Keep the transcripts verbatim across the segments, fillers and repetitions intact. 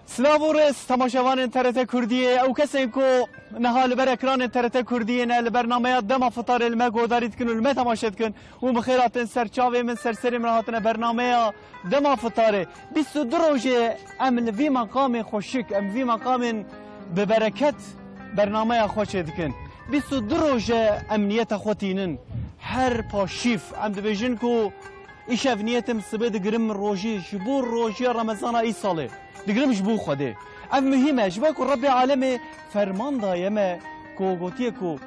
Silav û rêz temaşevanên T R T Kurdiyê. Ew kesên ku niha li ber ekranên T R T Kurdiyê ne, li bernameya Dema Fitarê li me guhdarî dikin û li me temaşe dikin û bi xêr hatin ser çavê min, ser serê min hatine bernameya Dema Fitarê. Bîst û du rojê em li vî meqamê xweşik, em vî meqamên bi bereket bernameya xwe çêdikin. Bîst û du roje em niyeta xwe tînin. Her paşîv em dibêjin ku îşev niyetê min sibê digirim rojî, ji bo rojiya Remezana îsalê. Digirim ji bo Xwedê. Ev muhîm e, ji bo ku Rebbê Alemê ferman daye me ku gotiye ku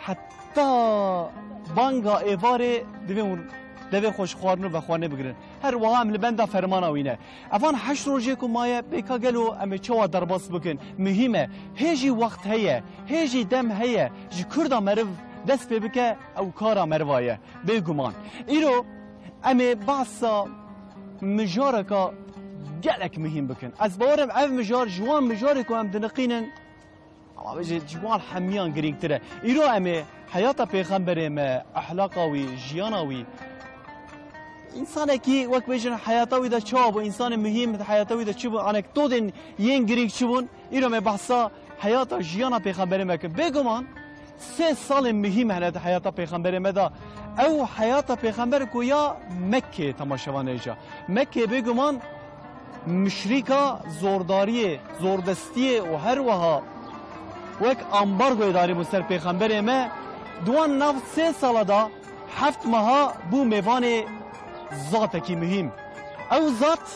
heta banga êvarê divê hûn devê xwe ji xwarin û vexwarinê bigirin. Her wiha em li benda fermana wî ne. Evan heşt rojê ku maye, bêka gelo em ê çawa derbas bikin? Muhîm e. Hê jî wext heye, hê jî dem heye ji Kurda meriv dest pê bike, ew kara meriva ye. Bêguman. Îro em ê behsa mijareka gelek muhîm bikin. Ez bawer im ev mijar ji wan mijarê ku em diniqînin, ama bêje ji wan hemiyan girîngtir e. Îro em ê heyata pêxemberê me, ehlaqa wî, jiyana wî, însanekî wek bêjin heyata wî de çawa bû, însanê muhîm di heyata wî de çi bû, anektodên yên girîng çi bûn, îro me behsa heyata jiyana pêxemberê me kin. Bêguman sê salên muhîm hene di heyata pêxemberê me de. Ew heyata pêxember ku ya Mekkê temaşevan hêja. Mekkê bêguman muşrîka zordariyê, zordestiyê û her wiha wek ambargoyê darîbû ser pêxemberê me. Di wan nav sê sala de heft meha bû mêvanê zatekî muhîm. Ew zat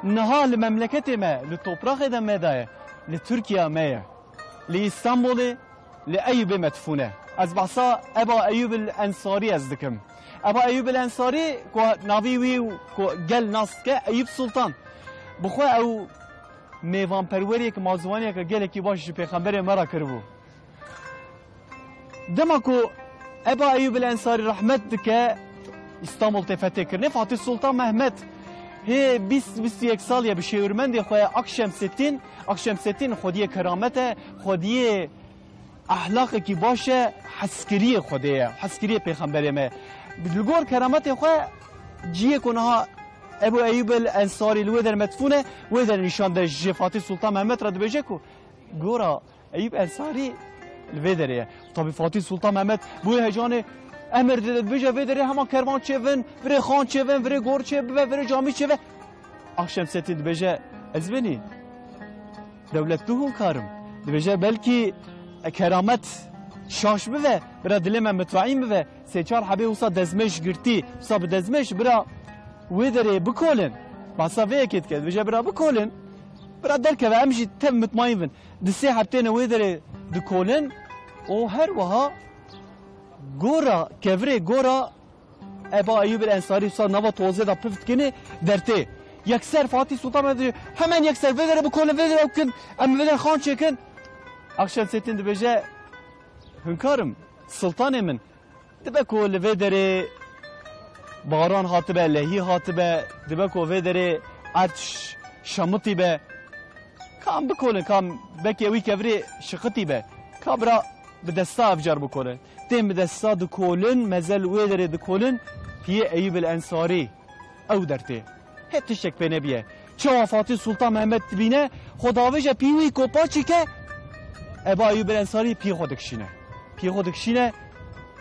niha li memleketê me, li topraxê de me de ye, li Tirkiya me ye. Li Îstanbulê, li Eyûbê me difûne. Ez behsa Eba Eyûb el Ensarî ez dikim. Eba Eyûb el Ensarî ku navî wî û ku gel nas dike, Eyûb Sultan. Bi xwe ew mêvanperweriyek, mazûwaniyeke gelekî baş ji pêxemberê me re kiribû. Dema ku Eba Eyûb el Ensarî rehmet dike, Îstanbul tê fethê kirinê, Fatih Sultan Mehmet hê bîst, bîst û yek sal ye bi şêwirmendê xwe Akşemseddin. Akşemseddin xwediyê keramet e, xwediyê ehlaqekî baş e, hezkiriyê Xwedê ye, hezkiriyê pêxemberê me. Li gor kerametê xwe cihê ku niha Ebu Eyûb el Ensarî li wê der medfûn e, wê der nîşan de ji Fatih Sultan Mehmet re dibêje ku gora Eyûb Ensarî li vê derê ye. Tabî Fatîh Sultan Mehmet bi wê heyecanê emir dide, dibêje vê derê hema kervan çêvin, virê xan çêvin, virê gor çêbibe, virê camî çêbe. Akşemseddin dibêje, ez benî dewletli hûnkar im. Dibêje belkî keramet şaş bibe, bira dilê me mitmaîn bibe. Sê çar hebê wisa dezmêj girtî, wisa bi dezmêj bira wê derê bikolin. Behsa vê yekê dike, dibêje bira bikolin. Bira derkeve, em jî tev mitmaîn bin. Di sê heb têne wê derê dikolin û her wiha gora, kevirê gora Eba Eyûb el Ensarî wisa nava tozê de pif dikinê dertê. Yekser Fatîh Sultan Mehmet dibêje, hemen yekser vê derê bikolin, vê derê ew kin, em vê derê xan çêkin. Akşemseddin dibêje, hûnkar im, sultanê min, dibe ku li vê derê baran hatibe, lehî hatibe, dibe ku vê derê erd ş-, şemitî be. Kam bikolin, kam bekê wî kevirê şiqitî be. Ka bira bi desta ev car bikolin. Tên bi desta dikolin, mezel wê derê dikolin, piyê Eyûb el Ensarî. Ew dertê. Hê tiştek pê nebiye. Çawa Fatih Sultan Mehmet dibîne, xwe davêje pî wî ku paçî ke, Eba Eyûb el Ensarî pî xwe dikişîne. Pî xwe dikişîne,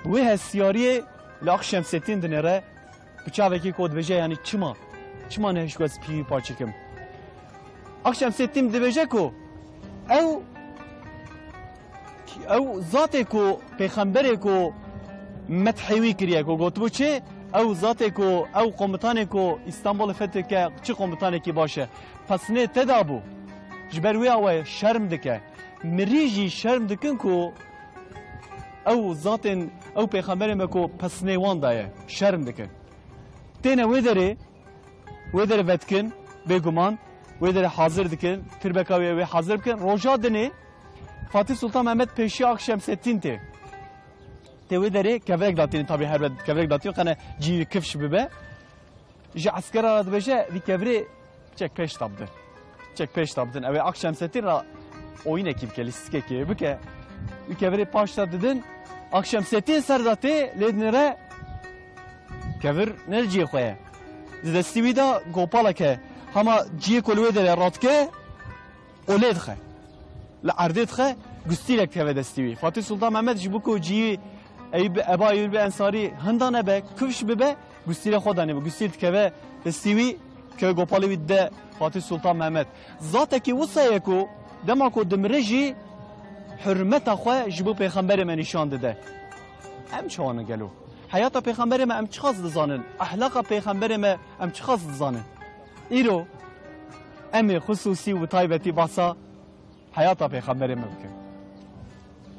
wê hestiyariyê li Akşemseddin dinêre, bi çavekî ku dibêje, yanî çima? Çima nehişt ku ez pî wî paçî kim? Akşemseddin dibêje ku ew Ew zatê ku pêxemberê ku methê wî kiriye, ku gotibû çi? Ew zatê ku, ew komutanê ku Îstanbulê feth dike, çi komutanekî baş e. Pesnê te dabû. Ji ber wê awe şerm dike. Mirî jî şerm dikin ku ew zatên, ew pêxemberê me ku pesnê wan daye, şerm dikin. Têne wê derê, wê derê vedikin, bêguman, wê derê hazir dikin, tirbeka wê, wê hazir bikin. Roja dinê Fatih Sultan Mehmet pêşiya Akşemseddin tê. Tê wê derê kevirek datînin, tabî her be kevirek datînin, qene cî wî kifş bibe. Ji eskera re dibêje, vî kevirê çek pêş de bidin. Çek pêş de bidin. Ew ê Akşemseddin re oyînekî bike, lîstikekê bike. Wî kevirê paş de didin. Akşemseddin ser de tê, lê dinêre kevir ne li cihê xwe ye. Di destî wî de gopalek e. Hema ciyê ku li wê derê radike, olê dixe. Li erdê dixe, gustîlek dikeve destî wî. Fatih Sultan Mehmet ji bo ku ciyî Eyûb, Eba Eyûb Ensarî hinda nebe, kifş bibe, gustîlê xwe danê, gustîl dikeve destî wî, dikeve gopalê wî dide Fatih Sultan Mehmet. Zatekî wisa ye ku dema ku dimire jî hurmeta xwe ji bo pêxemberê me nîşan dide. Em çawa ne gelo? Heyata pêxemberê me em çiqas dizanin? Ehlaqa pêxemberê me em çiqas dizanin? Îro em ê xisûsî û taybetî behsa heyata pêxemberê me bikin.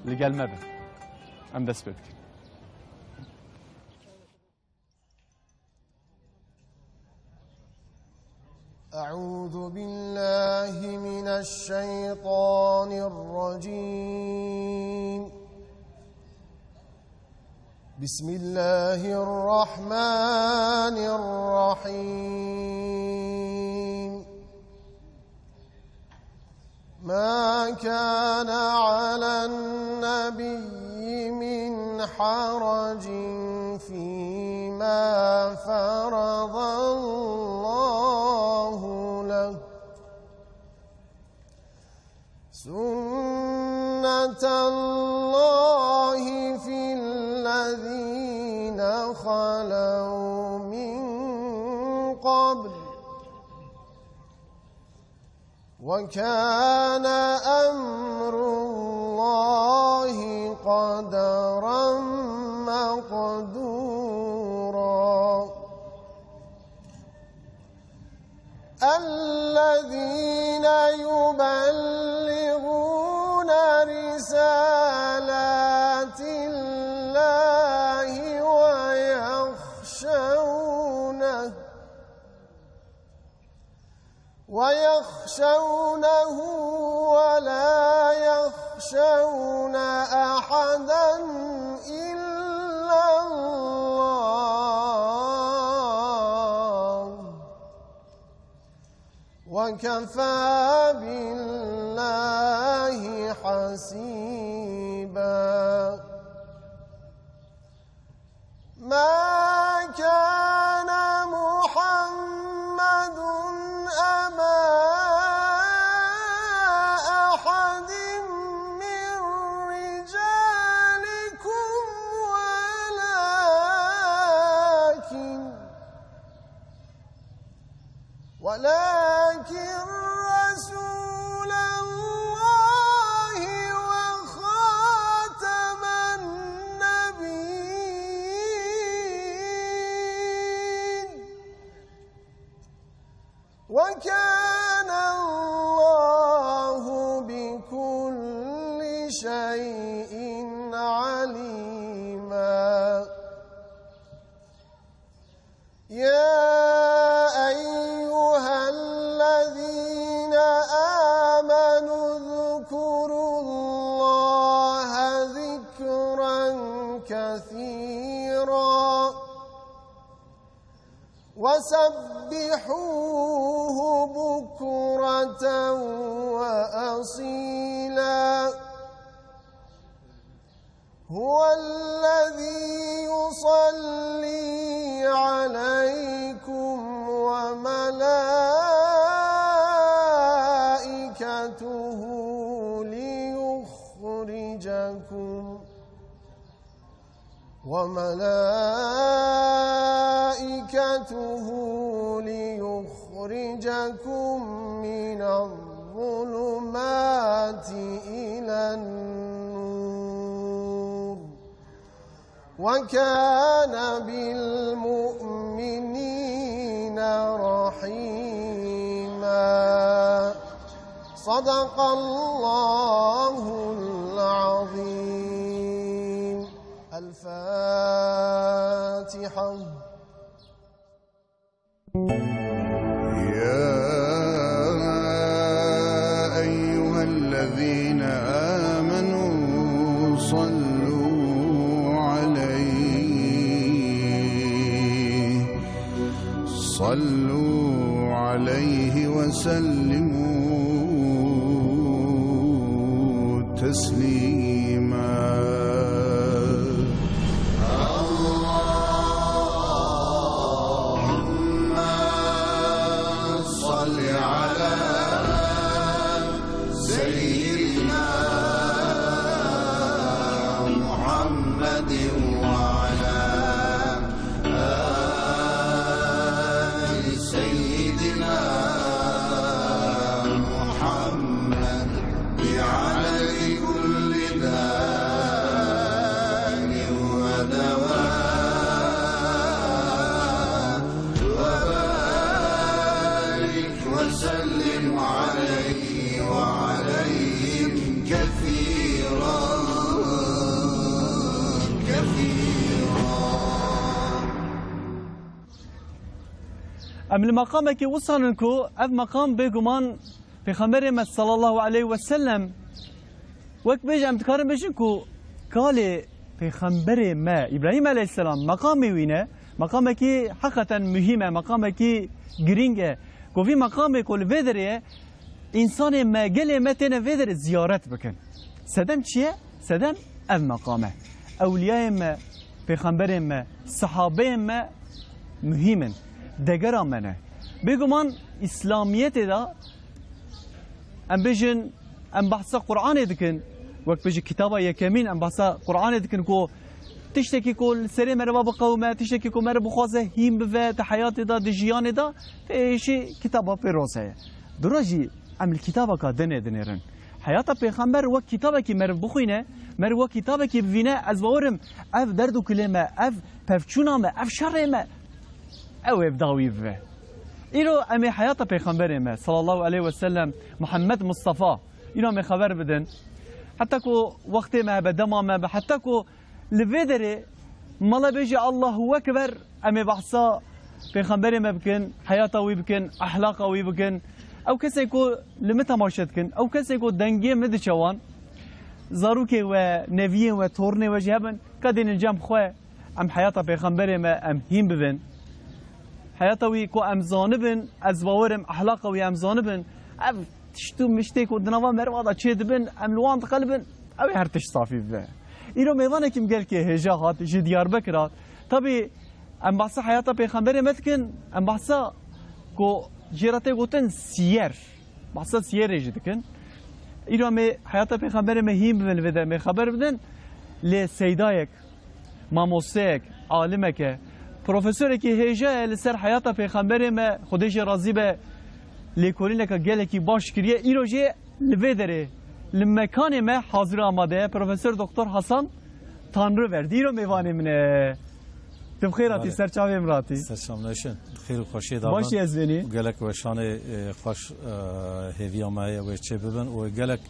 Li gel me bin. Em dest pê bikin. أعوذ بالله من الشيطان الرجيم. بسم الله الرحمن الرحيم. ما كان على النبي من حرج فيما فرض الله له، سنة الله في الذين خلوا من قبل، وكان أمر الله قدرا مقدورا. الذين يبلغون رسالات الله ويخشونه، ويخشونه ولا يخشون أحدا إلا الله، وكفى بالله حسيبا. ما كان محمد أبا أحد من رجالكم، ولكن، ولكن رسول الله وخاتم النبيين، وكان الله بكل شيء عليما. يا أيها الذين آمنوا اذكروا الله ذكرا كثيرا وسبحوه بكرة وأصيلا. هو الذي يصلي عليكم وملائكته ليخرجكم، وملائكته ليخرجكم من الظلمات إلى النور، وكان بالمؤمنين رحيما. صدق الله العظيم. الفاتحة. يا أيها الذين آمنوا صلوا عليه، صلوا عليه وسلموا تسليما. اللهم Em li meqamekî wisa nin ku ev meqam bêguman Pêxemberê me sallallahu aleyhi ve sellem, wek bêje em dikarin bêjin ku kalê Pêxemberê me Îbrahîm aleyhisselam meqamê wî ne, meqamekî heqeten muhîm e, meqamekî girîng e. Ku vî meqamê ku li vê derê ye, însanê me, gelê me têne vê derê ziyaret bikin. Sedem çi ye? Sedem ev meqam e. Ewliyayên me, pêxemberên me, sehabeyên me muhîm in. Degera me ne. Bêguman Îslamiyetê de em bêjin, em behsa Qur'anê dikin. Wek bêjî kitaba yekemîn em behsa Qur'anê dikin ku tiştekî ku li serê meriva biqewime, tiştekî ku meriv bixwaze hîn bive di heyatê de, di jiyanê de, tê jî kitaba pêroz heye. Dûra jî em li kitabeka dinê dinêrin. Heyata pêxember wek kitabekî meriv bixwîne, meriv wek kitabekî bivîne, ez bawer im ev derd û kulê me, ev pevçûna me, ev şerê me, ew ê bi dawî bibe. Îro em ê heyata pêxemberê me sallallahu aleyhi ve sellem, Muhammed Mustafa, îro em ê xeber bidin. Heta ku wextê me hebe, dema me be, heta ku li vê derê mala bêjî Allahu Ekber, em ê behsa pêxemberê me bikin, heyata wî bikin, ehlaqa wî bikin. Ew kesên ku li min temaşe dikin, ew kesên ku dengê min diçe wan, zarokê we, neviyên we, tornê we jî hebin, ka dênin cem xwe, em heyata pêxemberê me em hîn bibin. Heyata wî ku em zanibin, ez bawer im, ehlaqa wî em zanibin, ev tişt û miştê ku di nava meriva de çêdibin, em li wan diqelibin, ew ê her tişt safî bibe. Îro mêvanekî min gelkê hêja hat, ji Diyarbekir hat. Tabî em behsa heyata pêxemberê me dikin, em behsa ku jê re tê gotin siyer. Behsa siyerê jî dikin. Îro em ê heyata pêxemberê me hîn bibin, vê de em ê xeber bidin. Lê seydayek, mamosteyek, alimeke, profesorekî hêja ye li ser heyata pêxemberê me, Xwedê jê razî be, lêkolîneke gelekî baş kiriye. Îro jê li vê derê, li mekanê me hazir û amade ye. Profesor Doktor Hasan Tanrıverdi, îro mêvanê min e. Tu bi xêr hatî, Belê. Ser çavê min hatî. Ser çavê min hatî. Xêr û xweşiyê de Baş bin. Yê ez venî. Û gelek weşanê, e, xweş, e, hêviya me heye wê çê bibin û gelek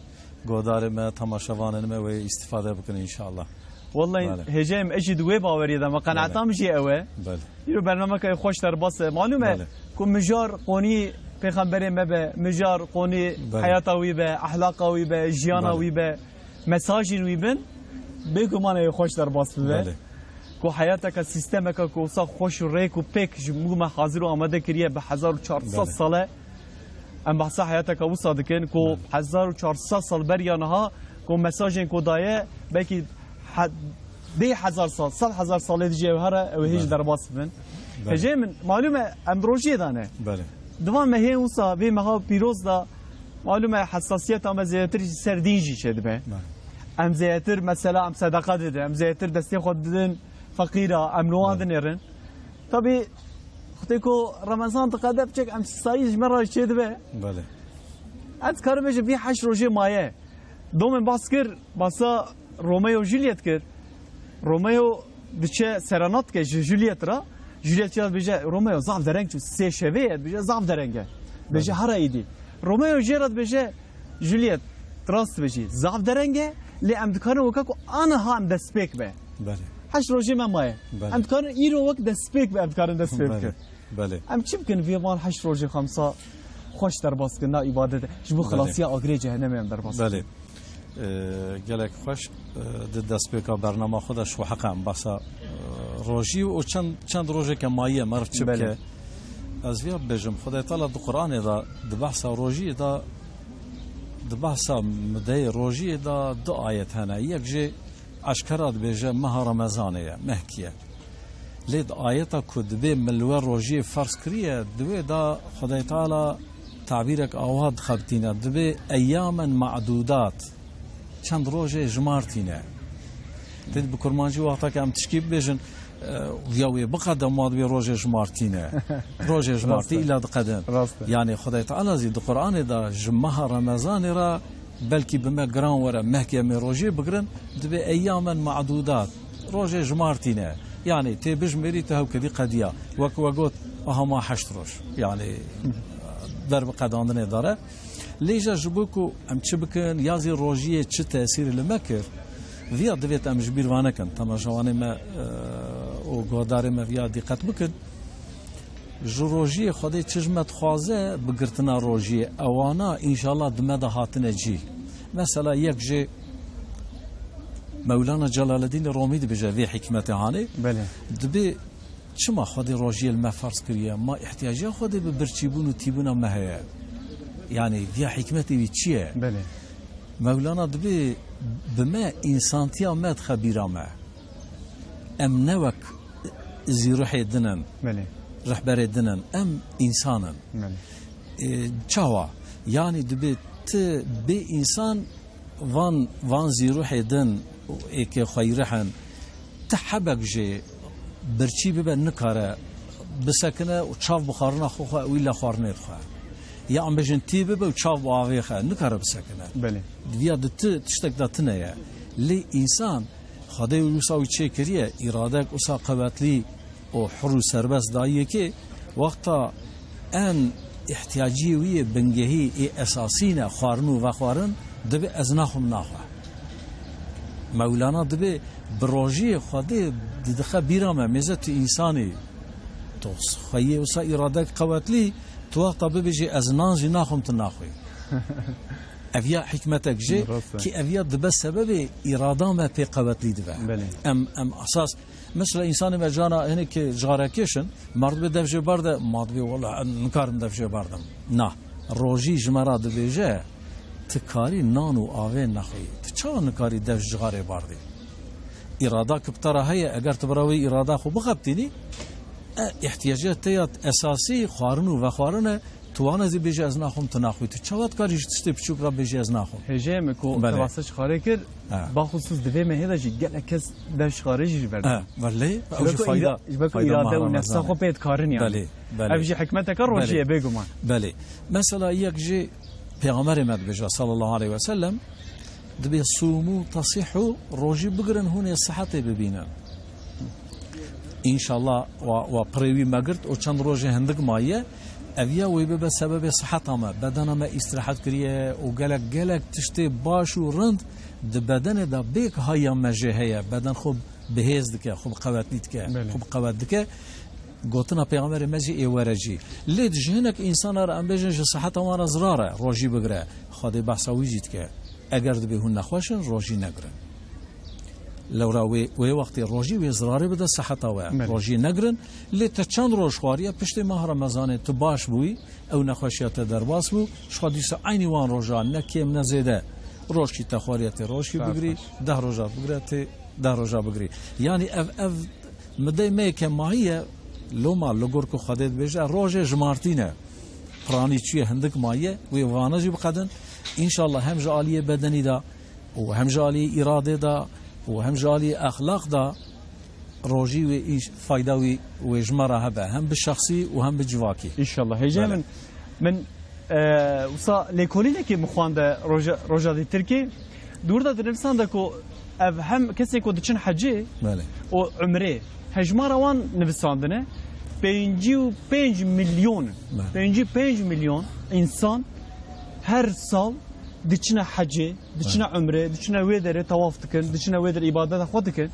guhdarê me, temaşevanên me wê îstîfade bikin înşallah. Wellahî Belê. Hêjayê min, ez jî di wê baweriyê de me, qenaeta Belê. Min jî ew e. Belê. Îro bernameke xweş derbas e. Malûm e Belê. Ku mijar qonî pêxemberê me be, mijar qonî Belê. Heyata wî be, ehlaqa wî be, jiyana Belê. Wî be, mesajên wî bin, bêguman ê xweş derbas bibe. Belê. Ku heyateke, sîstemeke ku wisa xweş û rêk û pêk ji bo me hazir û amade kiriye bi hezar û çar sed Belê. Sal e. Em behsa heyateke wisa dikin ku Belê. Hezar û çar sed sal beriya niha ku mesajên ku daye, belkî he-, deh hezar sal, sed hezar salê dijî ew here, ew ê hêj Belê. Derbas bibin. Belê. Hêjê min, malûm e, em di rojiyê de ne. Belê. Di van mehên wisa, vê meha pîroz de, malûm e, hesasiyeta me zêdetir ji ser dîn jî çêdibe. Belê. Em zêdetir, mesela, em sedeqa didin, em zêdetir destê xwe didin feqîra, em li wan Belê. Dinêrin. Tabî, wextê ku Remezan diqede, piçek em sisayî ji me re çêdibe. Belê. Ez dikarim bêjim, vî heşt rojê maye. Domên bas kir, basa Romeo Juliet kir. Romeo diçe serenat dike ji Juliet re. Juliet ya dibêje, Romeo zaf dereng çû, sê şevê ye, dibêje zaf dereng e. Dibêje Belê. Hera êdî. Romeo jê re dibêje, Juliet, tu rast dibêjî, zaf dereng e, lê em dikarin weke ku aniha em destpêk be. Belê. Heşt rojê me maye. Belê. Em dikarin îro wek destpêk be, em dikarin destpêk Belê. Bikin. Belê. Em çi bikin vê van heşt rojê xemsa xweş derbas bikin, na îbadet e. Ji bo Belê. Xelasiya agirê cehennemê em derbas bikin. Belê. Ee, gelek xweş, ee, di destpêka bernama xwe de ji xwe heqa em behsa, ee, rojî û çend, çend rojeke maye meriv çi Belê. Bike. Ez viya bibêjim, Xwedê Teala di Qur'anê de di behsa rojiyê de, di behsa mudeyê rojiyê de du ayet hene. Yek jê eşkera dibêje meha Remezanê ye, mehkî ye. Lê di ayeta ku dibê min li we rojiyê ferz kiriye, di wê de Xwedê Teala tabîrek awa dixebitîne, dibê eyyamen ma'dudat, çend rojê jimartîne. Tê bi kurmancî wexta ke em tişkî bibêjin, e, ya wê biqede ma dibê rojê jimartîne. Rojê jimartî Rast e. Îla diqedin. Rast e. Yanî Xwedê Teala zî di Qur'anê de ji meha Remezanê re belkî bi me giran were, mehkê em ê rojê bigirin, dibê eyyamen ma'dudat. Rojê jimartîne. Yanî tê bijmêrî tu hew kedî qediya. Wek we got, aha ma heşt roj. Yanî der bi qedandinê dare. Lê jî ji bo ku em çi bikin, ya zî rojiyê çi tesîrê li me kir, viya divêt em ji bîr va nekin. Temaşevanê me, e, û guhdarê me viya dîqet bikin. Ji rojiyê Xwedê çi ji me dixwaze, bi girtina rojiyê, ewana înşallah di me de hatine cî. Mesela yek jê Mewlana Celaleddînê Romî dibêje vê hikmetê hanê. Belê. Dibê çima Xwedê rojiyê li me ferz kiriye? Ma ihtiyaciya Xwedê bi birçîbûn û tîbûna me heye? Yanî viya hikmetê wî çi ye? Belê. Mewlana dibê bi me însantiya me dixe bîra me. Em ne wek zîruhê din in, Belê. rihberê din in. Em însan in. Belê. E, çawa? Yanî dibê ti bê însan van, van zîruhê din êkê xweyrih in. Ti hebek jê birçî bibe nikare bisekine û çav bi xwarina xwe xwe wî le xwarinê dixwe. Ya em bêjin tî bibe û çav bi avê xe nikare bisekine. Belê. Viya di ti tiştek de tune ye. Lê însan Xwedê wisa wî çêkiriye, îradek wisa qewetlî û hur û serbest dayiyekê, wexta en ihtiyaciyê wî yê bingehî ê esasî ne, xwarin û vexwarin, dibê ez naxwim naxwe. Mewlana dibê bi rojiyê Xwedê didixe bîra me, mêze tu însanî, tu xweyê wisa îradek qewetlî, tu wexta bibêjî ez nan jî naxwim tu naxwî. Ev ya hikmetek jê Rast e. Ki ev ya dibe sebebê îrada me pê qewetlî dibe. Belê. Em, em esas, mesela însanê me cana hinek jixarekêş in, merdimê dev jê berde, ma dibê wela ez nikarim dev jê berdim. Na, rojî ji me re dibêje, ti karî nan û avê nexwî. Ti çawa nikarî dev ji cixarê bardî? Îrada ki bi te re heye, eger tu bi re wê îrada xwe bixebitînî, e, ihtiyaciya te ya esasî xwarin û vexwarin e, tu wana zî bêje ez naxwim, tu naxwî. Tu çawa dikarî ji tiştê piçûk re bêje ez naxwim? Hêjeyê min ku Belê. te behsa şixarê kir, Ha. baxusûs di vê mehê de jî gelek kes dev şixarê jî ji ber Ha, belê, ew Ji jî ber ku fayda, îra-, ji ber ku fayda îrade û mahrema nefsa zane. xwe pê dikarin yani. Belê, belê. Ev jî hikmeteke rojî Belê. ye bêguman. Belê. Mesela yek jî Pêxemberê me dibêje sallallahu aleyhi ve sellem, dibê sûmû tesihû, rojî bigirin hûn ê sihetê bibînin. Înşallah wa, wa pirê wî me girt û çend rojê hindik maye, ev ya wê bibe sebebê siheta me, bedena me îstirahet kiriye û gelek, gelek tiştê baş û rind di bedenê de bêk haya me jê heye, beden xwe bihêz dike, xwe bi qewetlî dike, Belê. xwe bi qewet dike. Gotina Pêxemberê me jî ê were cî. Lê ji hinek însana re em bêjin ji siheta wan re zirar e, rojî bigire. Xwedê behsa wî jî dike. Eger dibê hûn nexweş in, rojî negirin. Lewra wê, wê wextê rojî wê zirarê bide siheta we. Belê. Rojî negirin. Lê te çend roj xwariye, piştê mah Remezanê tu baş bûyî, ew nexweşiya te derbas bû, ji xwe dîsa eynî wan rojan ne kêm ne zêde rojkî te xwariye tê rojkî Saet bigirî, beş. deh roja bigire tê deh roja bigirî. Yanî ev, ev midey me yê kemahî ye, loma li gor ku Xwedê dibêje, rojê jimartî ne. Piranî çûye hindik maye, wê vana jî biqedin. Înşallah hem ji aliyê bedenî de û hem ji aliyê îradê de û hem ji aliyê exlaq de rojî wê îş, fayda wî wê ji me re hebe. Hem bi şexsî û hem bi civakî. Înşallah. Hêjê Belê. min, min, e, wisa lêkolînekê min xwande roja, roja dîtirkê. Di wir de dinivîsande ku ev hem kesên ku diçin hecê Belê. û umrê, hejmara wan nivisandine, pêncî û pênc milyon, Belê. pêncî û pênc milyon însan her sal diçine hecê, diçine Belê. umrê, diçine wê derê tawaf dikin, diçine wê derê îbadeta xwe dikin.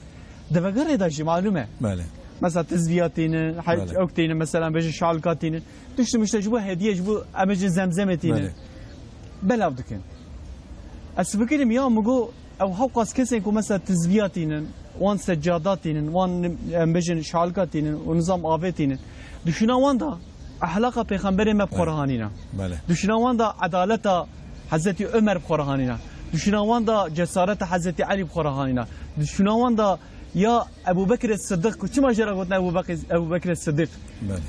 Di vegerê de jî malûm e. Belê. Mesela tizviya tînin, he-, Belê. ew tînin, mesela bêjin şalika tînin. Tişt mişte ji bo hediye, ji bo em bêjin zemzemê tînin. Belê. Belav dikin. Ez fikirim ya min got, ew hewqas kesên ku mesela tizviya tînin, wan seccada tînin, wan em bêjin şalika tînin û nizam avê tînin. Düşüna wan da ehlaqa Pêxemberê me bi xwe Belê. re hanîna. Belê. Düşüna wan da edaleta Hezretî Ömer bi xwe re hanîna. Düşüna wan da cesareta Hezretî Elî bi xwe re hanîna. Düşüna wan da ya Ebu Bekirê Siddiq, ku çima jê re gotin Ebu Bekir, Ebu Bekirê Siddiq? Belê.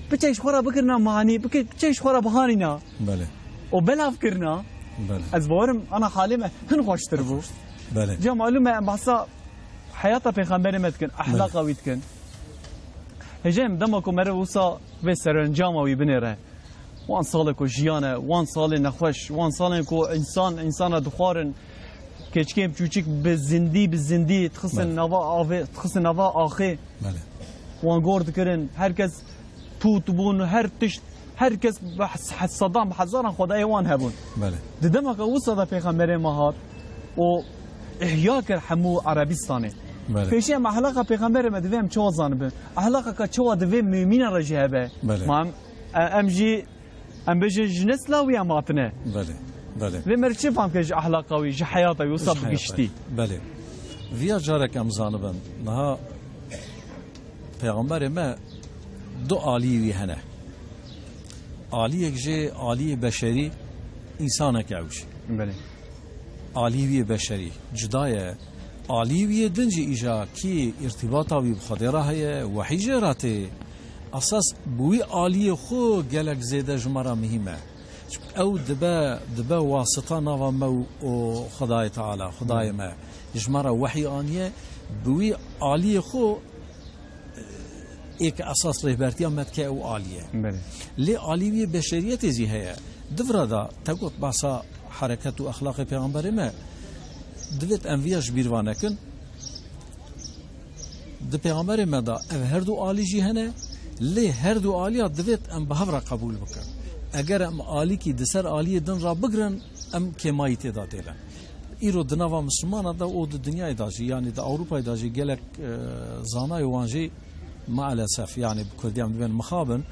Piçek ji xwe re bikirina manî, bike-, piçek ji xwe re bihanîna. Belê. Û belav kirina. Belê. Ez bawerim ana halê me hin xweştir bû. Belê. Ca malûm e, em behsa heyata Pêxemberê me dikin, ehlaqa Belê. wî dikin. Hêjê min dema ku meriv wisa vê serencama wî binêre. Wan salê ku jiyane, wan salê nexweş, wan salên ku însan, însana dixwarin, keçikên çûçik bi zindî, bi zindî dixistin Belê. nava avê, dixistin nava axê. Belê. Wan gor dikirin, her kes pût bûn, her tişt, her kes bi hes-, hes-, sedan, bi hezaran xwedayê wan hebûn. Belê. Di demeke wisa de Pêxemberê me hat û ihya kir hemû Erebistanê. Belê. Pêşî em ehlaqa pêxemberê me divê em çawa zanibin? Ehlaqa ka çawa divê mumîna re jî hebe? Belê. Ma em, e, em jî, em bêjin ji ne silav wî em hatine? Belê, belê. Divê me çi fam ke ji ehlaqa wî, ji heyata wî, wisa Ji heyata. Bi giştî? Belê. Viya carek em zanibin. Niha Pêxemberê me du aliyê wî hene. Aliyek jê aliyê beşerî, însanek ew jî. Belê. Alî wî yê beşerî cuda ye. Alî wî yê din jî îja kî îrtîbata wî bi Xwedê re heye, wehî jê re tê. Esas bi wî aliyê xwe gelek zêde ji me re muhîm e. Çimkî ew dibe, dibe wasita nava me û, û Xwedayê Teala, Xwedayê me ji me re wehî aniye, bi wî aliyê xwe ê ke esas rêbertiya me dike ew alî ye. Belê. Lê alî wî beşeriyetê zî heye. Di vira de te got behsa hereket û exlaqê Pêxemberê me, divêt em viya ji bîr va nekin. Di Pêxemberê me de ev her du alî jî hene, lê her du aliya divêt em bi hev re qebûl bikin. Eger em alîkî di ser aliyê din re bigrin, em kêmayî tê de dêlin. Îro di nava Mislimana de û di dinyayê de jî, yanî di Ewropayê de jî gelek, e, zanayê wan jî maalesef, yanî bi Kurdî em dibên mixabin,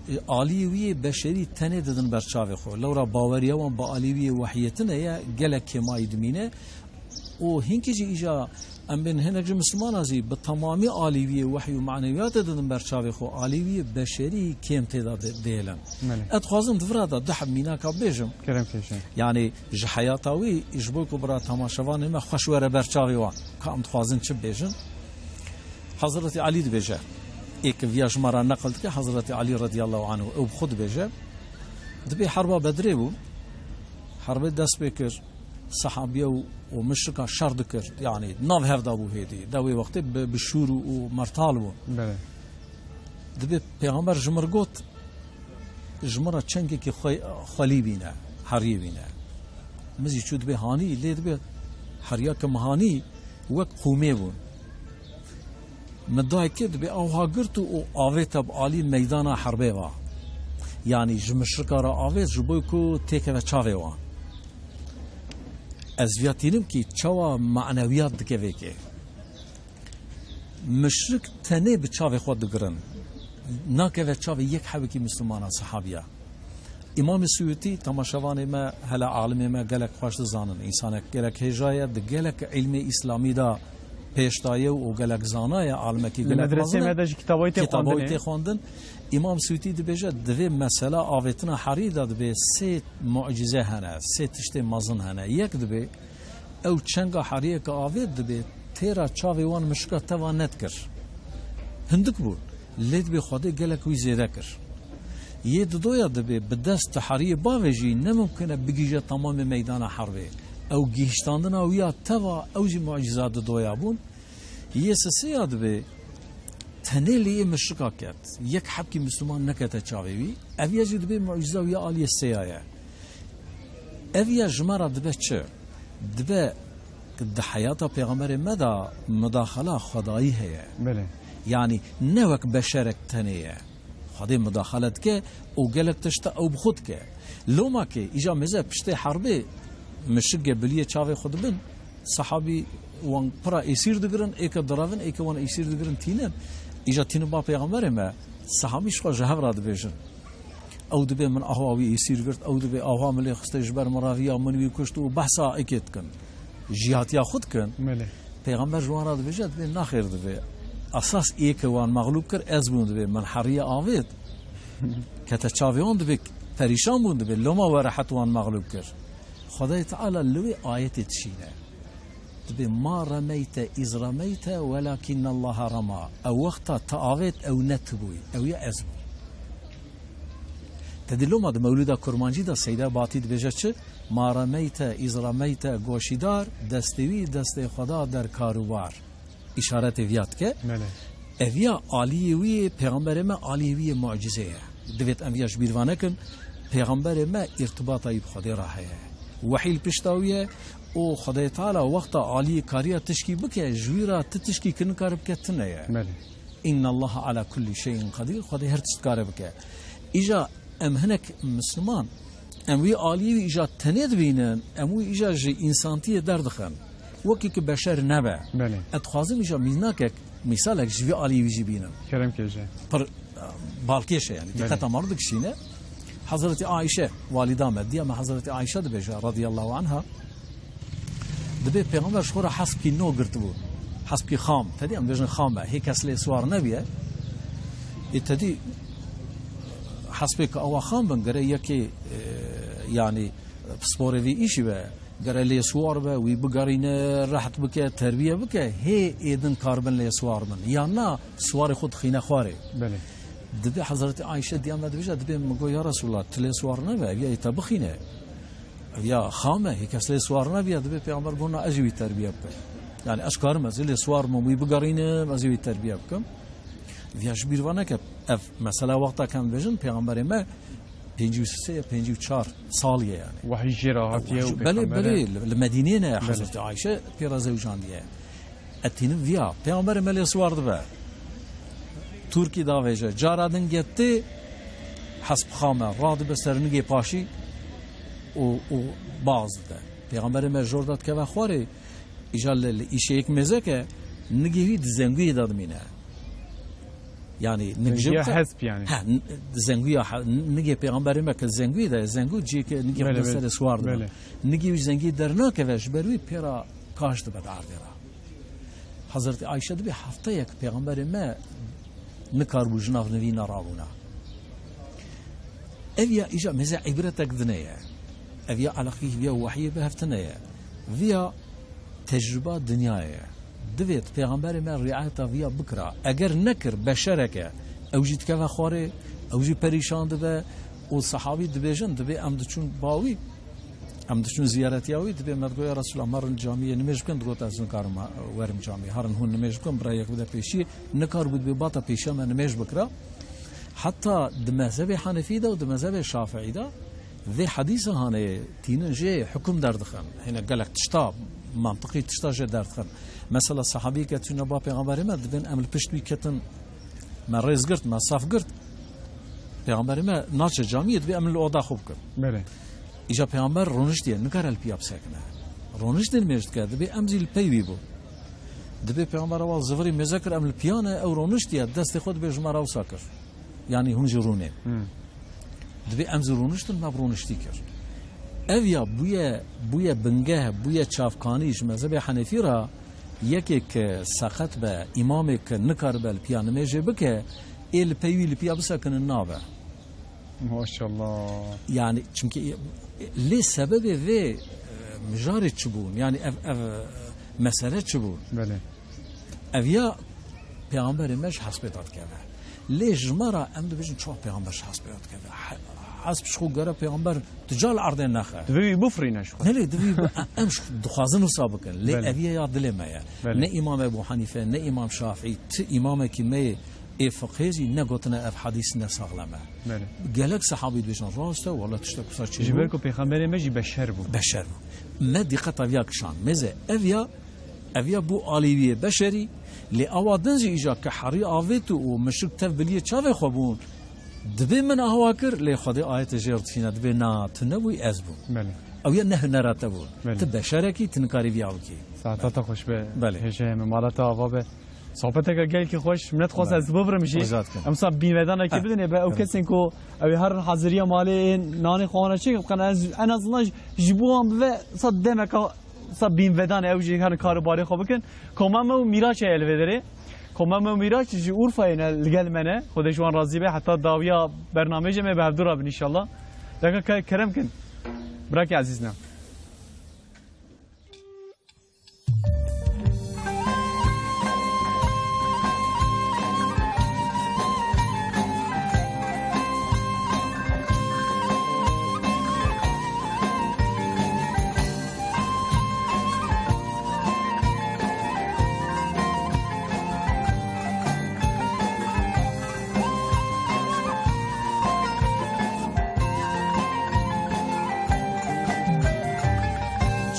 e, alî wî yê beşerî tenê didin ber çavê xwe. Lewra baweriya wan bi alî wî yê wehyê tune ye, gelek kêmayî dimîne. Û hinkî jî îja em bên hinek ji Mislimana zî bi temamî alî wî yê wehy û manewiyatê didin ber çavê xwe, alî wî yê beşerî kêm tê de dê-, dêlin. Belê. Ez dixwazim di vira de du heb mînaka bêjim. Kerem kêşe. Yanî ji heyata wî, ji bo ku bira temaşevanê me xweş were ber çavê wan. Ka em dixwazin çi bêjin? Hezretî Elî dibêje. Ê ke viya ji me re neqil dike, Hezretî Elî radiyallahu anhu, ew bi xwe dibêje. Dibê herba Bedrê bû. Herbê dest pê kir. Sehabiye û, û muşrika şer dikir. Yanî nav hev de bû hêdî. De wê wextê bi, bi şûr û, û mertal bûn. Belê. Dibê Pêxember ji mir got, ji min re çengekî xwe-, xwelî bîne, heriyê bîne. Min zî çû dibê hanî, lê dibê heriya ke min hanî wek qûmê bûn. Min dayê kê dibê awha girt û, û avête bi alî meydana herbê va. Yanî ji muşrika re avêt ji bo ku têkeve çavê wan. Ez viya tînim kî çawa manewiyat dike vê kê. Muşrik tenê bi çavê xwe digirin. Nakeve çavê yek hebekî Mislimana, sehabiya. Îmamê Suyutî, temaşevanê me, hele alimê me gelek xweş dizanin. Însanek gelek hêja ye, di gelek îlmê îslamî de pêş daye û gelek zana ye, alimekî Li gelek medresê mezin e. Me de jî kitabawî tê Kitabawî xwendinê. Tê xwendin. Îmam Suyutî dibêje, di vê mesela avêtina herî de dibê sê mucîze hene, sê tiştê mezin hene. Yek dibê, ew çenga heriyê ke avêt dibê, têra çavê wan muşka teva nedikir. Hindik bûn. Lê dibê Xwedê gelek wî zêde kir. Yê didoya dibê bi dest tu heriyê bavêjî, ne mumkin e bigihîje temamê meydana herbê. Ew gihîştandina wî ya teva, ew jî mucîza didoya bûn. Yê sisêya dibê tenê lê yê muşrika ket. Yek hebkî Misliman nekete çavê wî. Ev ya jî dibê mucîza wî ya aliyê sêya ye. Ev ya ji me re dibe çi? Dibe di heyata Pêxemberê me de mudaxala Xwedayî heye. Belê. Yanî ne wek beşerek tenê ye. Xwedê mudaxale dike û gelek tişta ew bi xwe dike. Loma ke îja mêze piştê herbê mişik ge biliyê çavê xwe dibin, sehabî wan pira êsîr digirin, êke direvin, êke wan êsîr digirin tînin. Îja tînin ba Pêxemberê me, sehabî ji xwe ji hev re dibêjin. Ew dibê min ahwa wî êsîr girt, ew dibê ahwa min lê xiste ji ber min re viya min wî kuşt û behsa êkê dikin. Jîhatiya xwe dikin. Belê. Pêxember ji wan re dibêje, dibê naxêr dibê. Esas ê ke wan mexlûb kir, ez bûm dibê. Min heriye avêt. Kete çavê wan dibê, perîşan bûn dibê. Loma we rehet wan mexlûb kir. Xwedayê Teala li wê ayetê dişîne. Dibê, "Ma remeyte iz remeyte, welakinnallaha rema." Ew wexta tu avêt, ew ne tu bûyî, ew ya ez bûm. Te dî loma di Mewlûda Kurmancî de Seyda Batî dibêje çi? "Ma remeyte iz remeyte goşîdar, destê wî destê Xweda der kar û bar." Îşaretê viya dike. Belê. Eviya aliyê wî yê, pêxemberê me aliyê wî yê mucîze ye. Divêt em viya ji bîr va nekin. Pêxemberê me îrtibata wî bi Xwedê re heye. Wehî li pişta wî ye û Xwedê Teala wexta aliyê kariya tişkî bike, ji wî re ti tişkî ki nikare bike tune ye. Belê. "Innallaha ala kulli şeyin qadir", Xwedê her tişt dikare bike. Îja em hinek Misliman, em wî aliyê wî îja tenê dibînin, em wî îja ji însantiyê derdixin. Wekî ki beşer nebe. Belê. Ez dixwazim îja mînakek, mîsalek ji vî alî wî jî bînim. Kerem ke jî. Pir, e, balkêş e yani. Belê. Diqeta me dikişîne. Hezretî Ayşe, walîda me, diya me Hezretî Ayşe dibêje, radiyallahu anha. Dibê Pêxember ji xwe re hespkî nû girtibû. Hespkî xam. Tedî em dibêjin xam e. Hê kes lê siwar nebiye. Ê tedî hespê ke ewa xam bin, gere yekê, e, yani, pisporê vî îşî be. Gere lê siwar be, wî bigerîne, reht bike, terbiye bike, hê êdin karibin lê siwar bin. Yan na, siwarê xwe dixîne xwarê. Belê. Dibê Hezretî Ayşe diya me dibêje, dibê min got, "Ya Resulallah, tu lê siwar nebe, ev ya ê te bixîne. Ev ya xam e, hê kes lê siwar nebiye." Dibê Pêxember got, "Na, ez jî wî terbiye bikim. Yani ez karim, ez ê lê siwar bim, wî bigerînim, ez ê wî terbiye bikim." Viya ji bîr ve neke, ev mesela wexta ke em dibêjin, Pêxemberê me pêncî û sê ya pêncî û çar salî ye yani. Wehî jê re hatiye û Belê, pêxemberê belê, li, li Medîneyê ne Belê. Hezretî Ayşe pê re zewjandiye. Etînin viya, Pêxemberê me lê siwar dibe. Turkî davêje, cara din getê, hesp xam e, radibe ser nigê paşî û, û baz dide. Pêxemberê me jor de dikeve xwarê, îja li, li îşeyek mêzek e, nigê wî di zengûyê de dimîne. Yani, nig Zengûya jê hesp yani. Ha, n-, zengûya ha-, n-, nigê Pêxemberê me ke zengûyê de, zengû cihê ke nigê Belê, xwe belê. Serê siwar dibe. Belê. Nigê wî zengî dernakeve, ji ber wî pê re kaş dibe di erdê re. Hezretî Ayşe dibê hefteyek Pêxemberê me nikaribû ji nav nivîna rabûna. Ev ya îja mêze îbretek dine ye. Ev ya eleqî viya wehiyê bi hev tine ye. Viya tecrûba dinyayê ye. Divêt Pêxemberê me riayeta viya bikira. Eger nekir, beşerek e. Ew jî dikeve xwarê, ew jî perîşan dibe û sehabî dibêjin, dibê em diçûn ba wî, em diçûn ziyaretiya wî, dibê me digot, "Ya Resulallah, me rin camiyê nimêj bikin." Digot, "Ez nikarim werim camiyê." Herin hûn nimêj bikin, bira yek bide pêşiyê. Nikaribû dibê bata pêşiya me nimêj bikira. Heta di mezhebê Henefî de û di mezhebê Şafiî de vê hedîsa hanê tînin jê hukum derdixin. Hêne gelek tişta, mantiqî tişta jê derdixin. Mesela sehabî ke tîne ba Pêxemberê me, dibên em li pişt wî ketin, me rêz girt, me saf girt. Pêxemberê me naçe camiyê, dibê em li oda xwe bikin. Belê. Îja Pêxember roniştiye, nikare li piya bisekine. Roniştin mêj dike, dibê em zî li pey wî bû. Dibê Pêxember ewa zivirî mêze kir, em li piya ne, ew roniştiye, destê xwe dibê ji me re wisa kir. Yani hûn jî rûnê. Hmm. Dibê em zî rûniştin, me bi rûniştî kir. Ev ya bûye, bûye bingeh, bûye çavkanî ji mezhebê Henefî re, yekê ke seqet be, îmamê ke nikaribe li piya nimêjê bike, ê li pey wî li piya bisekinin nabe. Maşallah. Yani, çimkî, e, lê sebebê vê, e, mijarê çi bûn? Yani, ev, ev, e, mesele çi bûn? Belê. Ev ya Pêxemberê me ji hespê de dikeve. Lê ji me re em dibêjin, çawa Pêxember ji hespê de dikeve? He-, hesp ji xwe gere Pêxember tu cal erdê nexe. Divê wî bifirîne ji xwe. Nelê, divê wî bi-, em ji dixwazin wisa bikin. Lê Belê. Ev ya ya dilê me ye. Belê. Ne Îmam Ebû Henîfe, ne Îmam Şafî, ti îmamekî me yê ê fiqhê jî negotine ev hedîs ne saxlem e. Belê. Gelek sehabî dibêjin, rast e, wele tiştek wisa çêbû. Ji ber ku Pêxemberê me jî beşer bû. Beşer bû. Me dîqeta viya kişand. Mêze ev ya, ev ya bû alî wî yê beşerî, lê awa din jî îja ke herî avêt û muşrik tev biliyê çavê xwe bûn, dibê min awa kir, lê Xwedê ayetê jê re dişîne, dibê na, tu nebûyî, ez bûm. Belê. Ew ya ne hunera te bû. Belê. Tu beşerekî, tu nikarî viya bikî. Saeta te xweş be. Belê. Hêjayê min, mala te ava be. Sohbeteke gelkî xweş, min nedixwest Belê. Ez bibirim jî. Rica dikim. Em sa bînvedanekê Heh. Bidin ê be ew Heh. Kesên ku ew ê herin haziriya malê ên nanê xwe wana çêkin, bixin ez, en azından ji, ji bo wan bibe sa demeka sa bînvedanê ew jî herin karûbarê xwe bikin. Koma me û Mîraç heye li vê derê. Koma me û Mîraç ji Urfayê ne, li gel me ne. Xwedê ji wan razî be, heta dawiya bernameyê jî me bi hevdû rabin înşallah. Deka ke-, kerem kin. Birakê ezîz ne.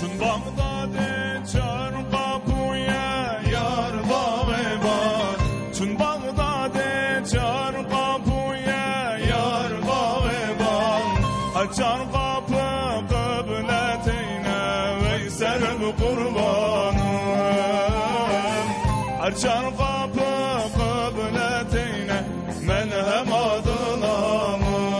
Çün Bağdadê çar qapûye yar bawe bal. Çün Bağdadê çar qapûye yar bawe bal. Her çar qapı qıbleteyne veyser bi qurban. Çar qapı qibleteyne, melhema dila min.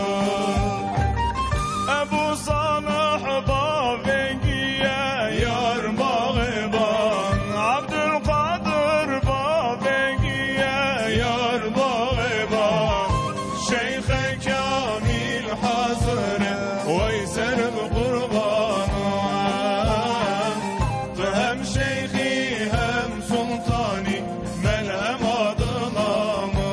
Ebu Salih bavêgiye yar Baxêban, Abdulkadir bavêgiye yar Baxêban. Şeyxe Kamîl hazir e, wey ser bi qurban. Tu hem şeyxî hem sultanî, melhema dila min.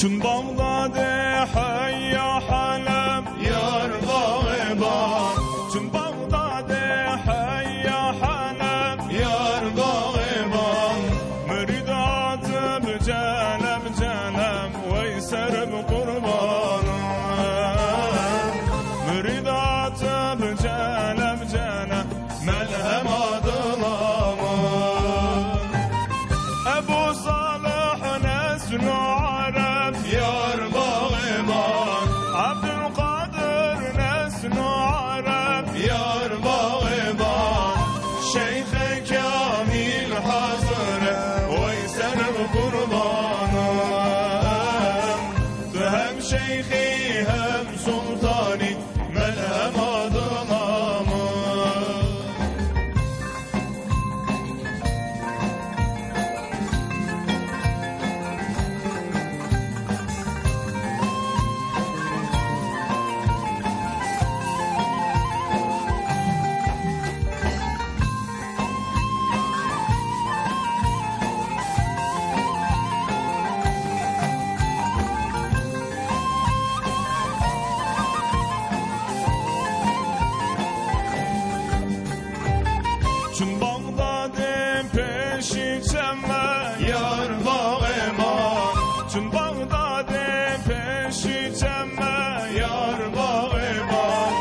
Çün Bağdadê heya Heleb, yar Baxêban. Çün Bağdadê heya Heleb, yar Baxêban. Mürîd hatib celeb celeb, wey ser bi qurban. Mürîd hatib celeb celeb, melhema dila min. Ebu Salih neslu Arab, yar Baxêban. Abdulkadir neslu Arab, yar Baxêban. Şeyxe Kamîl hazir e, wey ser bi qurban. Tu hem şeyxî hem sultanî, melhema dila min. Çün Bağdadê pêşî çeme, yar Baxêban. Çün Bağdadê pêşî çeme, yar Baxêban.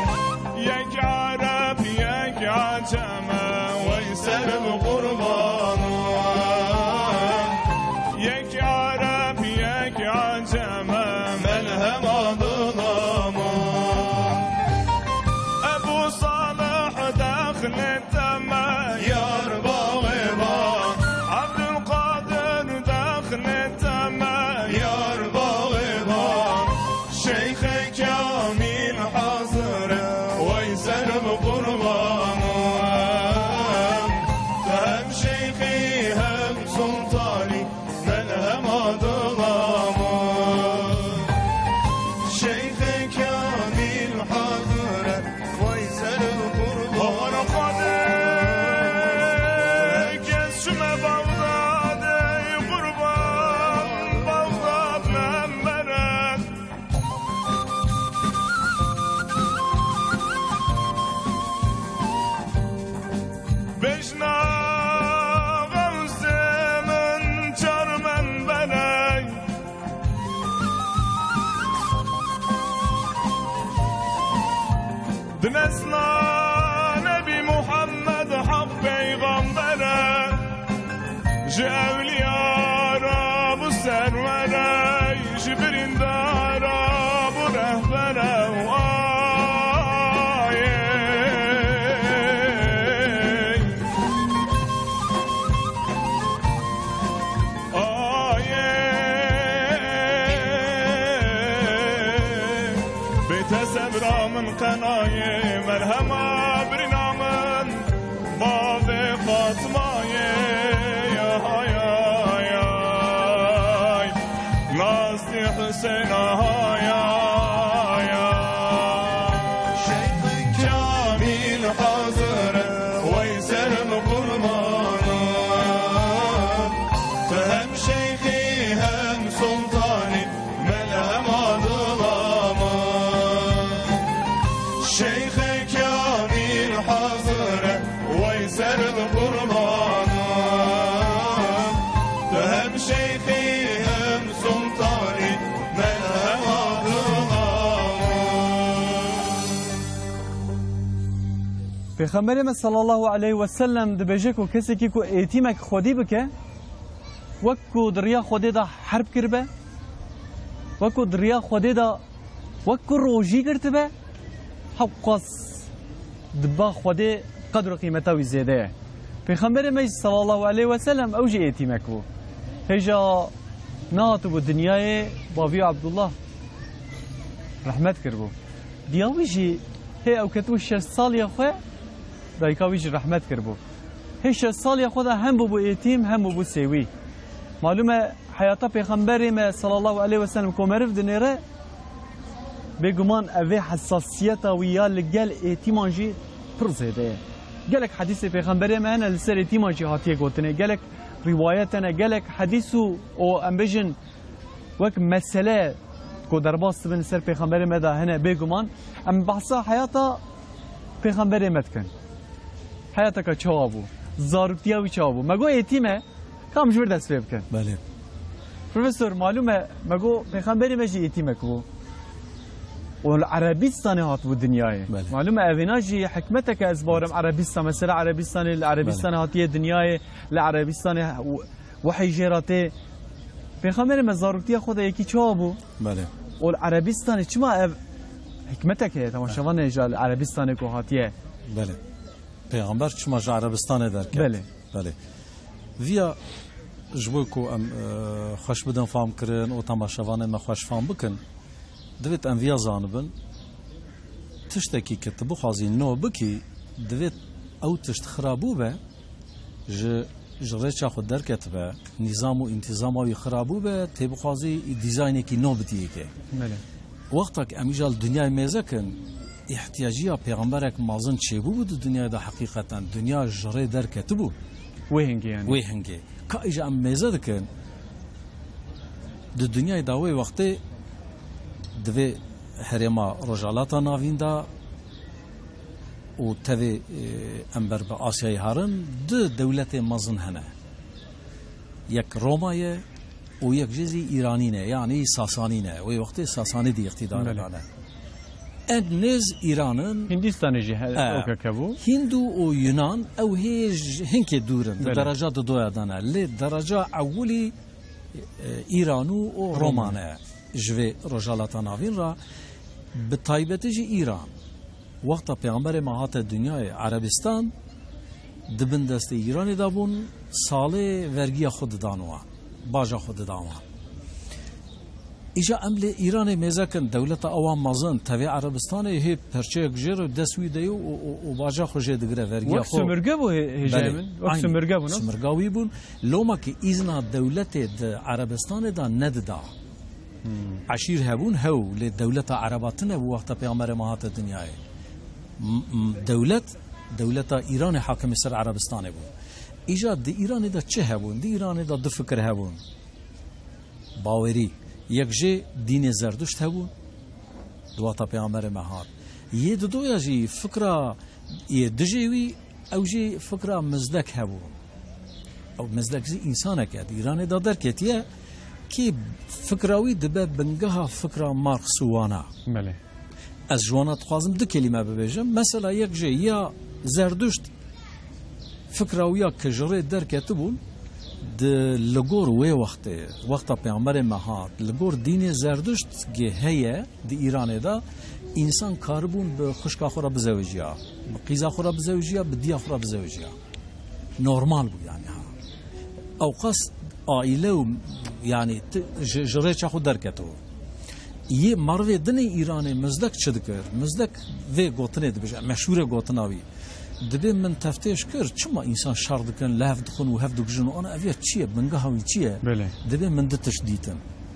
Yek Arab, yek Acem e, wey ser bi qurban. Yek Arab, yek Acem e, melhema dila min. Ebu Salih dexlê te me, yar Baxêban. Abdulkadir dexlê te me, yar Baxêban. Şeyxe Kamîl hazir e, wey ser bi qurban. Tu hem şeyxî hem sultanî, melhema dila min. Şeyxe Kamîl hazir e, wey ser bi qurban. Aman Xwedê, kes çime Baxdadê qurban, Baxdad me mere. Bejna Xewsê min çar membere. Dinesna Nebî Muhammed Heq peyxambere. Ji ewliyara bû serwere, ji birîndara bû rehbere. Ayê, ayê, bête sebra min qenayê, merhema birîna min. Bavê Fatmayê, ya, ya, ya, ya. Nastî Huseyna, ya, ya, ya. Şeyxê Kamîl hazir e, wey ser bi qurban. Tu hem şeyxî hem sultanî, melhema dila min. Şeyxê Kamîl hazir e, wey ser bi qurban. Pêxemberê me sallallahu aleyhi ve sellem dibêje ku kesekî ku êtîmek xwedî bike, wek ku di riya Xwedê de herb kiribe, wek ku di riya Xwedê de wek ku rojî girtibe, hewqas di ba Xwedê qedr û qîmeta wî zêde ye. Pêxemberê me jî sallallahu aleyhi ve sellem ew jî êtîmek bû. Hêja nehatibû dinyayê, bavî Abdullah rehmet kiribû. Diya wî jî hê ew ketibû şeş saliya xwe, dayika wî jî rehmet kiribû. Hê şeş saliya xwe de hem bûbû êtîm, hem bûbû sêwî. Malûm e, heyata Pêxemberê me sallallahu aleyhi ve sellem ku meriv dinêre, bêguman ev ê hesasiyeta wî ya li gel êtîman jî pir zêde ye. Gelek hedîsê Pêxemberê me hene li ser êtîman jî hatiye gotinê. Gelek rîwayet hene, gelek hedîs û, û em bêjin, wek mesele ku derbas dibin li ser Pêxemberê me de hene, bêguman em behsa heyata Pêxemberê me dikin. Heyateke çawa bû? Zaroktiya wî çawa bû? Me got êtîm e, ka em ji vir dest pê bikin. Belê. Profesor, malûm e, me got Pêxemberê me jî êtîmek bû. Û li Erebistanê hatibû dinyayê. Belê. Malûm e, evêna jî hikmeteke ez bawerim Erebistan, mesela Erebistanê, li Erebistanê Belê. hatiye dinyayê, li Erebistanê wehî jê re tê. Pêxemberê me zaroktiya xwe de yekî çawa bû? Belê. Û li Erebistanê çima ev hikmetek heye? Temaşevanê ji li Erebistanê ku hatiye. Belê. Pêxember çima ji Erebistanê derket? Belê. Belê. Viya ji bo ku em, e, xweş bidin fam kirin û temaşevanê me xweş fam bikin, divêt em viya zanibin, tiştekî ke tu bixwazî nû bikî, divêt ew tişt xira bûbe, ji, ji rêça xwe derketibe, nîzam û întîzama wî xira bûbe, tê bixwazî dîzaynekî nû bidiyê ke. Belê. Wexta ke em îja li dinyayê mêze kin, îhtiyaciya pêxemberek mezin çêbûbû di dinyayê de heqîqeten. Dinya ji rê derketibû. Wê hingê yani. Wê hingê. Ka îja em mêze dikin, di dinyayê de wê wextê di vê herêma Rojhalata Navîn de û tevê, e, em ber bi Asyayê herin, du dewletê mezin hene. Yek Roma ye û yek jî zî Îranî ne, yanî Sasanî ne. Wê wextê Sasanî di îqtîdarê Belê. de ne. En nêz Îran in. Hindîstanê jî he-, He. O K K bû. Hînd û Yunan ew hê ji hinkê dûr in. Di Belê. dereca didoya de ne. Lê dereca ewilî, e, Îran û o Roma Roma. ne. Ji vê Rojhalata Navîn re, bi taybetî jî Îran. Wexta Pêxemberê me hate dinyayê, Erebistan di bin destê Îranê de bûn, salê vergiya xwe didan wan, baja xwe didan wan. Îja em lê Îranê mêze kin, dewleta ewan mezin, tevê Erebistanê hê perçeyek jê re dest wî de ye û, û, û baja xwe jê digire, vergiya Wek xwe. Sömürge bû hê-, hêjayê Belê, min. Wek aynen. Sömürge bûn. Sömürga wî bûn. Loma ki îzna dewletê di Erebistanê de nedida. Hmm. Eşîr hebûn, hew, lê dewleta Ereba tune bû wexta Pêxemberê me hate dinyayê. M-, m-, dewlet, dewleta Îranê hakimê ser Erebistanê bû. Îja di Îranê de çi hebûn? Di Îranê de du fikir hebûn. Bawerî. Yek jê dînê Zerduşt hebûn. Di wexta Pêxemberê me hat. Yê didoya jî fikra yê dijê wî, ew jî fikra Mizdek hebû. Ew Mizdek zî însanek e, di Îranê de derketiye, kî fikra wî dibe bingeha fikra Marx û wana. Belê. Ez ji wana dixwazim du kelîme bibêjim. Mesela yek jê ya Zerduşt fikra wî ya ke ji rê derketibûn, di li gor wê wextê, wexta Pêxemberê me hat, li gor dînê Zerduşt ge heye, di Îranê de însan karibûn bi xwişka xwe re bizewiciya, bi qîza xwe re bizewiciya, bi diya xwe re bizewiciya. Normal bû yani ha. Ewqas aîle û yani ti-, ji, ji rêça xwe derketibû. Yê merivê din ê Îranê Mizdek çi dikir? Mizdek vê gotinê dibêje, meşhûr e gotina wî. Dibê min teftêş kir, çima însan şer dikin, li hev dixwin û hev dikujin û ana ev ya çi ye, bingeha wî çi ye? Belê. Dibê min du tişt dîtin.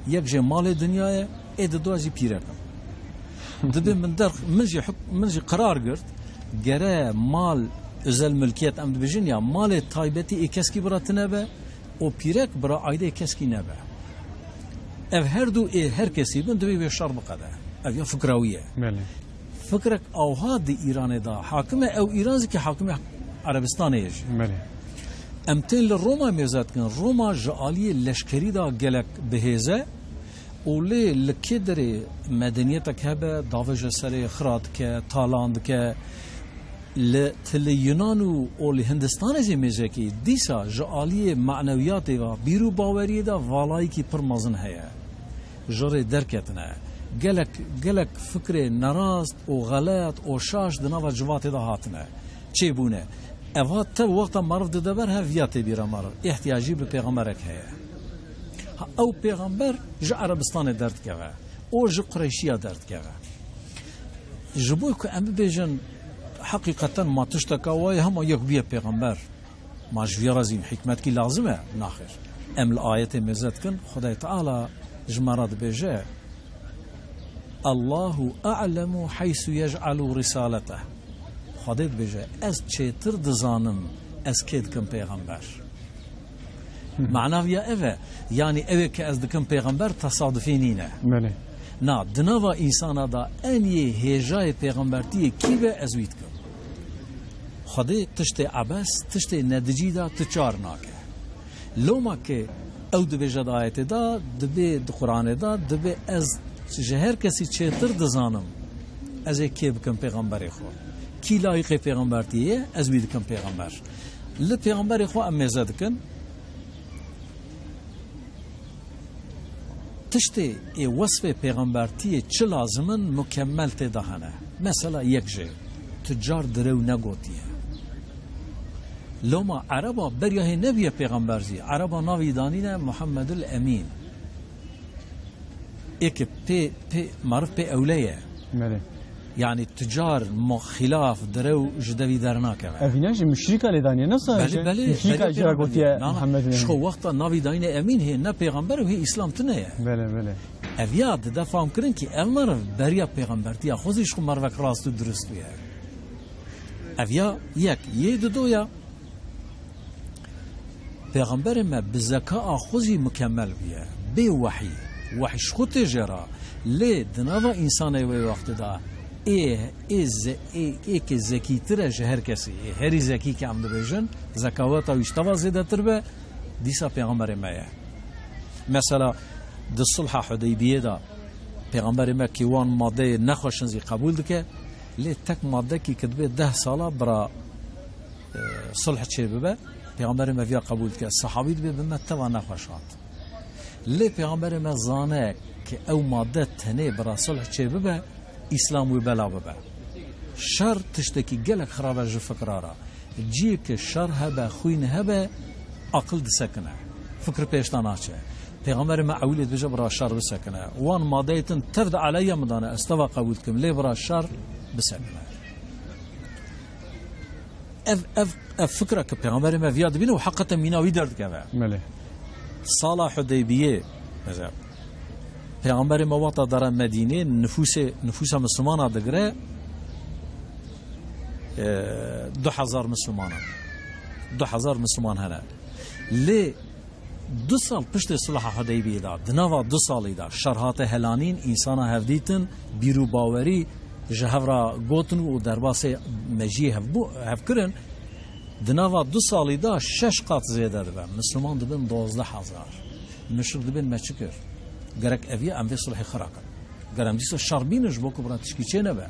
Yek jê malê dinya ye, ê didoya jî pîrek im. Dibê min derx-, min jî huk-, min jî qerar girt, gere mal, özel mülkiyet em dibêjin ya, malê taybetî ê keskî bira tine be û pîrek bira aîdeyê keskî nebe. Ev her du ê her kesî bin, divê wê şer biqede. Ev ya fikra wî ye. Belê. Fikrek awha di Îranê de hakim e, ew Îran zî ki hakim e Erebistanê ye jî. Belê. Em tên li Roma mêze dikin. Roma ji aliyê leşkerî de gelek bihêz e û lê li kê derê medeniyetek hebe, davêje serê, xira dike, talan dike. Li, ti li Yunan û, û li Hindistanê jî mêzekî dîsa ji aliyê manewiyatê ve, bîr û baweriyê de valayekî pir mezin heye. Ji rê derketine. Gelek, gelek fikrê nerast û xelet û şaş di nava civatê de hatine. Çêbûne. Eva tev wexta meriv dide ber hev viya tê bîra meriv. Îhtiyacî bi pêxemberek heye. Ha, ew pêxember ji Erebistanê derdikeve. Û ji Qureyşiya derdikeve. Ji bo ku em bibêjin, heqîqeten ma tişteka wayê hema yek bûye pêxember. Ma ji vî re zî hikmetkî lazim e? Naxêr. Em li ayetê mêze dikin, Xwedayê Teala ji me re dibêje, "Allahu a'lemu heysu yec'alu risaleteh." Xwedê dibêje, "Ez çêtir dizanim ez kê dikim pêxember." Mana viya ev e. Yanî ew ê ke ez dikim pêxember tesadufî nîne. Belê. Na, di nava însana de en yê hêjayê pêxembertiyê kî be ez wî dikim. Xwedê tiştê ebes, tiştê nedicî de tu çar nake. Loma ke ew dibêje di ayetê de, dibê di Quranê de, dibê ez ji her kesî çêtir dizanim. Ez ê kê bikim pêxemberê xwe. Kî layiqê pêxembertiyê ye, ez wî dikim pêxember. Li pêxemberê xwe em mêze dikin. Tiştê ê wesfê pêxembertiyê çi lazim in, mukemmel tê de hene. Mesela yek jê, tu car direw negotiye. Loma Ereba beriya hê nebûye pêxember jî. Ereba navî danîne Muhammedul Emîn. Ê ke pê, pê, meriv pê ewle ye. Belê. Yanî tu car, mo-, xîlaf, direw ji devî dernakeve. Evîna jî muşrîka lê daniye, ne sadece Belê, belê, muşrîka belê, jî ra belê. Gotiye Na, na. Muhammed Ji xwe wexta navî dayîne Emîn hê ne pêxember û hê Îslam tune ye. Belê, belê. Ev ya dide fam kirin ki ev meriv beriya pêxembertiya xwe zî ji xwe merivek rast û dirust bûye. Ev ya yek, yê dido ya, Pêxemberê me bi zeka a xwe zî mukemel bûye. Bê wehî. Wehî ji xwe tê jê re. Lê di nava însanê wê wextê de ê, ê ze-, ê, ê ke zekîtir e ji her kesî. Ê herî zekî ke em dibêjin, zekaweta wî ji te ve zêdetir be, dîsa pêxemberê me ye. Mesela di sulha Hudeybiyê de pêxemberê me kî wan madeyê nexweş in zî qebûl dike, lê tek madekî ke dibê deh sala bira e, sulh çê bibe, Pêxemberê me viya qebûl dike. Sehabî dibê bi me teva nexweş hat. Lê Pêxemberê me zane ke ew madde tenê bira sulh çê bibe, Îslam wê bela bibe. Şer tiştekî gelek xirab e ji fikra re. Ciyê ke şer hebe, xwîn hebe, aqil disekine. Fikir pêş de naçe. Pêxemberê me ewilê dibêje bira şer bisekine. Wan madeyê din tev di aleyya min de ne, ez teva qebûl dikim. Lê bira şer bisekine. Ev, ev, ev fikra ke Pêxemberê me viya dibîne û heqeten mîna wî derdikeve. Belê. Sala Hudeybiyê, mesela, Pêxemberê me wata dere Medînê, nifûsê, nifûsa Mislimana digire, e, du hezar Misliman in. Du hezar Misliman hene. Lê Du sal piştê Sulha Hudeybiyê de, di nava du salî de şer hate helanîn, însana hevdîtin, bîr û bawerî ji hev re gotin û derbasê mejiyê hev bû, hev kirin. Di nava du salî de şeş qat zêde dibe. Misliman dibin dozdeh hezar. Muşrik dibin me çi kir? Gerek ev ye em vê sulhê xira kin. Ger em dîsa şer bînin ji bo ku bira tişkî çê nebe.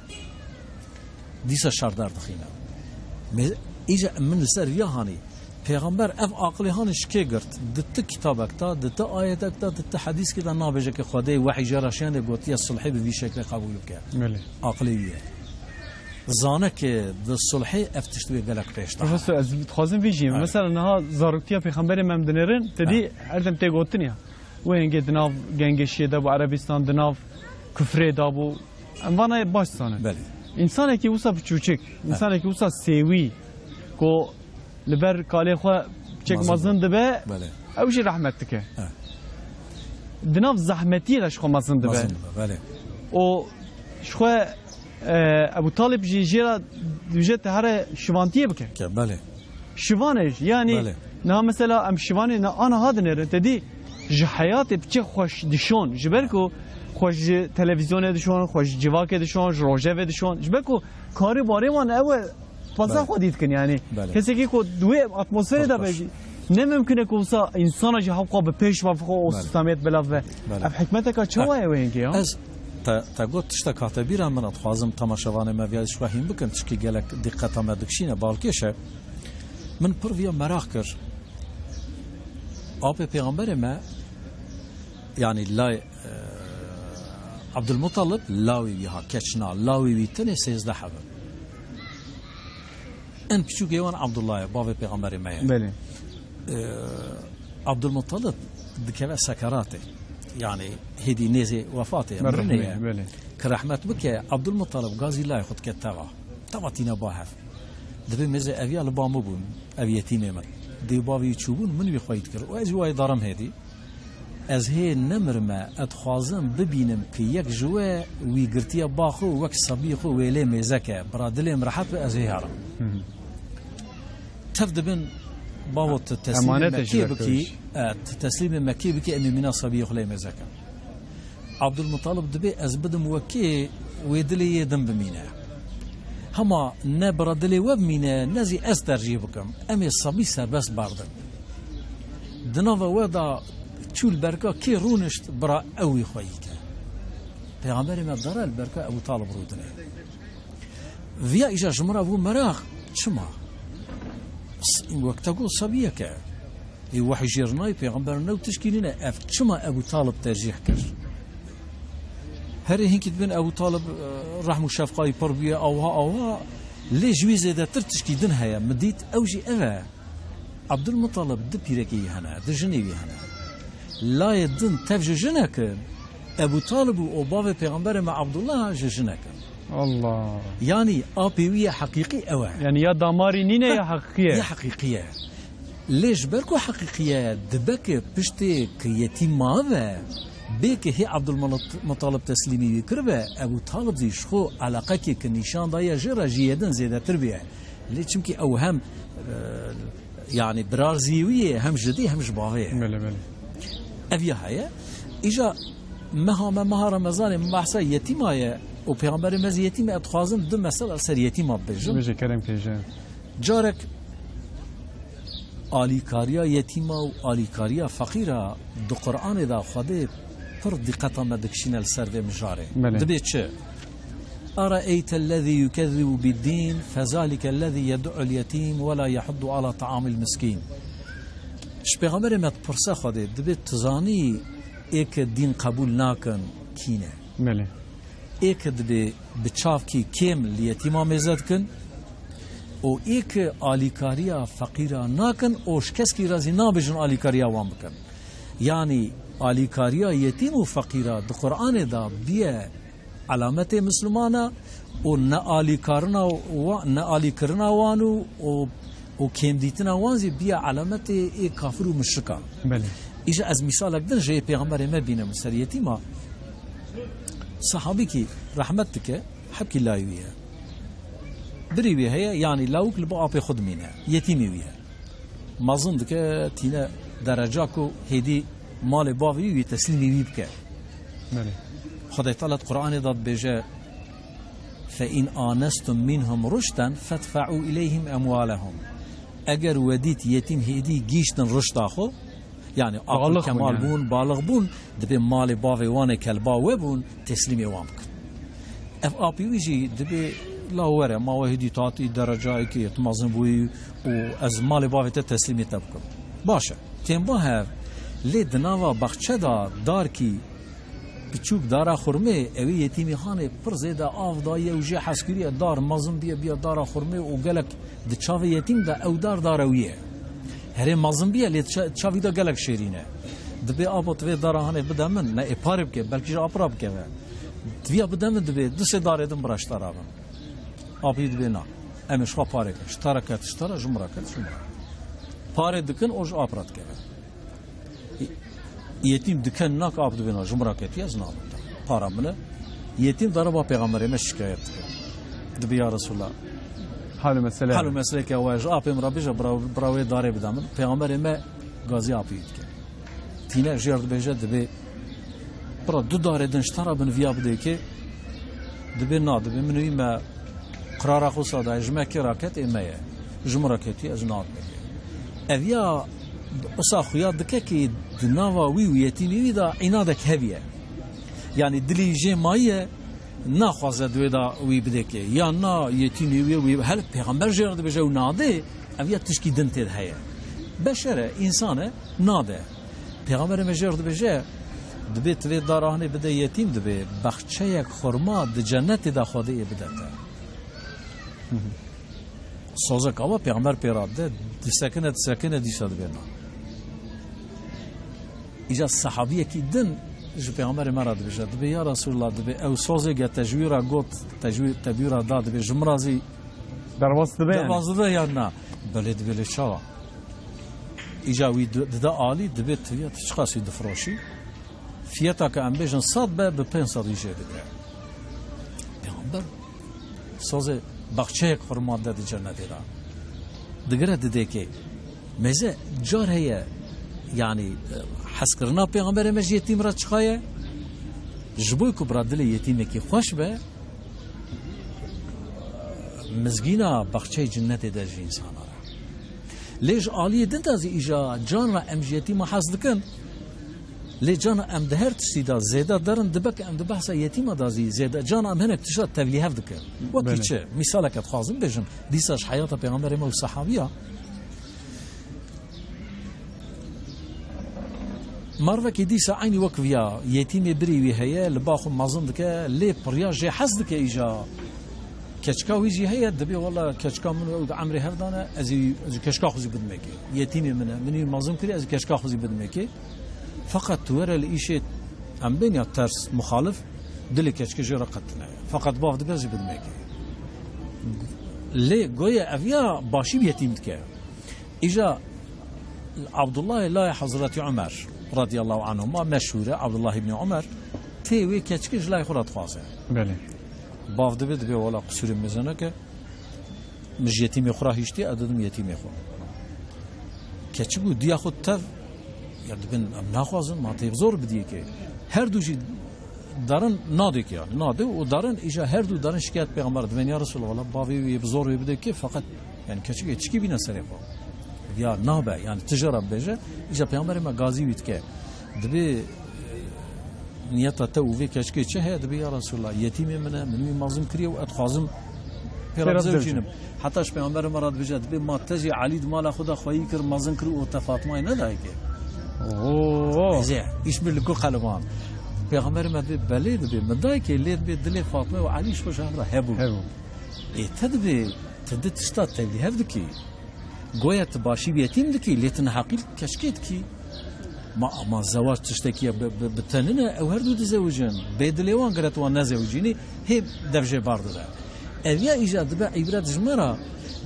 Dîsa şer derdixîne. Me, îca min li ser viya hanî. Pêxember ev aqilê hanî ji kê girt? Di ti kitabek de, di ti ayetek de, di ti hedîskê de nabêje ke Xwedê wehî jê re şiyandê gotiye sulhê bi vî şeklê qebûl bike. Belê. Aqilê wî ye. Zane ke di sulhê ev tişt wê gelek pêş de. Profesor, ez dixwazim vê jî. Evet. Mesela niha zaroktiya Pêxemberê me em dinêrin, te dî her dem tê gotin ya. Wê hingê di nav gengeşiyê de bû Erebistan, di nav kufrê de bû. Em vana baş zanin. Belê. Însanekî wisa biçûçik, însanekî wisa sêwî ku li ber kalê xwe çek mezin dibe, belê, ew jî rehmet dike. He. Di nav zehmetiyê de ji xwe mezin dibe. Mezin dibe, belê. Û ji xwe, e, Ebu Talib jî jê re dibêje te here şivantiyê bike. Ke, belê. Şivanê jî, yanî, belê, niha mesela em şivanê ne aniha dinêrin, te dî ji heyatê piçek xweş dişon. Ji ber ku xweş ji televîzyonê dişon, xweş ji civakê dişon, ji rojevê dişon. Ji ber ku karê barê wan ew e, paza, belê, xwedî dikin, yanî. Belê. Kesekî ku di wê atmosferê de be jî, ne mimkun e ku wisa însana jî hewqa bi pêş ve xwe û, belê, sîstemiyet belav be. Belê. Ev hikmeteka çawa ye wê hingê ya? Ez Te, te got tiştek hate bîra min, ez dixwazim temaşevanê me viya jî xwe hîn bikin, çikî gelek dîqeta me dikişîne, balkêş e. Min pir viya meraq kir. Apê pêxemberê me, yanî lay, e, Abdulmutalib, lawê wî ha, keç na, lawê wî tenê sêzdeh hebin. En piçûkê wan Abdullah ye, bavê pêxemberê me ye. Belê. Ee, Abdulmuttalib dikeve sekeratê. Yanî hêdî nêzê wefatê ye, Merhemê, mirinê ye. Belê. Ki rehmet bike, Abdulmuttalib gazî layê xwe dike teva. Teva tîne ba hev. Dibê mêzê ev ya li ba min bûn, ev yetîmê min. Dê bavê wî çûbûn, min wî xweyî dikir. Û ez jî wayê darim hêdî. Ez hê nemirime, ez dixwazim bibînim ki yek ji we wî girtiye ba xwe û wek sebiyê xwe wê lê mêze ke. Bira dilê min rehet be, ez hê herim. Hı hı. Tev dibin, bavo, tu teslîmê Emanet e ji Mekkê ber bikî, kewş. E, tu teslîmê Mekkê bikî, em ê mîna sebiyê xwe lê mêze kin. Abdulmutalib dibê ez bidim wekê, wê dilê yê din bimîne. Hema ne bira dilê we bimîne, ne zî ez tercîh bikim. Em ê sebî serbest berdin. Di nava we de çû li berka kê rûnişt, bira ew wî xweyî ke. Pêxemberê me dara li berka Ebû Talib rûdinê. Viya îja ji min re bû meraq, çima? S-, wek te got sebiyek e. Ê wehy jê re nayê, pêxember new tişkî nîne. Ev çima Ebû Talib tercîh kir? Herê hinkî dibên Ebû Talib, e, rehm û şefqayî pir bûye, awha, awha. Lê ji wî zêdetir tişkî din heye. Min dît, ew jî ev e. Abdulmutalib du pîrekê yî hene, du jinê wî hene. Layê din tev ji jinek in, Ebû Talib û o bavê pêxemberê me Abdullah ji jinek in. Allah. Yanî apê wî yê heqîqî ew e. Yanî ya damarî nîne ya heqîqî ye. Ya heqîqî ye. Lê ji ber ku heqîqî ye, dibe ki piştê ki yetîm mabe, bê ki hê Abdulmutalib teslîmî wî kiribe, Ebû Talib zî ji xwe eleqekê ki nîşan daye jê re ji yê din zêdetir bûye. Lê çimkî ew hem, e, yanî birarzî wî yê, hem ji dî hem ji bavê ye. Belê, belê. Ev ya heye. Îja meha me, meha Remezanê, me behsa yetîma ye û pêxemberê me zî yetîm e, ez dixwazim du mesela li ser yetîma bibêjim. Bêje, kerem kêje. Carek alîkariya yetîma û alîkariya feqîra di Qur'anê de Xwedê pir dîqeta me dikişîne li ser vê mijarê. Belê. Dibê çi? Eraeytellezî yukezzibu biddîn fezalike lezî yed'ul yetîm ve la yehuddu ala taamil miskîn. Ji pêxemberê me dipirse Xwedê, dibê tu zanî ê ke dîn qebûl nakin kî ne? Belê. Ê ke dibê bi çavkî kêm li yetîma mêze dikin û ê ke alîkariya feqîra nakin û ji keskî re zî nabêjin alîkariya wan bikin. Yanî alîkariya yetîm û feqîra di Qur'anê de biye alametê Mislimana û nealîkarina wa-, nealîkirina wan û, û, û kêmdîtina wan zî biye alametê ê kafir û muşrikan. Belê. Îja ez mîsalek din jê pêxemberê me bînim ser yetîma. Sahabîkî rehmet dike, hebkî layê wî ye. Birî wî heye, yanî lawik li ba apê xwe dimîne. Yetîmî wî ye. Mezin dike, tîne dereca ku hêdî malê bavê wî, wî teslîmî wî bike. Belê. Xwedê Teala di Qur'anê de dibêje, "Fe in anestum minhum ruşden fedfe'û ileyhim emwalehum." Eger we dît yetîm hêdî gihîştin ruşda xwe, yanî aqil kemal bûn, balix bûn, dibê malê bavê wan ê ke li ba we bûn, teslîmê wan bikin. Ev apî wî jî dibê la were, ma we hêdî tatî derecayekê tu mezin bûyî û ez malê bavê te teslîmê te bikim. Baş e, têm ba hev, lê di nava baxçe de darkî piçûk dara xurmê, ewê yetîmî hanê pir zêde av daye û jê hez kiriye, dar mezin biye, biye dara xurmê û gelek di çavê yetîm de ew dar dara wî ye. Herê mezin biye, lê ça-, çavî de gelek şêrîn e. Dibê, "Abo, tu vê dara hanê bide min, ne ê parê bike, belkî ji apira bikeve. Tu viya bide min, dibê du sê darê din bira ji te re bin." Apî dibê, "Na, em ê ji xwe parê kin. Ji te re ket, ji te re, ji min re ket, ji min re." Parê dikin, o ji apira dikeve. Yetîm diken nak ap dibê, "Na, ji min re ketiye, ez nabim te. Para min e." Yetîm dara ba pêxemberê me şikayet dike. Dibê, "Ya Resulallah, hal û mesele, hal û mesele ke we ji apê min re bêje, bira, bira wê darê bide min." Pêxemberê me gazî apî dike. Tîne jêr dibêje, dibê, "Bira, du darê din ji te re bin, viya bidê kê?" Dibê, "Na," dibê, "min wî me qirara xwe wisa daye, ji me kê re ket, ê me ye. Ji min re ketiye, ez nabim kê." Ev ya wisa xuya dike kê di nava wî û yetîmê wî de înadek hebiye. Yanî dilî jê mayiye, naxwaze di wê de wî bidekê. Ya na yetîmê wî, wî hel Pêxember jê re dibêje û nadê, ev ya tişkî din tê de heye. Beşer e, însan e, nade. Pêxemberê me jê re dibêje, dibê tu vê dara hinê bide yetîm, dibê baxçeyek xurma di cennetê de Xwedê ê bide te. Sozek ava Pêxember pê re dide, disekine, disekine, dîsa dibê na. Îca sehabiyekî din ji Pêxemberê me re dibêje, dibê, ya Resulullah, dibê ew sozê ge te ji wî re got, te ji wî, te bi wî re da, dibê ji min re zî Derbas dibe yani. Derbas dibe yan na? Belê dibê, lê çawa? Îca wî di-, dide alî, dibê tu ya tu çiqasî difiroşî? Fiyeta ke em bêjin sed be, bi pênc sed jê dike. Pêxember sozê baxçeyek xurma de di cennetê de. Digire didêkê. Mêze car heye, yanî, e, hezkirina Pêxemberê me ji yetîm re çiqa ye? Ji bo ku bira dilê yetîmekî xweş be, mizgîna baxçeyê cinnetê de ji însana re. Lê ji aliyê din de zî îja can re em ji yetîma hez dikin. Lê cana em di her tiştî de zêde derin, dibe ke em di behsa yetîma de zî zêde, cana em hinek tişta tevlîhev dikin. Wekî Belê. çi? Mîsaleke dixwazim bêjim, dîsa ji heyata Pêxemberê me û sehabiya. Mervekî dîsa eynî wek viya, yetîmê birî wî heye, li ba xwe mezin dike, lê piriya jê hez dike îja. Keçika wî jî heye, dibê wela keçika min û ew di emrê hev de ne, ez ê, ez ê keçika xwe zî bidim êkê. Yetîmê min e, min wî mezin kiriye, ez ê keçika xwe zî bidim êkê. Feqet tu were li îşê em bên ya ters, muxalif, dilê keçikê jê re qet tune ye. Feqet bav dibe ez ê bidim êkê. Lê goye ev ya başî bi yetîm dike. Îja Abdullahê layê Hezretî Omer radiyallahu anhuma, meşhûr e, Abdullah îbnî Omer, tê wê keçikê ji layê xwe re dixwaze. Belê. Bav dibê, dibê wela qisûrê mezin neke, min ji yetîmê xwe re hiştî, ez didim yetîmê xwe. Keçik û diya xwe tev, ya dibin, em naxwazin, ma tê zor bidiyê ke. Her du jî derin nadê ki yani, nadê û derin, îja her du derin şikayet pêxember dibên, ya Resulallah, wala bavê wî bi zor wê bide ki, feqet yani keçikê çikî bîne serê xwe. Ya nabe, yani tijara bêje, îja pêxemberê me gazî wî dike. Dibê, e, niyeta te û vê keçikê çi heye? Dibê, ya Resulallah, yetîmê min e, min wî mezin kiriye û ez dixwazim pê re Pê re bizewicînim. bizewicînim. Heta ji pêxemberê me re dibêje, dibê ma te jî Elî di mala xwe de xweyî kir, mezin kir û te Fatmayê nedayê ke. Oo. Êzê, îş min li ku qeleman. Pêxemberê me dibê, belê dibê, min dayê ke, lê dibê dilê Fatma û Elî ji xwe ji hev re hebû. Hebû. Ê, te dibê, tu di tişta tevlîhev dikî. Goya tu başî bi yetîm dikî, lê tu neheqî li keçikê dikî. Ma, ama zewac tiştekî ye bi, bi, bi te nine, ew her du dizewicin. Bê dilê wan gere tu wan nezewicînî, hê dev jê bar dide. Ev ya îja dibe îbret ji me re,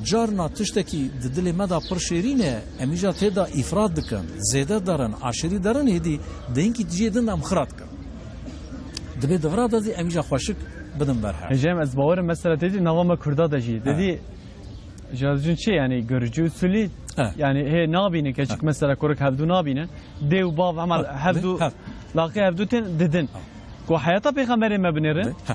carna tiştekî di dilê me de pir şêrîn e, em îja tê de îfrat dikin, zêde derin, aşirî derin, hêdî di hinkî cihê din de em xira dikin. Dibê di vira de zî em îja xweşik bidin ber hev. Hêjayê me, ez bawer im mesela tê dî nava me Kurda de jî. He. Dedî, ji ez jin çi yani görücü usulî? He. Yani hê nabînin keçik He. mesela kurik hevdu nabînin. Dê û bav hemal He. hevdu He. laqê hevdu tên didin. He. Ku heyata pêxemberê me binêrin. He.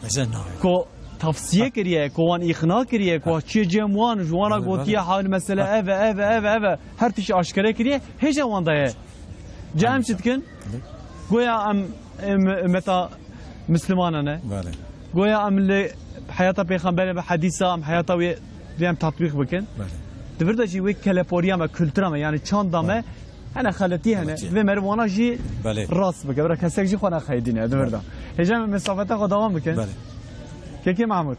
Meze nayê. Ku tavsiye He. kiriye, ku wan îqna kiriye, ku He. çiye cem wan, ji wana Belê, gotiye belê. hal mesele He. ev e, ev e, ev e, ev e. Her tişt aşkere kiriye, hêja wan daye. Cem Belê. çi dikin? Belê. Goya em, em, ümmeta Mislimanan e. Belê. Goya em li heyata pêxemberê bi hedîsa, em heyata wê em tatbîq bikin. Belê. Di vir de jî wê keleporiya me, kultura me, yani çanda me, Belê. hene xeletî hene. Xeletî. Vê meriv wana jî Belê. rast bike. Bira kesek jî xwe nexeyidîne, di vir de. Belê. Hêja me mesafeta xwe dewam bikin. Belê. Kekê Mahmud.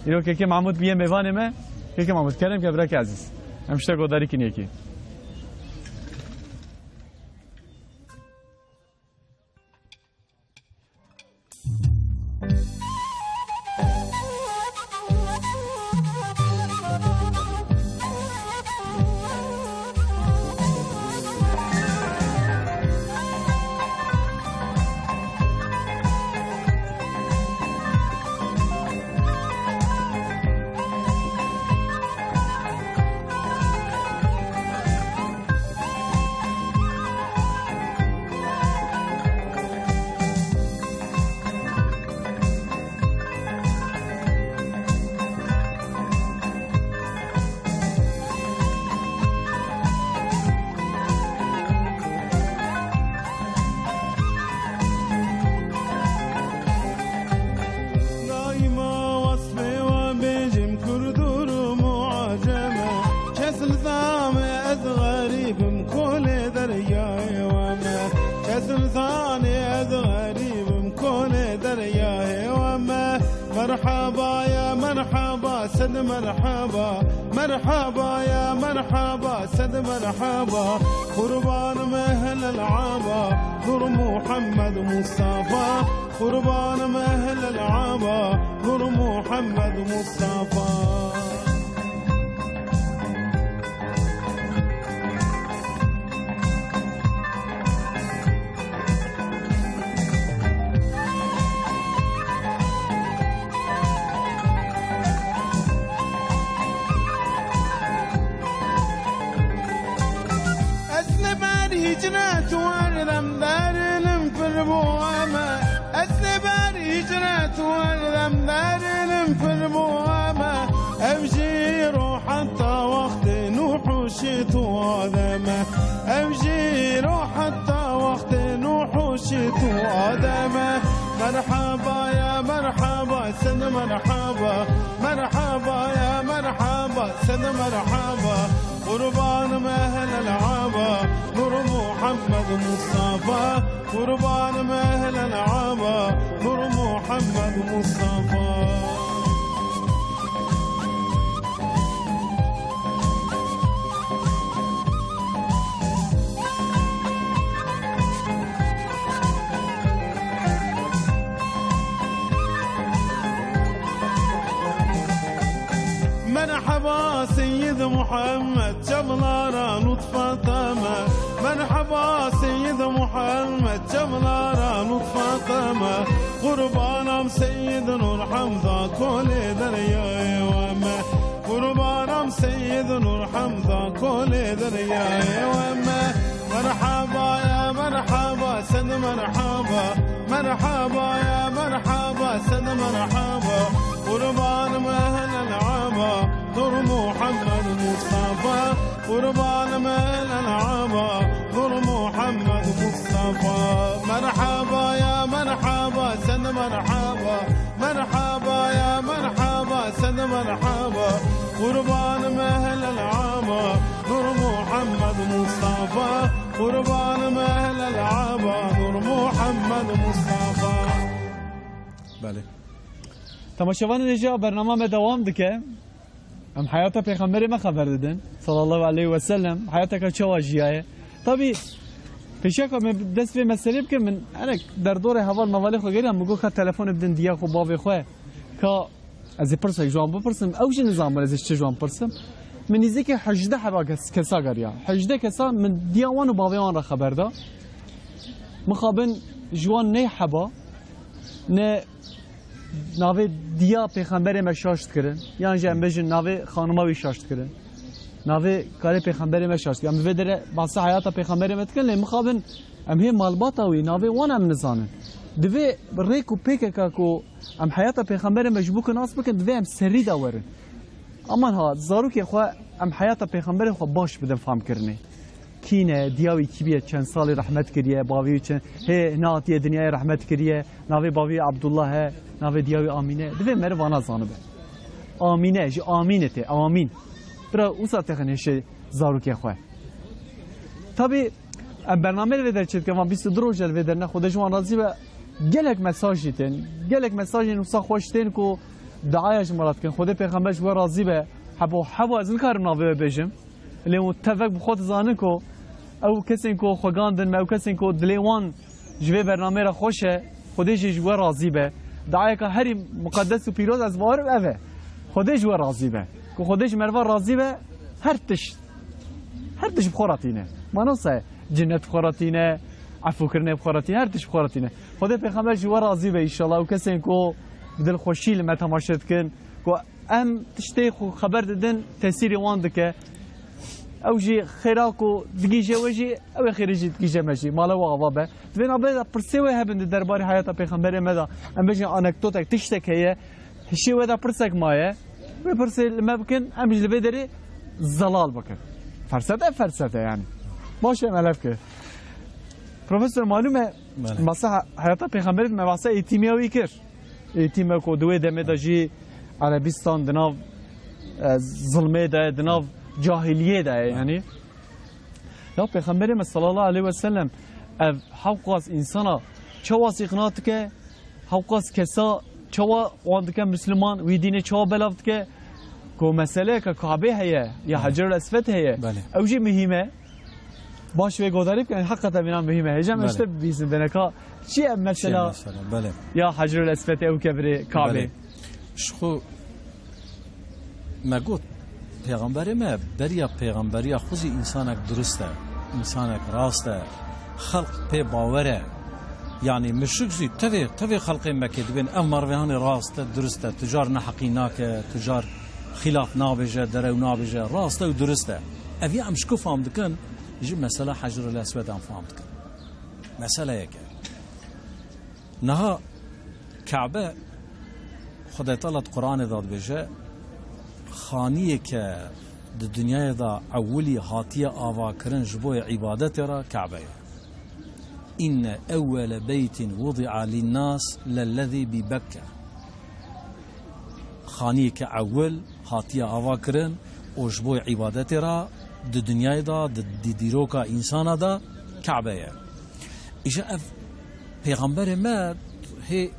Îro Kekê Mahmud biye mêvanê me. Kekê Mahmud, kerem ke bireke ezîz. Em şte godarî kin yekî. Ya ê we me, merhaba ya merhaba, sed merhaba. Merhaba ya merhaba, sed merhaba. Qurbanım ehlel aba, Nur Muhammed Mustafa. Qurbanım ehlel aba, Nur Muhammed Mustafa. Ez li ber hicret werdem, derinim pir bû eme. Ez li ber hicret werdem, derinim pir bû eme. Ev jî ro heta wextê Nûh û Şît û Adem e. Ev jî ro heta wextê Nûh û Şît û Adem e. Merhaba ya merhaba, sed merhaba. Merhaba ya merhaba, sed merhaba. Qurbanım ehlel aba, Nur Muhammed Mustafa. Qurbanım ehlel aba, Nur Muhammed Mustafa. Merhaba Seyyid Muhammed, çavlara nût Fatime. Merhaba Seyyid Muhammed, çavlara nût Fatime. Qurbanam Seyyid Nur Hamza kolê deryayê we me. Qurbanam Seyyid Nur Hamza kolê deryayê we me. Merhaba ya merhaba, sed merhaba. Merhaba ya merhaba, sed merhaba. Qurbanım ehlel aba, Nur Muhammed Mustafa. Qurbanım ehlel aba, Nur Muhammed Mustafa. Merhaba ya merhaba, sed merhaba. Merhaba ya merhaba, sed merhaba. Qurbanım ehlel aba, Nur Muhammed Mustafa. Qurbanım ehlel aba, Nur Muhammed Mustafa. Belê. Temaşevanên hêja, bernama me dewam dike. Em heyata Pêxemberê me xeber didin, sallallahu aleyhi ve sellem, heyateke çawa jiyaye. Tabî, pêşiya ku me dest vê meselê bikim, min hinek derdorê heval mevalê xwe gerî, min got ka telefonê bidin diya xwe, bavê xwe, ka ez ê pirsek ji wan bipirsim, ew jî nizanibin ez ê ji çi ji wan pirsim. Min nîzîkî hejdeh heba kes-, kesa geriya. Hejdeh kesa min diya wan û bavê wan re xeber da. Mixabin ji wan neh heba, ne navê diya pêxemberê me şaş dikirin, yan jî em bêjin navê xanima wî şaş dikirin. Navê karê pêxemberê me şaş dikirin. Em bi vê derê behsa heyata pêxemberê me dikin, lê mixabin em hê malbata wî, navê wan em nizanin. Divê rêk û pêkeka ku em heyata pêxemberê me ji bo ku nas bikin, divê em serî de werin. Aman ha, zarokê xwe em heyata pêxemberê xwe baş bidin famkirinê. Kî ne, diya wî kî bîye, çend salî rehmet kiriye, bavê wî çend, hê hina hatiye dinyayê rehmet kiriye, navê bavê wî Abdullah e, navê diya wî Amîne. Divê meriv vana zanibe. Amîne, ji Amînê tê, Amîn. Bira wisa têxin hêşê zarokê xwe. Tabî, em bernameyê li vê derê çêdikin, van bîst û du roj e li vê derê ne, Xwedê ji wan razî be. Gelek mesaj jî tên, gelek mesajên wisa xweş tên ku duaya ji me re dikin. Xwedê pêxember ji we razî be. Hebo, hebo ez nikarim navê we bêjim. Lê hûn tevek bi xwe dizanin ku ew kesên ku xwegandin me, ew kesên ku dilê wan ji vê bernameyê re xweş e, Xwedê jî ji we razî be. Duayeka herî muqedes û pîroz ez bawerim ev e. Xwedê ji we razî be. Ku Xwedê ji meriva razî be, her tişt, her tişt bi xwe re tîne. Manosa ye, cinnet bi xwe re tîne, efûkirinê bi xwe re tîne, her tişt bi xwe re tîne. Xwedê pêxember ji we razî be înşallah. Û kesên ku bi dilxweşî li me temaşe dikin, ku em tiştê xwe xeber didin, tesîrê wan dike. Ew jî xêra ku digihîje we jî, ew ê xêrê jî digihîje me jî. Mala we ava be. Di vê navbeyê de pirsê wê hebin di derbarê heyata pêxemberê me de. Em bêjin anekdotek, tiştek heye. Hişê we de pirsek maye. Wê pirsê li me bikin, em jî li vê derê zelal bikin. Felsete, felsete yani. Baş e, em elef kir. Profesor, malum e, Belê. masa heyata pêxemberê me masa eğitimiya wî kir. Êtîme ku di wê demê de jî Erebistan di nav, e, zilmê de ye, di nav cahiliyê de ye, yanî. Ya Pêxemberê me sallallahu aleyhi ve sellem ev hewqas însana çawas îqna dike, Hewqas kesa çawa wan dike Misliman, wî dînê çawa belav dike, ku meseleyeke Kabê heye, ya Belê. Hecerul Esved heye. Belê. Ew jî muhîm e. Baş vê godarî bikin, heqeten mîna muhîm e. Hêja me Belê. Ji te bibîzin deneka. Çi ye Çi ye mesela? Mesela? Belê. Ya Hecerul Esved ew kevirê Kabê. Belê. Ji xwe me got, pêxemberê me, beriya pêxemberiya xwe zî însanek durist e, însanek rast e, xelq pê bawer e. Yanî mişrik zî tevê, tevê xelqê Mekê dibên ev merivê hanê rast e, durist e, tu car neheqî nake, tu car xîlaf nabêje, derew nabêje, rast e û durist e. Ev ya em ji ku fam dikin, ji mesela Hecerul Eswed em fam dikin. Meseleyek e. Niha Kabe, Xwedê Teala di Quranê de dibêje, xaniyeke di dinyayê de ewilî hatiye avakirin ji bo îbadetê re Kabe ye. Înne ewwele beytin wudi'a linnâs lellezî bi Bekke. Xaniyeke ewil hatiye avakirin û ji bo îbadetê re di dinyayê de, di, di dîroka însana de Kabe ye. Îja ev pêxemberê me hê,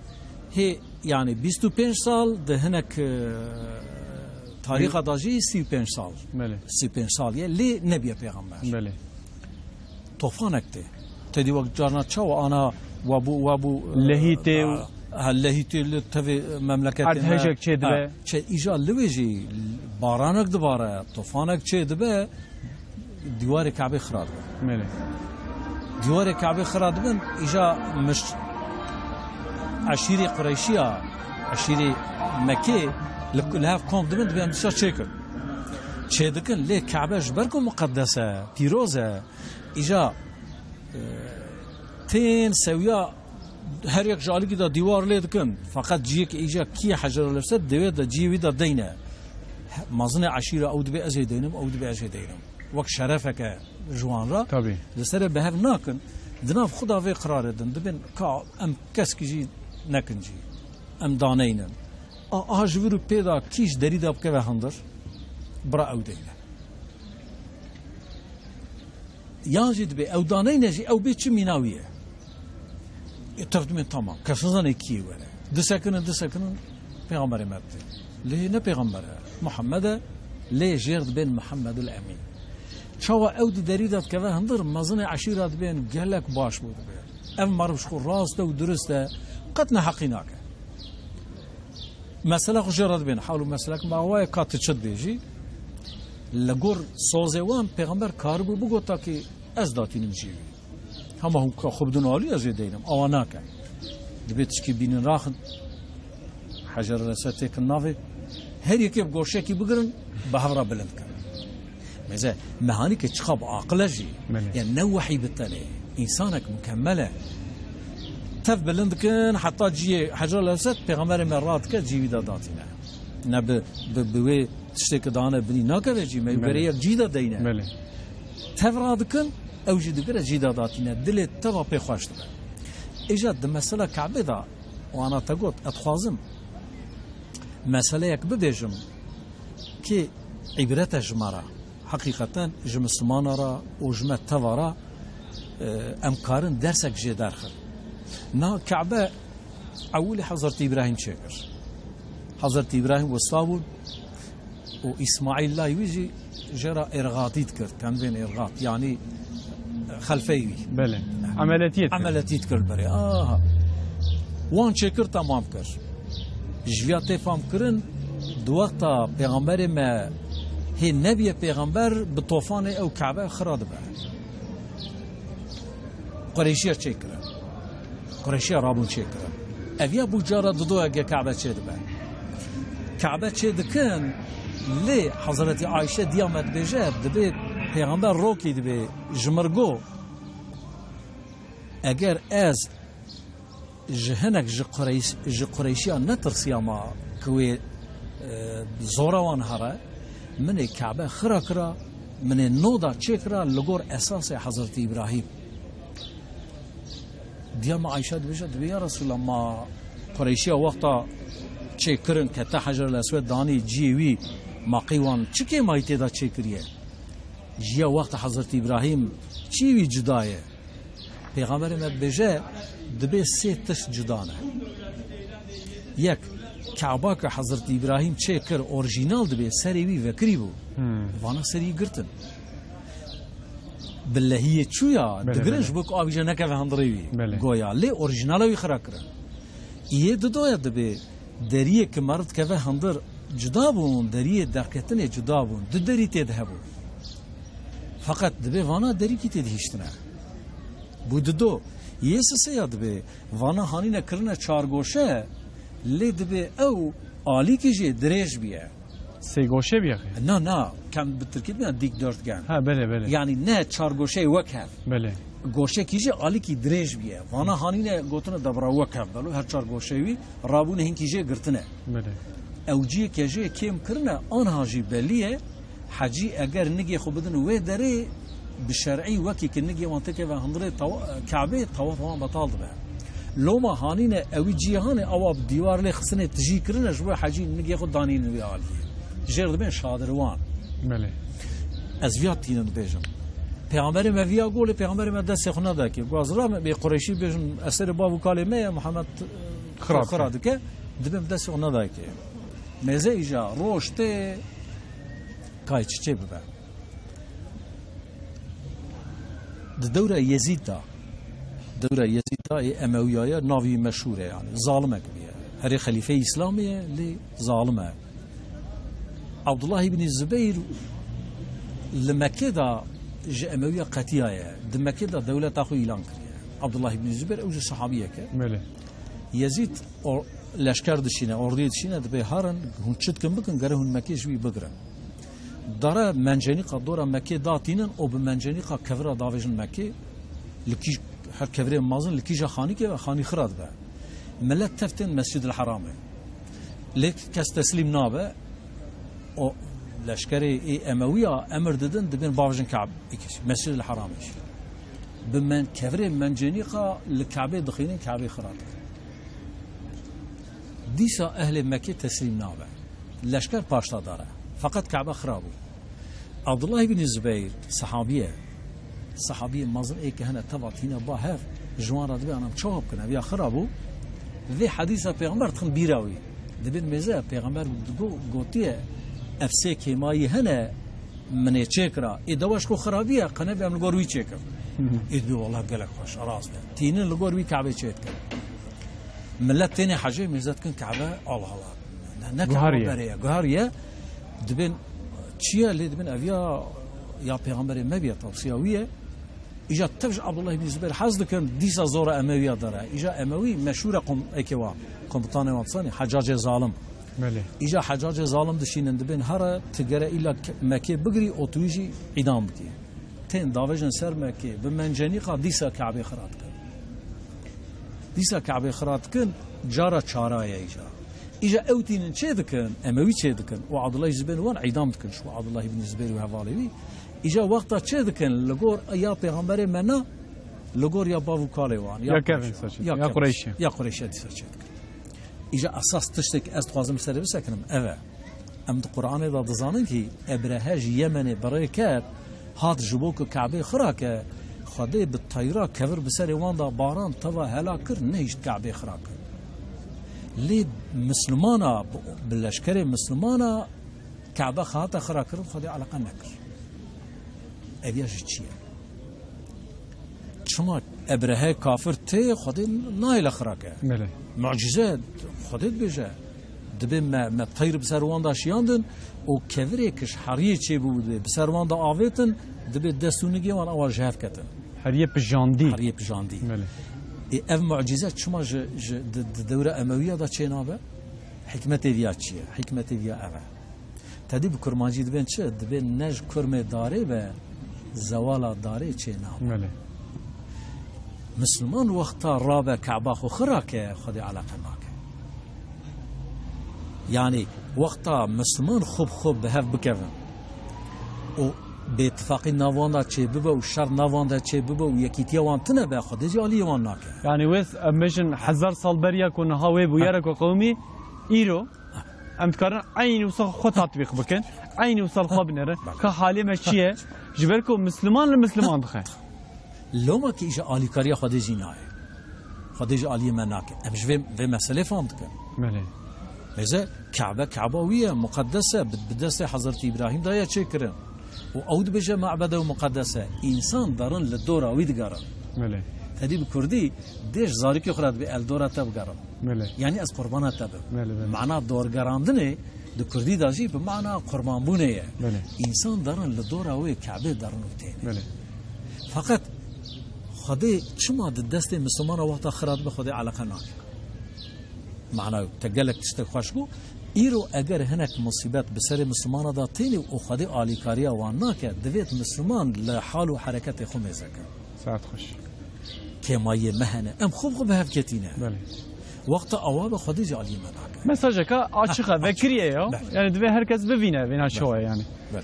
hê, yanî bîst û pênc sal di hinek, e, tarîxa de jî sî û pênc sal. Belê. Sî û pênc sal ye, lê nebiye pêxember. Belê. Tofanek tê. Te dî wek carna çawa ana we bû, we bû, e, Lehî tê û ha, ha, lehî tê li tevê memleketê me. Erdhejek çê dibe. Ha, çe îja li wê jî baranek dibare, tofanek çê dibe, dîwarê Kabê xira dibe. Belê. Dîwarê Kabê xira dibin, îja miş-, eşîrê Qureyşiya, eşîrê Mekê li, li hev kom dibin, dibên dîsa çêkin. Çê dikin, lê Kabe ji ber ku muqeddes e, pîroz e, îja, e, tên sewiya her yek ji alîkî de dîwar lê dikin. Feqet ciyek îja kî Hecerul Eswed divê de ciyê wî de deyne. He, mezinê eşîra ew dibê ez ê deynim, ew dibê ez ê deynim. Wek şerefeke ji wan re. Tabî. Li serê bi hev nakin. Di nav xwe de vê qirarê din dibên ka em keskî jî nekin cî. Em daneynin. A, a ji vir û pê de kî ji derî de bikeve hundir, bira ew deyne. Yan jî dibê ew daneyne jî ew bê çi mîna wî ye. E, tev dimên tamam. Kes nizane kî were. Disekinin, disekinin, pêxemberê me dibê. Lê ne pêxember e. Muhammed e. Lê jêr dibên Muhammedul Emîn. Çawa ew di derî de dikeve hundir, mezinê eşîra dibên gelek baş bû dibê. Ev meriv ji xwe rast e û durist e. Qet neheqî nake. Mesela xwe jê re dibên, hal û meselek me awa ye, ka tu çi dibêjî? Li gor sozê wan pêxember karibû bigota ki ez datînim cî wî. Hema hûn ka xwe bidin alî ez ê deynim. Awa nake. Dibê tişkî bînin raxin. Hecer Resed têkin navê. Her yekê bi goşekî bigirin, bi hev re bilind kin. Meze, mehanî ke çiqa bi aqil e jî, Belê. Yani ne wehî bi tenê. Însanek mukemmel e. Tev bilind dikin, heta ciyê Hecer Lesed, pêxemberê me radike, cî wî de datîne. Ne bi, bi, bi wê tiştê ke dane binî nakeve cî, me Belê. Berê yek cî de deyne. Belê. Tev radikin, ew jî digire cî de datîne. Dilê teva pê xweş dibe. Îja di mesela Kabê de, wana te got, ez dixwazim meseleyek bibêjim, ki îbret e ji me re. Heqîqeten ji Mislimana re û ji me teva re, e, em karin dersek jê derxin. Na Kabe ewilî Hezretî Îbrahîm çêkir. Hezretî Îbrahîm wista bûn û Îsmaîl lay wî jî jê re êrxatî dikir. Tenvên êrxat, yanî xelfeyê wî. Belê. Emeletiyê dikir. Emeletî dikir berê. Aha. Wan çêkir, temam kir. Ji viya tê fam kirin, di wexta pêxemberê me hê nebiye pêxember, bi tofanê ew Kabe xira dibe. Qureyşiya çêkirin. Qureyşiya rabûn çêkirin. Ev ya bû cara didoyeke Kabe çê dibe. Kabe çê dikin, lê Hezretî Ayşe diya me dibêje, dibê pêxember rokî dibê ji mir got, eger ez ji hinek ji Qureyş-, ji Qureyşiya netirsiyama ku wê, e, zora wan here, min ê Kabe xira kira, min ê noda çêkira li gor esasê Hezretî Îbrahîm. Diya me Ayşe dibêje, dibê, ya Resulallah, ma Qureyşiya wexta çêkirin ke te Hecer el Eswed danî ciyê wî, ma qey wan çi kêmayî tê de çêkiriye? Jiya wexta Hezretî Îbrahîm çiyê wî cuda ye? Pêxemberê me dibêje, dibê sê tişt cuda ne. Yek, Keba ke Hezretî Îbrahîm çêkir, orjînal dibê, serê wî vekirî bû. Hmm. Vana serî girtin. Bi lehiyê çûya, Belê, digirin belê. ji bo ku avîje nekeve hundirê wî. Belê. Goya, lê orjînala wî xira kirin. Yê didoya dibê, deriyê ke meriv dikeve hundir cuda bûn, deriyê derketinê cuda bûn. Du derî tê de hebû. Feqet dibê vana derîkî tê dihiştine. Bû dido. Yê sisê ya dibê, vana hanîne kirine çargoşe, lê dibê ew alîkî jê dirêj bîye. Sêgoşe bîye xê? Na, na, kem bi tirkî dibêne dikdörtgen. Ha, belê, belê. Yanî ne çargoşeyê wek hev. Belê. Goşekî jê alîkî dirêj bîye. Vana hanîne gotine debra wek hev. Belo her çar goşeyê wî rabûne hinkî jê girtine. Belê. Ew ciyê ke jê kêm kirine, anha jî belî ye. Hecî eger nigê xwe bidin wê derê, bi şer'î wekî ki nigê wan têkeve hundirê tawa-, Kebê, tawaf wan betal dibe. Loma hanîne ewî cîhanê awa bi dîwar lê xistinê tijî kirine, ji bo hecî nigê xwe danînin wê aliyê. Jêr dibên şadirwan. Belê. Ez viya tînin dibêjim. Pêxemberê me viya golê, pêxemberê me destê xwe nedake. Guaz ra me bê Qureyşî bêjin, eserê bav û kalê me ye, Muhammed, e, Xira xira dike. Dibêm destê xwe nedake. Mêze îja roj tê, kay çiçê bibe. Di dewra Yezîd de, dewra Yezîd de ê Emewiya ye, navî meşhûr e yani. Zalimek bûye. Herê xelîfeyê Îslamê ye, lê zalim e. Abdullah ibn Zubeyr li Mekkê de ji Emewiya qetiyaye. Di Mekkê de dewleta xwe îlan kiriye. Abdullah ibn Zubeyr ew jî sahabiyek e. Belê. Yezîd o leşker dişîne, ordiyê dişîne, dibê herin, hûn çi dikin bikin, gere hûn Mekkê ji wî bigirin. Dare mencenîqa dora Mekkê datînin û bi mencenîqa kevira davêjin Mekkê, li kîj-, her kevirê mezin li kîja xanîkê ve xanî xira dibe. Milet tev tên Mescid el Heramê. Lê kes teslîm nabe. O leşkerê ê Emewiya emir didin, dibên bavêjin Kab-, Mescid el Heramê jî. Bi men-, kevirê mencenîqa li Kebê dixînin, Kebê xira dikin. Dîsa ehlê Mekkê teslîm nabe. Leşker paşta dare. Feqet Kebe xira bû. Abdullah ibn Zubeyr, sehabî ye. Sehabiyê mezin ê ke hene teva tîne ba hev, ji wan re dibê anam çawa bikin, ev ya xira bû. Vê hedîsa pêxember dixin bîra wî. Dibên mêze pêxember digo-, gotiye, ev sê kêmayî hene, min ê çêkira. Ê dewa ji xwe xirabî ye, qe nebe em li gor wî çêkin. Ê dibê, wallah gelek xweş, rast e. Tînin li gor wî Kebê çêdikin. Milet têne hecê, mêze dikin Kebe, Allah Allah. Ne, ne Kebe berê ye, guhariye. Dibên çi ye, lê dibên ev ya, ya pêxemberê me bîye, tavsiya wî ye. Îca tev ji Abdullah ibn Zubeyr hez dikin, dîsa zora Emewiya dere. Îca Emewî meşhûr e kom-, eke wan, komutanê wan sanî, Hecacê Zalim. Belê. Îca Hecacê Zalim dişînin dibên here, ti gere îla ke-, Mekê bigirî û tu wî jî îdam bikî. Tên davêjin ser Mekê, bi mencenîqa dîsa Kebê xira dikin. Dîsa Kebê xira dikin, cara çara ye îca. Îca ew tînin çê dikin, Emewî çê dikin û Abdullah Zubeyr wan îdam dikin, ji Abdullah ibn Zubeyr û hevalê wî. Îca wexta çê dikin, li gor ya pêxemberê me na, li gor ya bav û kalê wan, ya Ya kevin Qureyşa, saçin, ya ya kevin, Qureyşa. Ya Qureyşa dîsa çê dikin. Îca esas tiştek ez dixwazim serê bisekinim, ev e. Em di Qur'anê de dizanin kî Ebrehe ji Yemenê bi rê ket, hat ji bo ku Kebê xira ke, Xwedê bi teyra kevir bi serê wan de baran teva hela kir, nehişt Kebê xira kir. Lê Mislimana, bi, bi leşkerê Mislimana Kebe hate xira kirin, Xwedê eleqe nekir. Ev ya ji çi ye? Çima Ebrehe kafir tê, Xwedê nayê li xira ke. Belê. Mucîze, Xwedê dibêje. Dibê me, me teyr bi ser wan de şiyandin û kevirê ki ji heriyê çêbûbû dibê bi ser wan de avêtin, dibê dest û nigê wan awa ji hev ketin. Heriyê pijandî. Heriyê pijandî. Belê. Ê, ev mucîze çima ji, ji, di, di dewra Emewiya de çênabe? Hikmetê viya çi ye? Hikmetê viya ev e. Tedî bi kurmancî dibên çi? Dibên ne ji kurmê darê be, zewala darê çê nabe. Belê. Misliman wexta rabe Keba xwe xira ke, Xwedê eleqe nake. Yanî wexta Misliman xwe bi xwe bi hev bikevin û bêtifaqî nav wan de çê bibe û şer nav wan de çê bibe û yekîtiya wan tune be, Xwedê jî aliyê wan nake. Yanî wê em bêjin hezar sal beriya ku niha wê bûyere ku qewimî, îro Em dikarin eynî wisa xwe tatbîq bikin, eynî wisa li xwe binêrin. Belê. Ka halê me çi ye? Ji ber ku Misliman li Misliman dixe. Loma ki îja alîkariya Xwedê jî nayê. Xwedê ji aliyê me nake. Em ji vê, vê meselê fam dikin. Belê. Mêze Kabe, Kabe wî ye, muqeddes e, bi, bi destê Hezretî Îbrahîm de ye çêkirin. Û ew dibêje mebede û muqeddes e. Însan derin li dora wî digerin. Belê. Tedî bi kurdî dê ji zarokê xwe re dibê el dora te bigerin. Belê. Yanî ez qurbana te bim. Belê, belê. Mana dorgerandinê di kurdî de jî bi mana qurbanbûnê ye. Belê. Însan derin li dora wê Kabê derin û têne. Belê. Feqet Xwedê çima di destê Mislimana wexta xira dibe Xwedê eleqe nake? Mana te gelek tiştek xweş got. Îro eger hinek musîbet bi serê Mislimana de têne û Xwedê alîkariya wan nake, divêt Misliman li hal û hereketê xwe mêze ke. Saet xweş. Kêmayiyê me hene. Em xwe bi xwe bi hev ketîne. Belê. Wexta awa be Xwedê jî aliyê me nake. Mesajeka açiq e, vekirî ye ya. Belê. Yani divê her kes bivîne vêna çawa yani. Belê.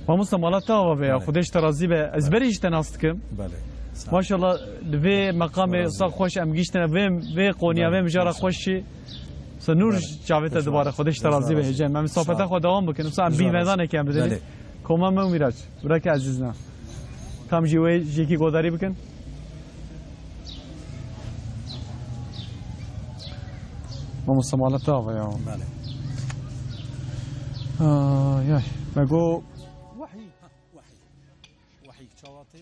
Mamosta mala te ava be ya. Belê. Xwedê ji te razî be. Ez Belê. Berî ji te nas dikim. Belê. Sağ ol. Maşallah, di vê meqamê Razî wisa be. Xweş em gihîştine vê, vê qoniya Belê. Vê mijara Maşallah. Xweş jî. Wisa nûr Belê. Çavê te Wisa dibare. Xwedê ji te razî be. Wisa razî. Hêcem. Em Sağ ol. Sohbeta xwe dewam bikin. Wisa em bî Wisa razî. Mêdaneke em bidin. Belê. Koma me û Mîraç. Bireke ezîz ne. Tam jî wê jêkî godarî bikin. Mamosta mala te ava ya. Belê. Ay, ay. Me go. Wahî. Wahî. Wahî çawa tê?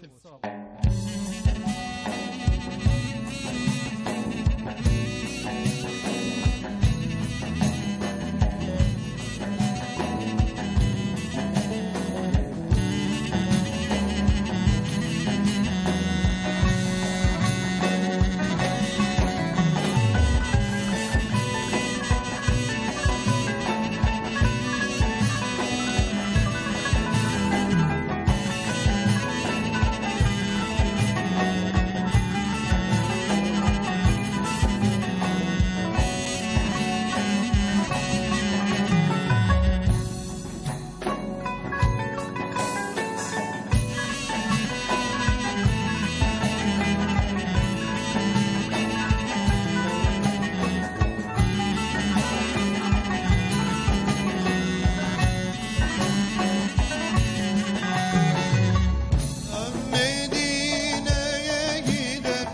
Medine'ye gider,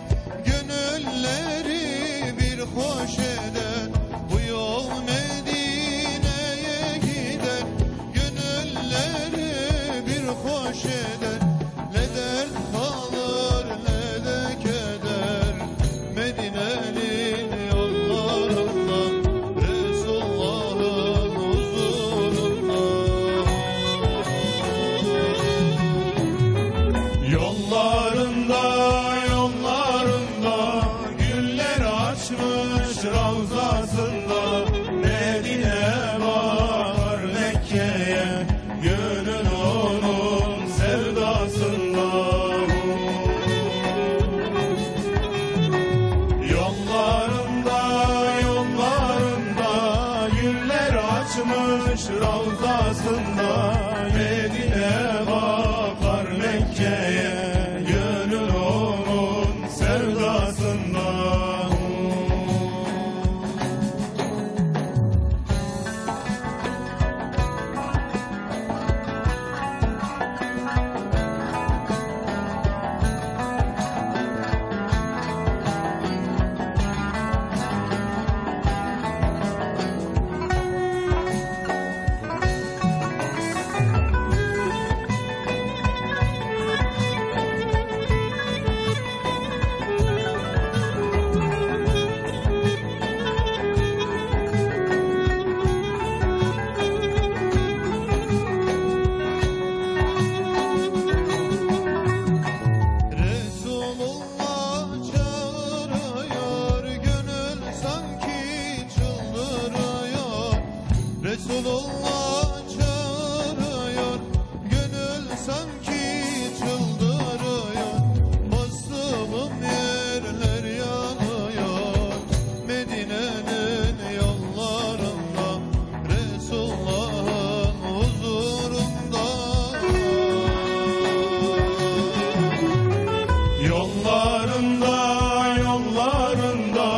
gönülleri bir hoş eder. Bu yol Medine'ye gider, gönülleri bir hoş eder. Ne dert kalır ne de keder, Medine'nin yollarında, Resulullah'ın huzurunda. Yollarında, yollarında, güller açmış ravzasında, Medine bakar Mekke'ye, gönül onun sevdasında. Yollarında, yollarında, güller açmış ravzasında, Medine bakar Mekke'ye, gönül onun sevdasında. Resulullah çağırıyor, gönül sanki çıldırıyor. Resulullah çağırıyor, gönül sanki çıldırıyor. Bastığım yerler yanıyor. Medine'nin yollarında, Resulullah'ın huzurunda. Yollarında, yollarında,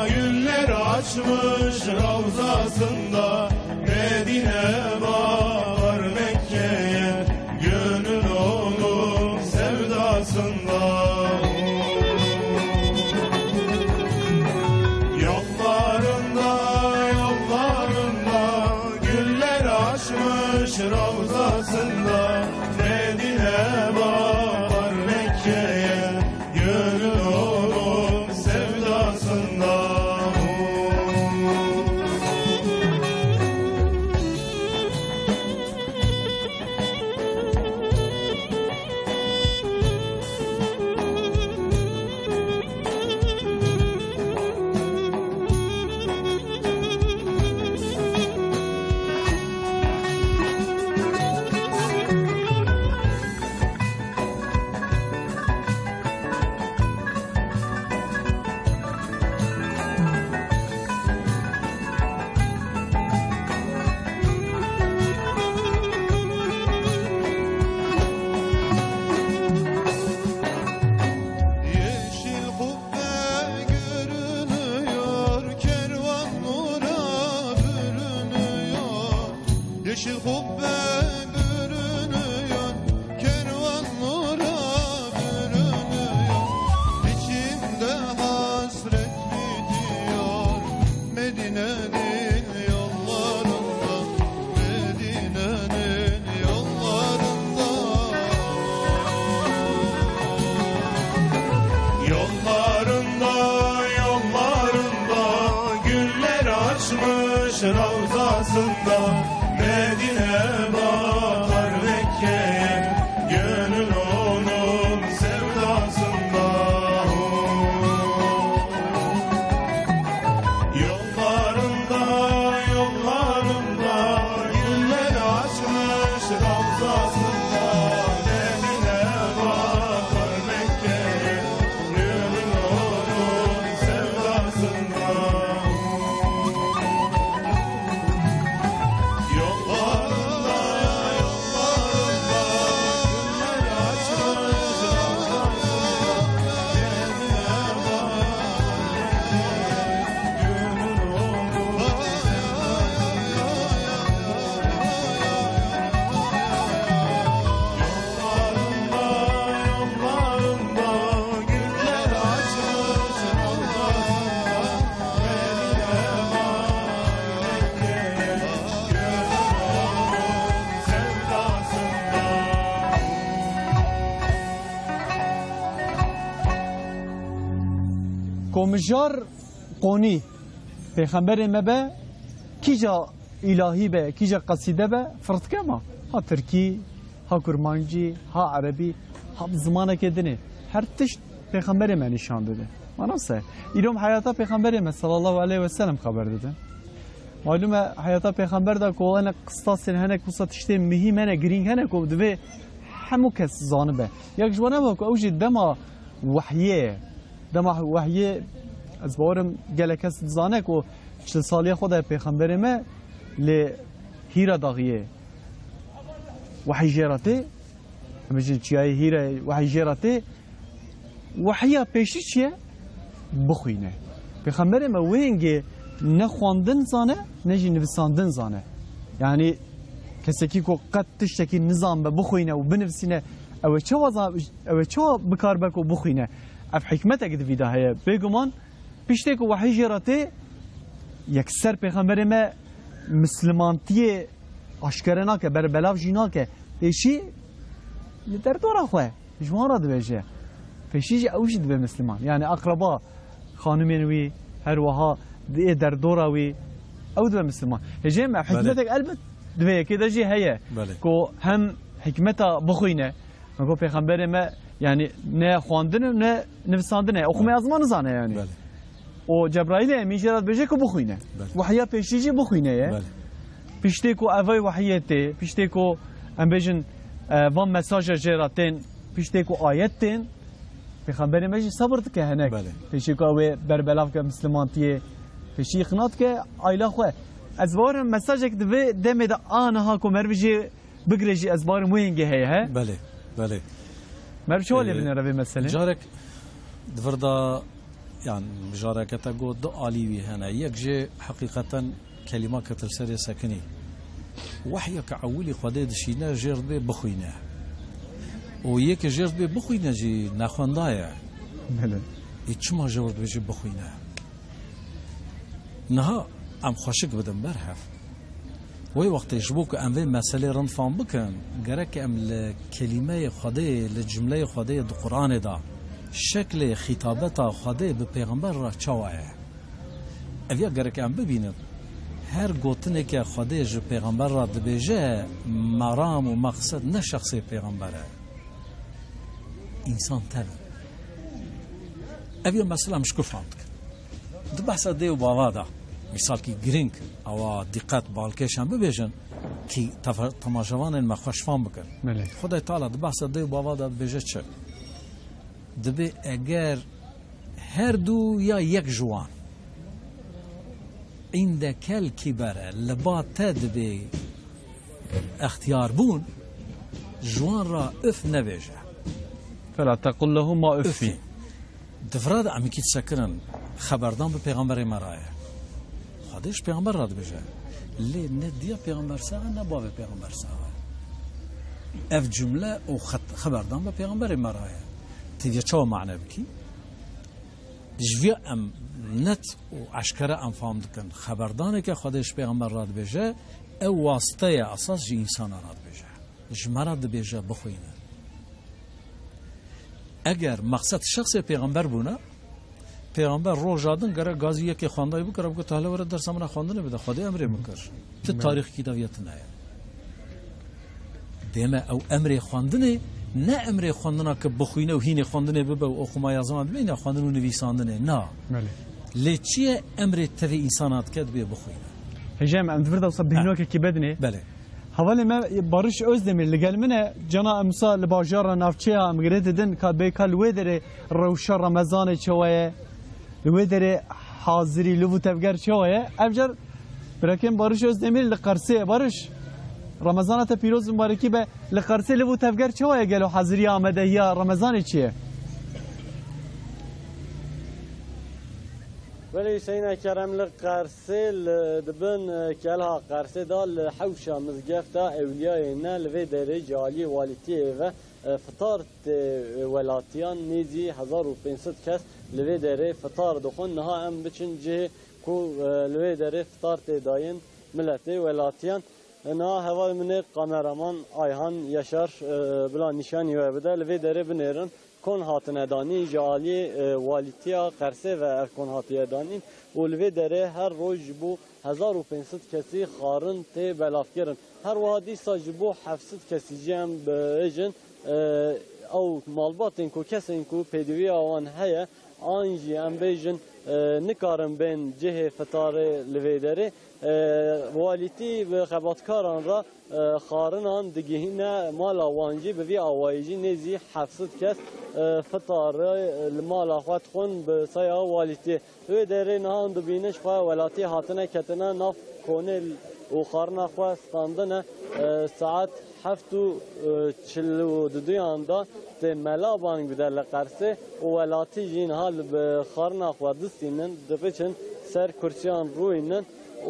güller açmış ravzasında, Medine bakar Mekke'ye, gönül onun sevdasında. Yeşil kubbe bürünüyor, kervan nura bürünüyor. İçimde hasret bitiyor Medine'nin yollarında, Medine'nin yollarında. Yollarında, yollarında, güller açmış ravzasında. Medine bakar Mekke'ye, gönül onun sevdasında. Yollarında, yollarında, güller açmış ravzasında. Medine bakar Mekke'ye, gönül onun sevdasında. Ko mijar qonî pêxemberê me be, kîja îlahî be, kîja qesîde be, firtke ma. Ha tirkî, ha kurmancî, ha erebî, ha bi zimanekê dinê. Her tişt pêxemberê me nîşan dide. Ma nasıl? Îrom heyata pêxemberê me sallallahu aleyhi ve sellem xeber dide. Malum e, heyata pêxember de ku hinek qistasên, hinek wisa tiştên muhîm hene, girîng hene ku divê hemû kes zanibe. Yek ji wan ev e ku ew jî dema wehyê ye. Dema wehyê, ez bawerim gelek kes dizane ku çil saliya xwe de pêxemberê me lê Hîra daxiyê wehy jê re tê. Em bêjin çiyayê Hîrayê wehy jê re tê. Wehiya pêşî çi ye? Bixwîne. Pêxemberê me wê hingê ne xwendin zane, ne jî nivisandin zane. Yanî kesekî ku qet tiştekî nizanbe, bixwîne û binivisîne, ew ê çawa zan-, ew ê çawa bikaribe ku bixwîne? Ev hikmetek di vî de heye. Bêguman piştê ku wehy jê re tê, yekser pêxemberê me mislimantiyê aşkere nake, berbelav jî nake. Pêşî li derdora xwe ji wan re dibêje. Pêşî jî ew jî dibe misliman. Yani akraba, xanimên wî, her wiha di ê derdora wî, ew dibe misliman. Hêjê me, belê, hikmetek elbet di vê yekê de jî heye. Belê. Ku hem hikmeta bixwîne, me got pêxemberê me, yani ne xwendin û ne nivisandin e. Oxume, belê, yazma nizane yani. Belê. O Cebraîlê Emîn jê re dibêje ku bixwîne. Belê. Wehya pêşî jî bixwîne ye. Belê. Piştê ku evay wehiyê tê, piştê ku em bêjin, e, van mesaja jê re tên, piştê ku ayet tên, pêxemberê me jî sebir dike henek. Belê. Pêşî ku ew ê berbelav ke mislimantiyê, pêşî îqna dike aîla xwe. Ez bawerim mesajek di vê demê de aniha ku meriv jê bigire jî, ez bawerim wê hingê heye, he? Belê, belê. Meriv çawa lê, ee, binêre vê meselê? Carek di vir de, yan mijareke te got, du alî wî hene. Yek jê heqîqeten kelîma ke tu li serê sekinî. Wehyeke ewilî Xwedê dişîne, jêr dibê bixwîne. Û yê ke jêr dibê bixwîne jî nexwendaye. Belê. Ê çima jêr dibê jî bixwîne? Niha em xweşik bidin ber hev. Wê wextê ji bo ku em vê meselê rind fam bikin, gerek em li kelîmeyê Xwedê, li cimleyê Xwedê di Quranê de şeklê xîtabeta Xwedê bi pêxember re çawa ye? Ev ya gerek em bibînin. Her gotineke Xwedê ji pêxember re dibêje, meram û meqsed ne şexsê pêxember e. Însan tev in. Ev ya mesela em ji ku fam dikin? Di behsa dê û bava de, mîsalkî girîng, awa dîqet balkêş em bibêjin, kî tefe-, temaşevanên me xweş fam bikin. Belê. Xwedê Teala di behsa dê û bava de dibêje çi? Dibê eger her du ya yek ji wan, inde kel kibere, li ba te dibê extiyar bûn, ji wan re üf nebêje. Fela tequl lehuma üffî. Üffî. Di vira de em kî disekirin, xeberdan bi pêxemberê me re ye. Xwedê ji pêxember re dibêje. Lê ne diya pêxember sax e, ne bavê pêxember sax e. Ev cumle û xet-, xeberdan bi pêxemberê me re ye. Tê diya çawa mane bikî? Ji vê em net û eşkere em fam dikin. Xeberdaneke Xwedê ji pêxember re dibêje, ew wasite ye, esas ji însana re dibêje. Ji me re dibêje bixwîne. Eger mexsed şexsê pêxember bûna, pêxember roja din gere gazî yekê xwendayî bikira, bikut, hele were dersa min a xwendinê bide, Xwedê emrê min kir. Ti Belê. Tarîxekî daviye tune ye. Dême ew emrê xwendinê, ne emrê xwendina ke bixwîne û hînê xwendinê bibe û oxuma yazma bibe, îna xwendin û nivîsandinê. Na. Belê. Lê çi ye emrê tevê însana dike dibê bixwîne? Hêjayê me, em di vir de wisa Ha. bêhnokekî bedinê. Belê. Hevalê me Barış Özdemir li gel min e. Cana em wisa li bajara navçeya em girê didin ka bê ka li wê derê rewşa Remezanê çawa ye? Li wê derê hazirî, liv û tevger çawa ye? Ev car birakên Barış Özdemir li Qersê ye. Barış, Remezana te pîroz û mibarekî be. Li Qersê liv û tevger çawa ye gelo, haziriya, amadehiya Remezanê çi ye? Belê Hüseyin Eker, em li Qersê, li, di bin, e, kelha Qersê de li hewşa mizgefta Ewliyayê ne li vê derê ji aliyê walîtiyê ve, e, fitar tê, e, welatiyan, nêzî hezar û pênc sed kes li vê derê fitar dixwin. Niha em biçin cihê ku, e, li vê derê fitar tê dayîn miletê welatiyan. Niha hevalê min ê kameraman Ayhan Yaşar, e, bila nîşanî we bide. Li vê derê binêrin kon hatine danîn ji aliyê, e, walîtiya Qersê ve ev kon hatiye danîn û li vê derê her roj ji bo hezar û pênc sed kesî xwarin tê belavkirin. Her wiha dîsa ji bo heft sed kesî jî em bêjin, e, ew malbatên ku kesên ku pêdiviya wan heye, an jî em bêjin, e, nikarin bên cihê fitarê li vê derê. E, walîtî bi xebatkaran re, e, xwarinan digihîne mala wan jî, bi vî awayî jî nêzî heft sed kes, e, fitarê li mala xwe dixwin bi saya walîtiyê. Li wê derê niha hûn dibînin ji xwe welatî hatine ketine nav konê û xwarina xwe standine. E, saet heft û, e, çil û duduyan de tê mela bang bide li Qersê û welatî jî niha li bi xwarina xwe distînin, dibiçin ser kursiyan rûyînin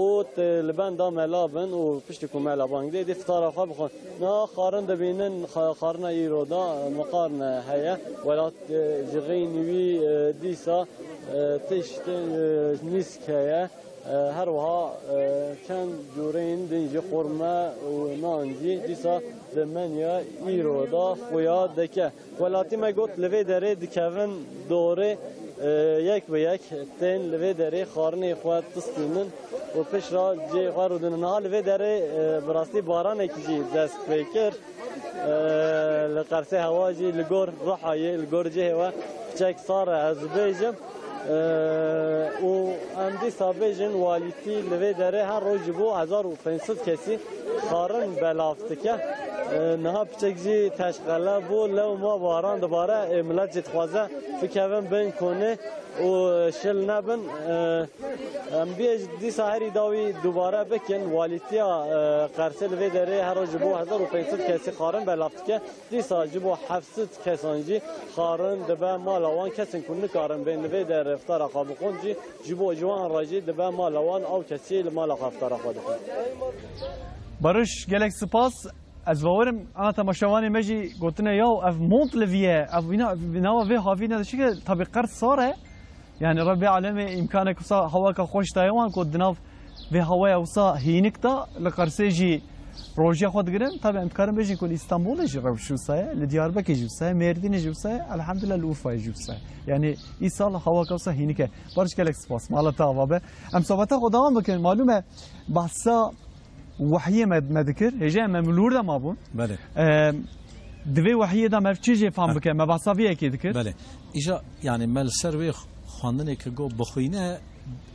û tê li benda mela bin û piştî ku mela bang dê, dê fitara xwe bixwin. Niha xwarin dibînin, xa-, xwarina îro de miqarne heye. Welat, e, ji xeynî wî, e, dîsa, e, tişt, e, nîsk heye. E, her wiha, e, çend cûreyên din jî xurme û nan jî dîsa di menya îro de xuya dike. Welatî me got, li vê derê dikevin dorê, e, yek bi yek tên li vê derê xwarinê xwe tistînin û pişt re cihê xwe rûdinin. Niha li vê derê, e, bi rastî baranekî jî dest pê kir. E, li Qersê hewa jî li gor Rihayê, li gor cihê we piçek sar e, ez bêjim. E, û em dîsa bêjin, walîtî li vê derê her roj ji bo hezar û pênc sed kesî xwarin belav dike. E, niha piçek jî teşqele bû, lewma baran dibare, ê, milet jî dixwaze bikevin bin konê û şil nebin. E, em bêj dîsa herî dawî dubare bikin, walîtiya, e, Qersê li vê derê her roj ji bo hezar û pênc sed kesî xwarin belav dike. Dîsa ji bo heft sed kesan jî xwarin dibe mala wan. Kesên ku nikarin bên li vê derê iftara xwe bixwin jî, ji bo ji wan re jî dibe mala wan, ew kesî li mala xwe iftara xwe dixwin. Barış, gelek spas. Ez bawerim, ana temaşevanê me jî gotine, yaw, ev mont li vî ye, ev îna, nava vê havîne de çike, tabî qert sar e. Yani Rebbê alemê îmkanek wisa hewaka xweş daye wan ku di nav vê hewaya wisa hînik da li Qersê jî rojiya xwe digirin. Tabi em dikarin bêjin ku li Îstanbulê jî rewş wisa ye, li Diyarbekê jî wisa ye, Mêrdînê jî wisa ye, elhamdulillah li Urfayê jî wisa ye. Yani îsal hewaka wisa hînik e. Barış, gelek spas. Mala te ava be. Em sohbeta xwe dewam bikin. Malûm e, behsa wehiyê me, me dikir. Hêjayê me, em li wir de mabûn. Belê. Em, di vê wehiyê de me çi jê fam Ha. bike? Me behsa vê yekê dikir. Belê. Îja, yani me li ser wê xwendinê ke got bixwîne,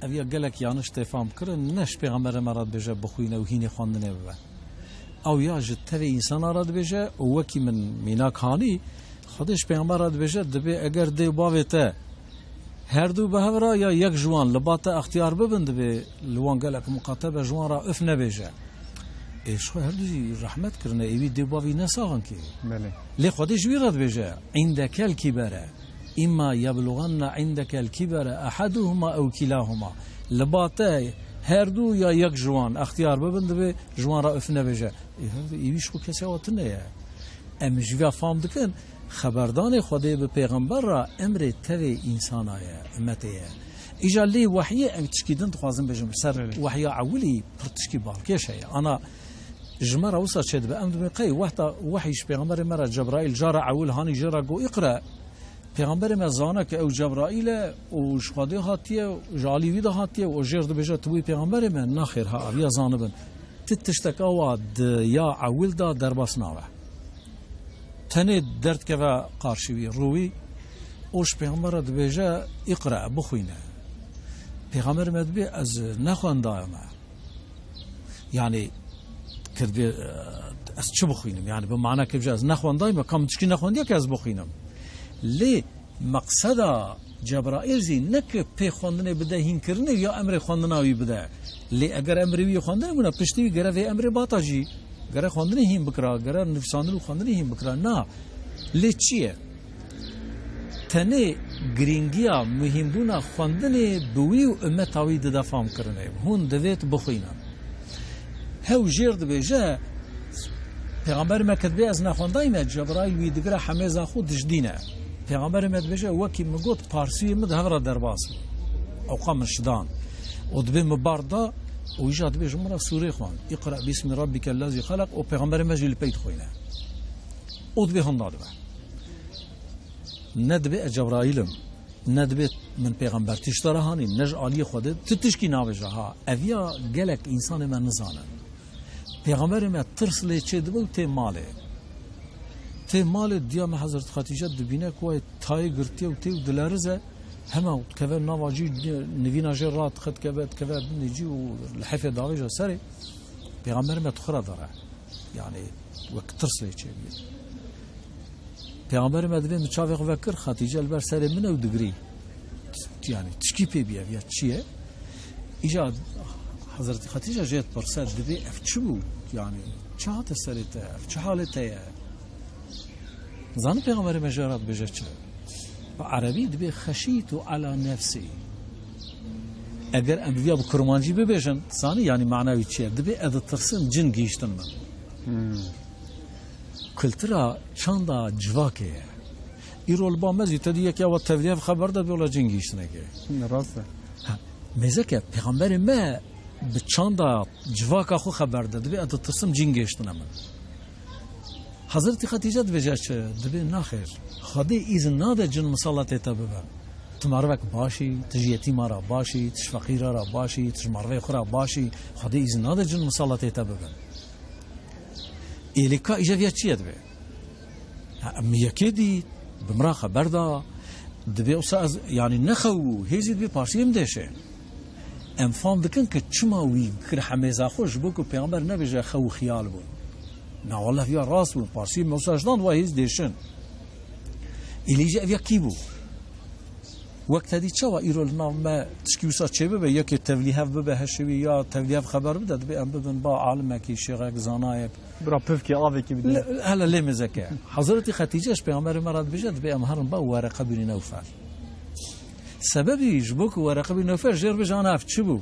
ev ya gelek yaniş tê fam kirin, ne ji pêxemberê me re dibêje bixwîne û hînê xwendinê bibe. Ew ya ji tevê însana re dibêje û wekî min mînak hanî, Xwedê ji pêxember re dibêje, dibê eger dê û bavê te her du bi hev re ya yek ji wan li ba te extiyar bibin, dibê li wan gelek miqate be ji wan re uf nebêje. Ê ji xwe her du jî rehmet kirine, ê wî dê û bavî ne sax in kê. Belê. Lê Xwedê ji wî re dibêje, "Îndekel kîbere, îmma yeblûganne îndekel kîbere eheduhuma ew kîlahuma." Li ba te Her du ya yek ji wan extiyar bibin, divê ji wan re uf nebêje. Ê, her du, êwî ji xwe kesê wa tune ye. Em ji vê fam dikin, xeberdanê Xwedê bi pêxember re emrê tevê însana ye, ummetê ye. Îca lê wehyê em tişkî din dixwazin bêjim. Ser Belê. Wehya ewilî pir tişkî balkêş heye. Ana ji me re wisa çêdibe. Em dibê qey wehta wehyî ji pêxemberê me re Cebraîl cara ewil hanî jê re got, "Îqre." Pêxemberê me zane ke ew Cebraîl e û ji Xwedê hatiye, ji alî wî de hatiye û jêr dibêje, "Tu bûyî pêxemberê me?" Naxêr ha, ev ya zanibin. Ti tiştek awa di ya ewil de derbas nabe. Tenê derdikeve qarşî wî, rû wî û ji pêxember re dibêje, "Îqre, bixwîne." Pêxemberê me dibê, "Ez nexwendayame." Yani, kir dibê, e, "Ez çi bixwînim?" Yani, bi mana kevce ez nexwendayme, kam tişkî nexwendiye ke ez bixwînim. Lê meqseda Cebraîl zî ne ke pê xwendinê bide hînkirinê ya emrê xwendina wî bide. Lê eger emrê wî yê xwendinê bûna, piştî wî gere vê emrê bata jî. Gere xwendinê hîn bikira, gere nivîsandin û xwendinê hîn bikira. Na. Lê çi ye? Tenê girîngiya muhîmbûna xwendinê bi wî û ummeta wî dide famkirinê. Hûn divêt bixwînin. Hew jêr dibêje, Pêxemberê me ke dibê ez nexwendayî me, Cebraîl wî digire hemêza xwe dijdîne. Pêxemberê me dibêje, wekî min got, parsiyê min di hev re derbas bû. Ewqa min şidan. Û dibê min bar da, û îja dibê ji min re sûrê xwend. Îqra bismi rabbike lezî xelaq, û pêxemberê me jî li pey dixwîne. Û dibê hinda dibe. Ne dibê ez Cebraîl im, ne dibê min pêxembertî ji te re hanî, ne ji aliyê Xwedê, tu tişkî nabêje ha. Ev ya gelek însanê me nizanin. Pêxemberê me tirs lê çêdibe û tê malê. Tê malê diya me Hezret Xetîce dibîne ku wayê tayê girtiye û tê û dilerize, hema dikeve nava cî, nivîna jê radixe, dikeve, dikeve binê cî û lihefê davêje serê. Pêxemberê me dixwe re dere. Yani, wek tirs lê çêbûye. Pêxemberê me dibê min çavê xwe vekir, Xetîce li ber serê min e û digirî. Yani, tişkî pê bûye, ev ya çi ye? Îca Hezretî Xetîce jê dipirse, dibê ev çi bû? Yani, çi hate serê te? Ev çi halê te ye? Zanî Pêxemberê me jê re dibêje çi? Bi erebî dibê, "Xeşîtu ala nefsî." Eger em viya bi kurmancî bibêjin, zanî, yani, mana wî çi ye? Dibê, "Ez ditirsim cin gihîştin min." Hmm. Kultura çanda civakê ye. Îro li ba me zî te dî yekê wa tevlî hev xeber de, dibê, "Wela cin gihîştinekê." Rast e. Ha, mêzeke, Pêxemberê me bi çanda civaka xwe xeber de, dibê, "Ez ditirsim cin gihîştine min." Hezretî Xetîce dibêje çi? Dibê, naxêr. Xwedê îzin nade cin misaletê te bibe. Tu merivek baş î, tu ji yetîma re baş î, tu ji feqîra re baş î, tu ji merivê xwe re baş î. Xwedê îzin nade cin misaletê te bibe. Ê lê ka îja viya çi ye dibê? Ha, em yekê dî, bi min re xeber da, dibê wisa ez, yani ne xew bû, hêzî dibê parsiyê min dêşe. Em fam dikin ke çima wî kir hemêza xwe, ji bo ku pêxember nebêje xew û xiyal bû. Na wallah ya rast bû, parsiyê min wisa ji dan wa hêz dêşin. Êlî jî ev ya kî bû? Wek te dî çawa îro li nav me tişkî wisa çêbibe, yekê tevlî hev bibe heşê wî ya tevlî hev xeber bide, dibê em bibin ba alimekî, şêxek, zanayek. Bira pivkê avêkî bide. Le-, hele lê mêzeke. Hezretî Xetîce ji Pêxemberê me re dibêje, dibê em herin ba Wereqe bînî Newfel. Sebebî ji bo ku Wereqe bînî Newfel jêr bêje, ana ev çi bû?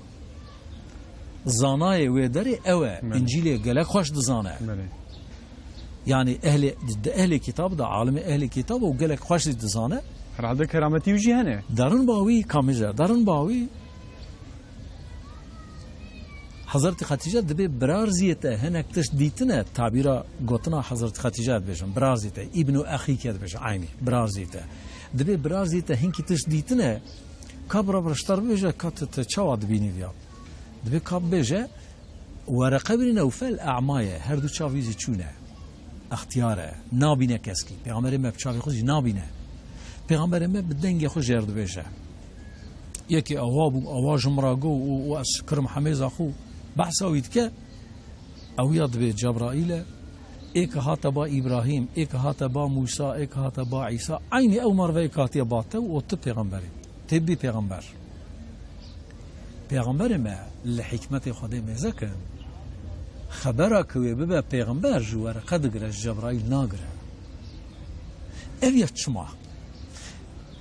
Zanayê wê derê ew e. Belê. Încîlê gelek xweş dizane. Belê. Yani ehlê, di ehlê kitab de, alimê ehlê kitab û gelek xweş zî dizane. Herhalde kerametî wî jî hene. Derin bawî, kamîze, derin bawî. Hezretî Xetîce dibê birarziyê te hinek tişt dîtine, tabîra gotina Hezretî Xetîce dibêjin, birarziyê te, îbnû exîke dibêjin, eynî, birarziyê te. Dibê birarziyê te hinkî tişt dîtine, ka bira bira ji te re bibêje, ka tu, tu çawa dibînî viya? Dibê ka bibêje, Wereqe bînî Newfel ema ye, her du çavî zî çûne. Extiyar e, nabîne keskî. Pêxemberê me bi çavê xwe zî nabîne. Pêxemberê me bi dengê xwe jêr dibêje. Yekê awa bû, awa ji min re got û, û ez kirim hemêza xwe. Behsa wî dike, ew ya dibê Cebraîl e. Ê ke hate ba Îbrahîm, ê ke hate ba Mûsa, ê ke hate ba Îsa. Eynî ew meriveyê ke hatiye ba te û tu pêxemberî. Tê bî pêxember. Pêxemberê me li hikmetê Xwedê mêze ke xebera ku wê bibe pêxember ji Wereqe digire, ji Cebraîl nagire. Ev ya çima?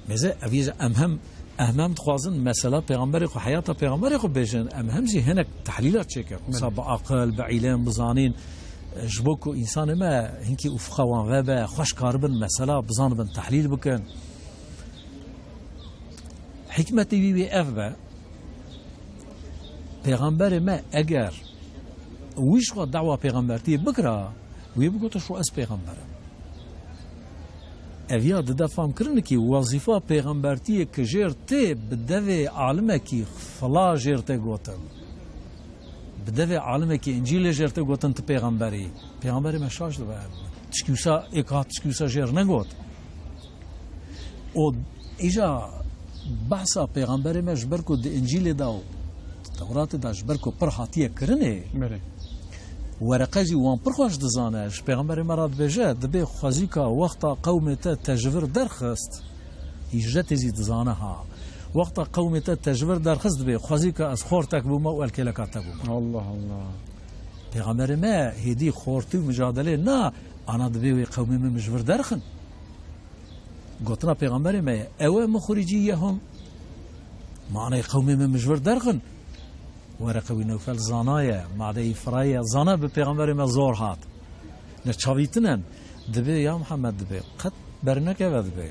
Mêze, ev ya em hem Em hem dixwazin mesela pêxemberê xwe, heyata pêxemberê xwe bêjin, em hem jî hinek tehlîla çêkin. Wisa bi aqil, bi îlim, bi zanîn, ji bo ku însanê me hinkî ufqa wan vebe, xweş karibin mesela bizanibin, tehlîl bikin. Hikmetê wî wê ev be, pêxemberê me eger wî ji xwe dawa pêxembertiyê bikira, wê bigotin, "Şo ez pêxember im." Ev ya dide famkirinekî wezîfa pêxembertiyê ki jêr tê bi devê alimekî fila jêr tê gotin. Bi devê alimekî Încîlê jêr tê gotin tu pêxemberî. Pêxemberê me şaş dibe. Tişkî wisa êk hat tişkî wisa jêr negot. Û îja behsa pêxemberê me ji ber ku di Încîlê de û Tewratê de ji ber ku pir hatiye kirinê, Belê. Wereqe jî wan pir xweş dizane. Ji pêxemberê me re dibêje, dibê xwezîka wexta qewmê te te ji vir derxist, hîcretê jî dizane ha. Wexta qewmê te te ji vir derxist dibê, xwezîka ez xortek bûme û el kêleka te bûme. Allah Allah. Pêxemberê me hêdî xortî û micadelê na, ana dibê wê qewmê min min ji vir derxin. Gotina pêxemberê me ye, "Ewe muxricîyehum." Manê qewmê min min ji vir derxin. Wereqe wî Newfel zanaye, madeyî firaye, zana bi pêxemberê me zor hat. Ne çavîtinen. Dibê ya Mihemed dibê, qet bernekeve dibê.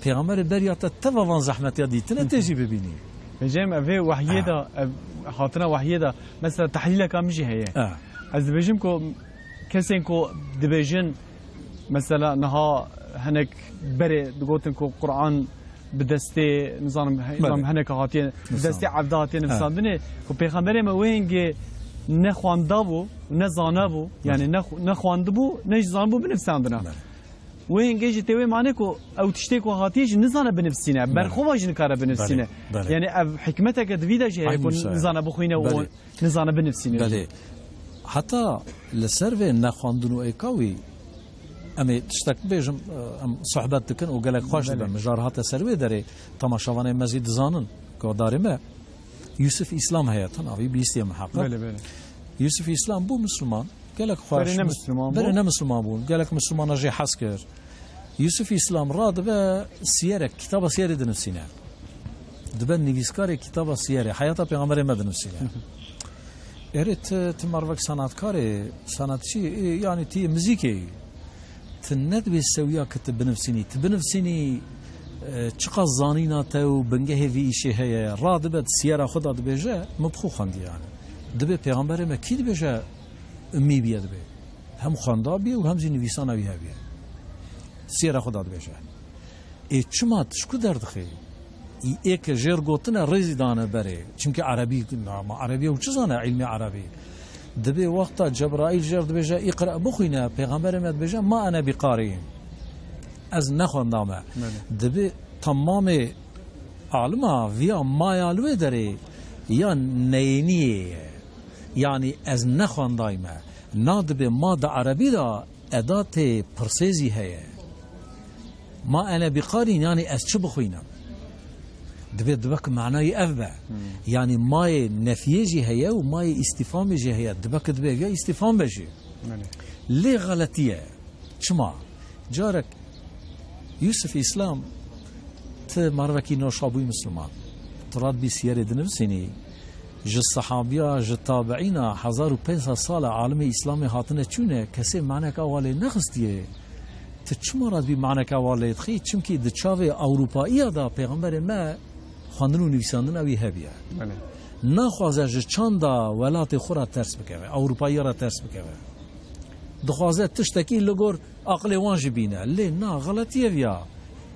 Pêxemberê beriya te teva van zehmetiya dîtine tê jî bibînî. Vêcem evê wehyê Ha. de, ev hatina wehyê de, mesela tehlîleka min jî heye. Ha. Ez dibêjim ku kesên ku dibêjin, mesela niha hinek berê digotin ku Quran bi destê, nizanim, he-, Belê. nizanim hineka hatiye, bi Nizanim. destê evda hatiye Ha. nivîsandinê, ku pêxemberê me wê hingê ne xwenda bû, ne zana bû, yani Belê. ne xw-, ne xwendibû, ne jî zanibû binivîsandina. Belê. Wê hingê jî tê wê manê ku ew tiştê ku hatiye jî nizane binivîsîne, Belê. berxwe jî nikare binivîsîne. Belê. Belê. Yani ev hikmeteke di vî de jî heye Aynı ku wisa ye. nizane bixwîne û Belê. nizane binivîsîne. Belê. Heta li ser vê nexwendin û êka wî, em ê tiştek bibêjim, em sohbet dikin û gelek xweş Belê. dibe. Mijar hate ser wê derê, temaşevanê me zî dizanin ku darê me Yusuf Îslam heye, tenavî bihîstiye miheqeq. Belê, belê. Yusuf Îslam bû Misliman, gelek xweş. Berê ne Misliman bû. Berê ne Misliman bû, gelek Mislimana jê hez kir. Yusuf Îslam radibe siyerek, kitaba siyerê dinivîsîne. Dibe nivîskarê kitaba siyerê, heyata pêxemberê me dinivîsîne. Erê ti, ti mervek sanatkarê, sanatçî, ê, yanî ti yê muzîkê yî. Ti nedibê sewiya ki ti binivîsînî. Ti binivîsînî, e, çiqas zanîna te û bingehê vî îşê heye. Radibe di siyera xwe de dibêje, min bi xwe xwendî yani. Dibê pêxemberê me kî dibêje, ummî biye dibê. Hem xwenda biye û hem zî nivîsana wî hebiye. Siyera xwe de dibêje. Ê çima tu ji ku derdixî? Ê ke jêr gotine rêzî dane berê. Çimkî erebî, ma, ma erebî ew çi zane, îlmê erebî? Dibê wexta Cebraîl jêr dibêje, "Îqre", bixwîne, pêxemberê me dibêje, "Ma ene bi qarî." Ez nexwendame. Belê. Dibê temamê alima viya maya li wê derê ya neyêniyê ye. Yanî ez nexwendayme. Na dibê ma di erebî de edatê pirsê zî heye. "Ma ene bi qarîn", yanî ez çi bixwînim? Dibê, dibe ki manayê ev be. Hmm. Yanî mayê nefiyê jî heye û mayê îstîfamê jî heye. Dibe ki dibê ev ya îstîfam be jî. Belê. Lê xeletiye. Çima? Carek Yusuf Îslam, ti mervekî noşa bûyî Misliman. Tu radbî siyerê dinivîsînî. Ji sehabiya, ji tabiîna, hezar û pênc sed sal e alimê Îslamê hatine çûne, kesê maneka wa lê nexistiye. Ti çima radbî maneka wa lê dixî? Çimkî di çavê Ewropaiya de pêxemberê me xwendin û nivîsandina wî hebiye. Belê. Naxwaze ji çanda welatê xwe re ters bikeve, Ewropaiya re ters bikeve. Dixwaze tiştekî li gor aqilê wan jî bîne. Lê na, xeletî ye viya.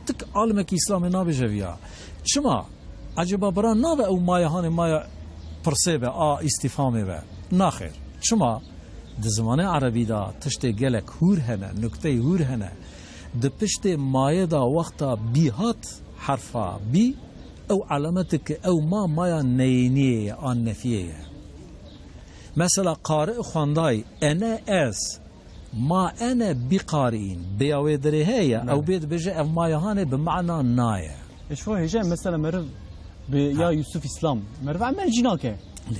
Tik alimekî Îslamê nabêje viya. Çima? Ecêba bira nabe ew maya hanê maya pirsê be, a îstîfamê be? Naxêr. Çima? Di zimanê erebî de tiştê gelek hûr hene, nukteyê hûr hene. Di piştê mayê de wexta bî hat, herfa bî, ew elemetê ki ew ma maya neyêniyê ye, a nefiyê ye. Mesela qari xwendayî, ene ez, "Ma ene bi qarîn", bêya wê derê heye, Belê. ew bê dibêje ev maya hanê bi mana naye. E, şo hêje mesela meriv bi ya Yusuf Îslam, meriv emel jî nake. Lê,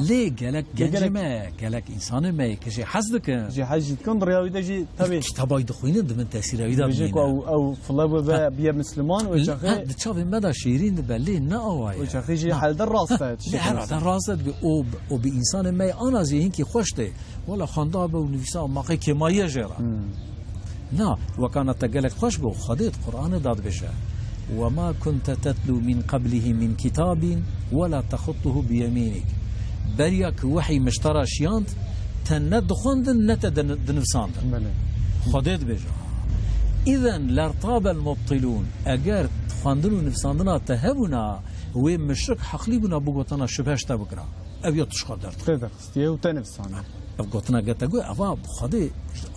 lê gelek gencê me, gelek însanê me yê ke jê hez dikin. Jê hez jî dikin, rêya wî de jî tevî. Kitaba wî dixwînin, di bin tesîra wî de dimîne. Dibêje ku ew, ew file bû be, biye misliman, wê çaxê. Ha, di çavê me de şêrîn dibe, lê ne awa ye. Wê çaxê jî helde rast e, tiştekî rast e. Lê herhalde rast e, dibe, o, o bi însanê me yê ana zî hinkî xweş tê. Wela xwenda be û nivîsa maqê kêmayî ye jê re. Hmm. Na, wekana te gelek xweş got, Xwedê di Qur'anê de dibêje, "Ve ma kunte tetlu min qablihi min kitabin ve la texuttuhu bi yeminik." Beriya ku wehî min ji te re şiyand, te ne dixwendin, ne te din-, dinivsandin. Belê. Xwedê dibêje. "Îzen lertabel mubtilûn." Eger xwendin û nivsandina te hebûna, wê muşrik heqlî bûna, bigotana şibhe ji te bikira. Ev ya tu ji xwe derdixî. Te derxistiye û te nivsane. Ev gotina ge te got, eva bi Xwedê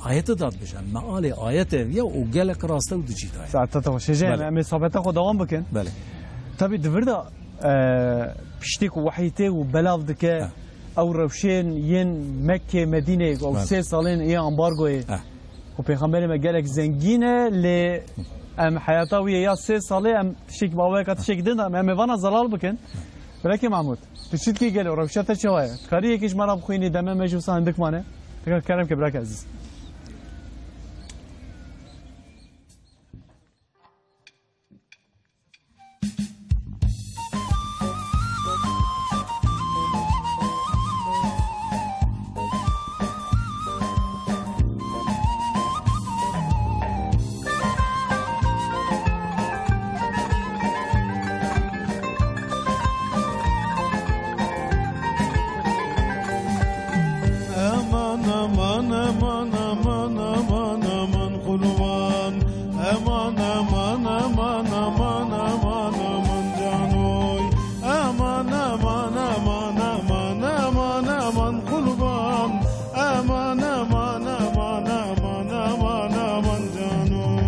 ayetê de dibêje. Mealê ayetê ev ye û gelek rast e û di cî de ye. Saeta te xweş. Hêja, belê, em ê sohbeta xwe dewam bikin. Belê. Tabî di vir de, e, piştî ku wehî tê û belav dike, he, ew rewşên yên Mekkê, Medînê, ew, belê, sê salên ê ambargoyê. He. Û Pêxemberê me gelek zengîn e, lê em heyata wî yê ya sê salê em tiştek bi awayeka tiştek din de em, em ê vana zelal bikin. Belekê Mahmûd, tu çi dikî gelo? Rewşa te çawa ye? Dikarî yekî ji me re bixwînî, demê me jî wisa hindik mane. Tekrar kerem ke birake ezîz. Aman, aman, aman, aman, aman, aman, qurban. Aman, aman, aman, aman, aman, aman, canoy. Aman, aman, aman, aman, aman, aman, qurban. Aman, aman, aman, aman, aman, aman, canoy.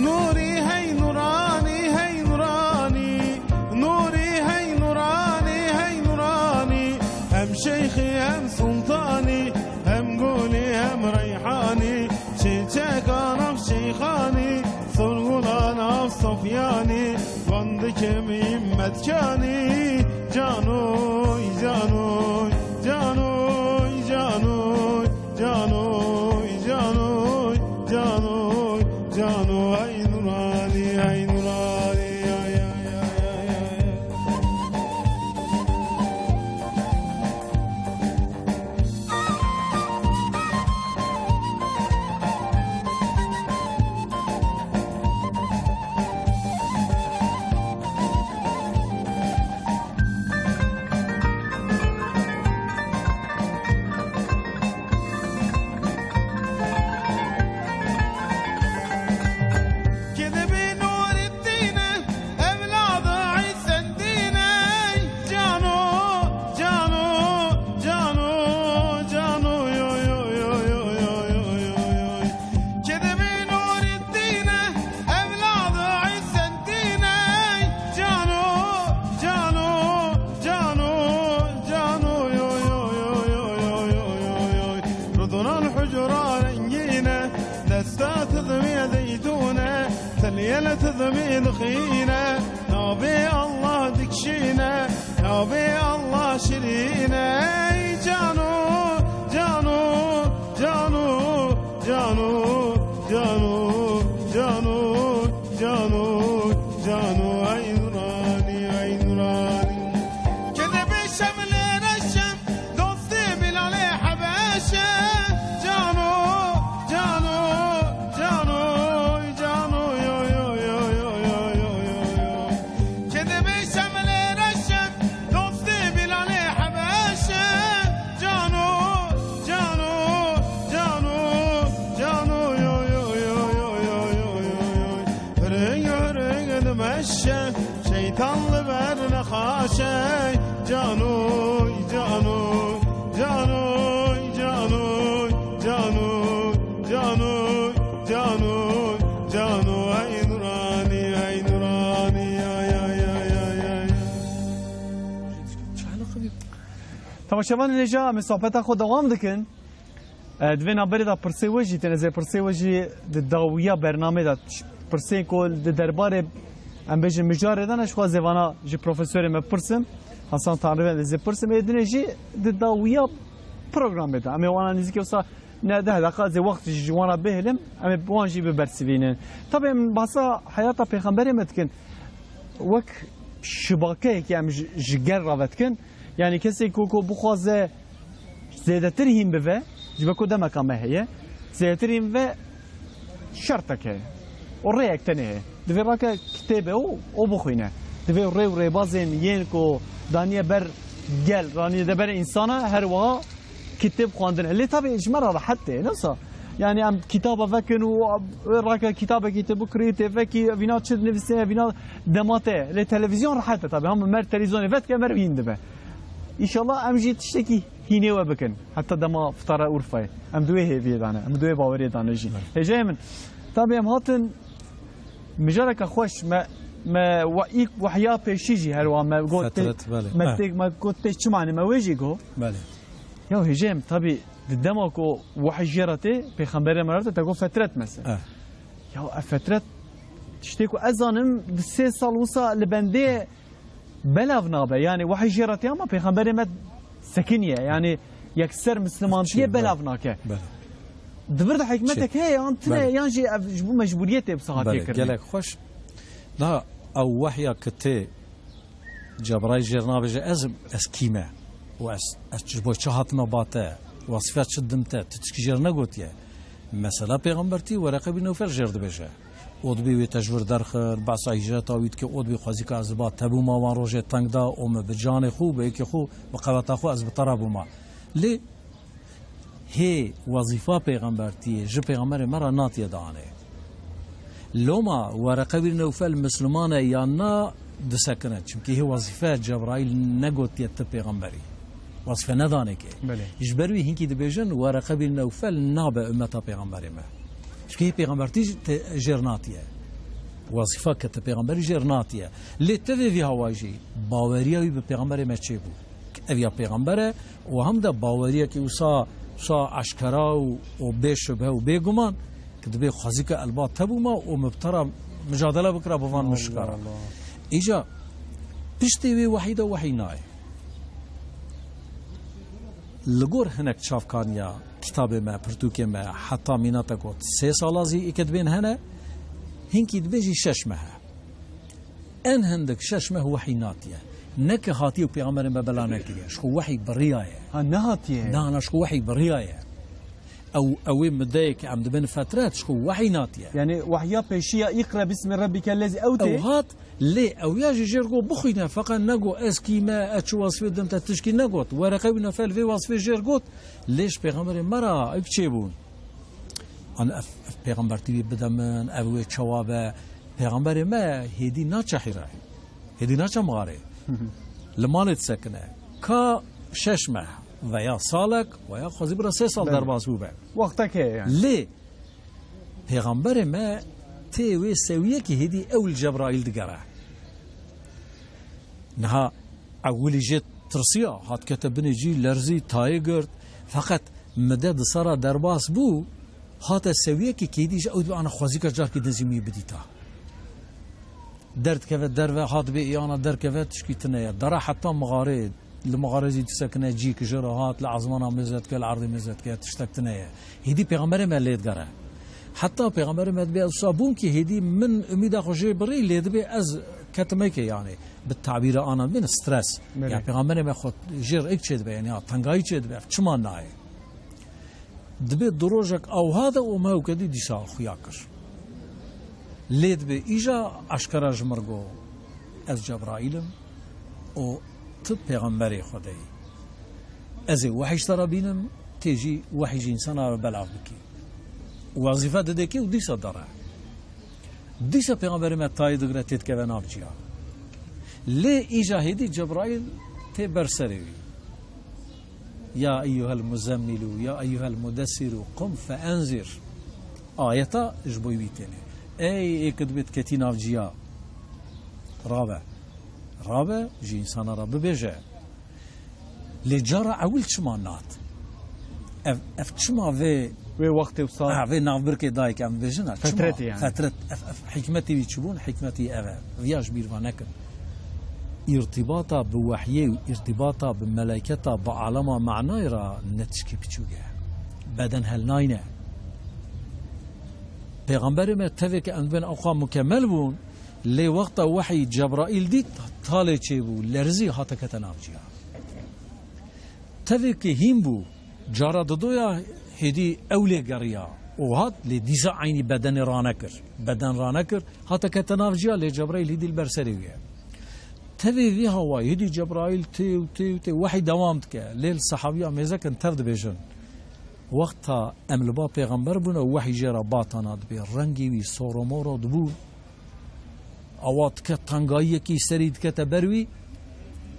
Nûrî hey nûranî, hey nûranî. Nûrî hey nûranî, hey nûranî. Hem şeyxî hem sultanî, hem gulî hem reyhanî. Çiçeka nav şeyxanî, sorgula nav sofyanî. Van dikim himmetkanî. Canoy, canoy, canoy, canoy. Canoy, canoy, canoy, canoy, ay nûranî, ay nûranî, ay, ay, ay. Kedebê Nureddîne, evlada Îseddîne, cano, cano, cano, cano, yo, yo. Kedebê Nureddîne, evlada Îseddîne, cano, cano, cano, cano, yo, yo. Ruduna hucra rengîne, desta tizmê zeytûne, tilye li tizmê dixîne, navê Allah dikişîne, navê Allah şirîne, ey cano, cano, cano. Cano, cano, cano, cano, cano, ay nûranî, ay nûranî. Kedebê Şemlê reşe, dostê Bilalê Hebeşe. Cano, cano, cano, cano, yo, yo. Kedebê Şemlê reşe, dostê Bilalê Hebeşe. Cano, cano, cano, cano, yo, yo. Hürüng, hürüng dimeşe, şeytan li ber nexaşe. Cano, cano, cano, cano, cano, cano, cano, cano, ay nûranî, ay nûranî, ay, ay, ay. Temaşevanên hêja, em ê sohbeta xwe dewam dikin. E, di vê navberê de pirsê we jî têne, zê pirsê we jî di dawiya bernamê de pirsê ku di derbarê, em bêjin, mijarê de ne, ji xwe zêvana ji profesorê me pirsim, Hasan Tanrıven de zê pirsim, ê dinê jî di dawiya programê de. Em ê wana nêzîkî wisa ne deh deqa zê wext ji wana bihêlim, em ê wan jî bibersivînin. Tabii em bahsa heyata pêxemberê me dikin, wek şibakeyekî em ji, ji gel re vedikin. Yani kesê ku, ku bixwaze zêdetir hîn bive, ji ber ku demeka me heye, zêdetir hîn bive şertek heye. Û rêyek tenê heye. Divê rake kitêbe û, û bixwîne. Divê rê û rêbazên yên ku daniye ber gel, daniye de ber însana, her wiha kitêb xwendin. Lê tabii ji me re rehet tê, ne wisa? Yani em kitaba vekin û rake kitabekî tê bikirî, tê vekî, vîna çi dinivîse, vîna dema te. Lê televîzyon rehet e tabii. Hema mer televîzyonê vedike, mer hîn dibe. Înşallah em jî tiştekî hînê we bikin. Heta dema fitara Urfayê. Em di wê hêviyê de ne. Em di wê baweriyê de ne jî. Evet. Hêjayê min. Tabii em hatin mijareke xweş. Me, me we-, ilk wehya pêşî jî her wa me got tê, Fetret, belê. Me Eh. tê, me got tê çi mane me wê jî got. Belê. Ya hêjayê min, tabii di dema ku wehy jê re tê, pêxemberê me re tê, te got fetret mesela. Eh. Ya ev fetret tiştê ku ez zanim di sê sal wisa li bendê belav nabe. Yani wehy jê re tê ama pêxemberê me sekiniye. Yani yekser mislimantiyê Çi, belav belê. nake. Belê. Di vir de hikmetek Çi? heye yan tine Belê. yan jî ev ji bo mecburiyetê bi saha Belê, tê kirinê. Gelek xweş. Niha ew wehya ki tê Cebraîl jê re nabêje ez, ez kî me û ez, ez ji bo çi hatime ba te, wezîfe çi dim te, tu tişkî jê re negotiye. Mesela pêxembertî Wereqe bîn Newfel jê re dibêje. Û dibê wê te ji vir derxir, behsa hîcreta wî dike, û dibê xwezî ka ez li ba te bûma wan rojê teng da û min bi canê xwe û bi êkê xwe, bi qeweta xwe ez bi te re bûma. Lê hê wezîfa pêxembertiyê ji pêxemberê me re natiye danê. Loma Wereqe bîn Newfel Misliman e yan na disekine. Çimkî hê wezîfe Cebraîl negotiye ti pêxemberî. Wezîfe nedanê kê. Belê. Ji ber wî hinkî dibêjin Wereqe bîn Newfel nabe ummeta pêxemberê me. Çimkî hê pêxembertî jî te-, jêr natiye. Wezîfa ke ti pêxemberî jêr natiye. Lê tevê vî hawayî jî baweriya wî bi pêxemberê me çêbû. Ev ya pêxember e û hem de baweriyekî wisa, wisa eşkera û, û bê şubhe û bê guman ki dibê xwezî ke ez li ba te bûma û min bi te re micadele bikira bi van Allah muşkara. Allah. Îca piştê wê wehî de wehî nayê. Li gor hinek çavkaniya kitabê me, pirtûkê me, heta mîna te got sê sala zî êke dibên hene, hinkî dibê jî şeş meh e. En hindik şeş meh wehî natiye. Ne ki hatiye û pêxemberê me bela nekiriye. Ji xwe wehî biriyaye. Ha, nehatiye. Na, na, ji xwe wehî biriyaye. Ew, ew ê mideyê ki em dibin fetret, ji xwe wehî natiye. Yani wehya pêşiya "Îqre bismi rebbike" lezî ew tê? Ew hat, lê ew ya jî jêr got bixwîne, feqet nego ez kî me, ez çi wesfê dim te tişkî negot. Wereqe wî nefel vê wesfê jêr got, lê ji pêxemberê me re ew çêbûn. An ev, ev pêxembertî wî bide min, ev wê çawa be? Pêxemberê me hêdî naçe Hîrayê. Hêdî naçe mixarê. Li malê disekine. Ka şeş meh veya salek veya xwezî bira sê sal Belê. derbas bûbe. Wextek heye yani. Lê pêxemberê me tê wê sewiyekî hêdî ew li Cebraîl digere. Niha ewilî jê tirsiya, hat kete binê cî, lerzî, tayê girt. Feqet mide di sera derbas bû, hate sewiyekî kêdî ji ew dibe ana xwezîka carkî din zî min bidîta. Derdikeve derve, hat bê îyana derkeve, tişkî tine ye. Dara heta mixarê, li mixarê zî disekine cî ki jê re hat, li ezmana mêze dike, li erdê mêze dike, tiştek tine ye. Hêdî pêxemberê me lê digere. Heta pêxemberê me dibê ez wisa bûm ki hêdî min umîda xwe jê birî, lê dibê ez ketimeke yani. Bi tabîra ana min stres. Belê. Ya pêxemberê me xwe jê re êk çêdibe, yani ya tengayî çêdibe, ev çima nayê? Dibê di rojek awha de û me ewke dî dîsa xuya kir. Lê dibê îja eşkera ji mir got, ez Cebraîl im û tu pêxemberê Xwedê yî. Ez ê wehî ji te re bînim, tê jî wehî ji însana re belav bikî. Wezîfe didê kê û dîsa dere. Dîsa pêxemberê me tayê digire tê dikeve nav ciya. Lê îja hêdî Cebraîl tê ber serê wî. Ya eyyuhel muzemmilû, ya eyyuhel mudessirû, qum fe enzir. Ayeta ji bo wî têne. Ey ê ki dibê diketî nav ciya. Rabe. Rabe ji însana re bibêje. Lê cara ewil çima nat? Ev, ev çima vê Wê wextê wisa ha, vê navbirkê dayik em bêjin, ha, çima? Fetretê yani. Fetret, ev, ev hikmetê wî çi bûn? Hikmetî ev e. Viya ji bîr va nekin. Îrtîbata bi wehyê û îrtîbata bi meleyketa bi alema manayê re ne tişkî piçûk e. Beden helnayne. Pêxemberê me tevêke em dibên ewqa mukemel bûn, lê wexta wehyî Cebraîl dît, talê çêbû, lerzî hate kete nav ciya. Tevêkê hîn bû, cara didoya hêdî ew lê geriya û hat, lê dîsa eynî bedenê ranekir. Beden ranekir, hate kete nav ciya, lê Cebraîl hêdî li ber serê wî ye. Tevê vî hawayê hêdî Cebraîl tê û tê û tê, wehî dewam dike. Lê li sehabiya mêzekin tev dibêjin. Wexta em li ba pêxember bûne, wehî jê re batana dibê, rengê wî soromoro dibû. Awa dike tengayiyekî serî dikete ber wî.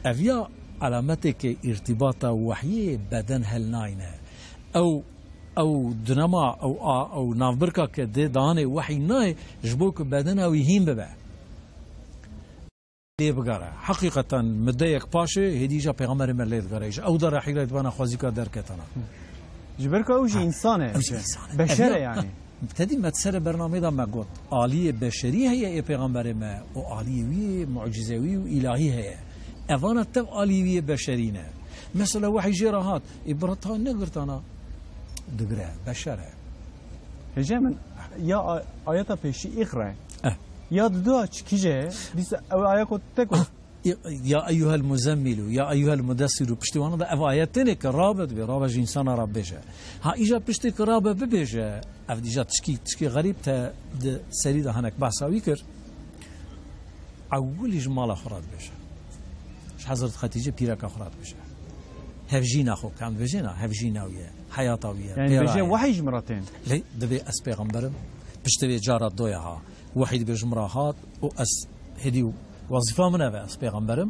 Ev ya alameteke îrtîbata wehyê beden helnayne. Ew, ew dinema, ew a, ew navbirka ke dê danê wehyî nayê, ji bo ku bedena wî hîn bibe. Lê bigere. Heqîqeten mideyek paşê hêdî îca pêxemberê me lê digere. Ji ew dera Hîrayê dibana xwezîka derketana. Ji ber ku ew jî Ha. însan e. Ew jî însan e. Beşer e Ev ya, yani. Tedî me di serê bernameyê de me got, aliyê beşerî heye ê pêxemberê me û aliyê wî yê mucîzewî û îlahî heye. Evana tev aliyê wî yê beşerî ne. Mesela wehî jê re hat, ê bira ta negirtana. Digire, beşer e. Hêjê min, ya a-, ayeta pêşî îqra. Eh. Ya didoa çikî jê, dîsa ew aya ku te got. Ya eyyuhel muzemmilu, ya eyyuhel mudessiru, piştî wana da ev ayet têne ke rabe dibê, rabe ji însana re bêje. Ha, îja piştî ke rabe bibêje, ev dîja tişkî, tişkî xerîb te di serî de hinek behsa wî kir. Ewilî ji mala xwe re dibêje. Ji Hezret Xetîce pîreka xwe re dibêje. Hevjîna xwe, kan dibêje na, hevjîna wî ye, heyata wî ye, Yani pêra bêje ye. Wehî ji min re tên. Lê dibê ez pêxemberim, piştî vê cara doya ha. Wehî dibê ji min re hat û ez hêdî wezîfa min ev e, ez pêxemberim.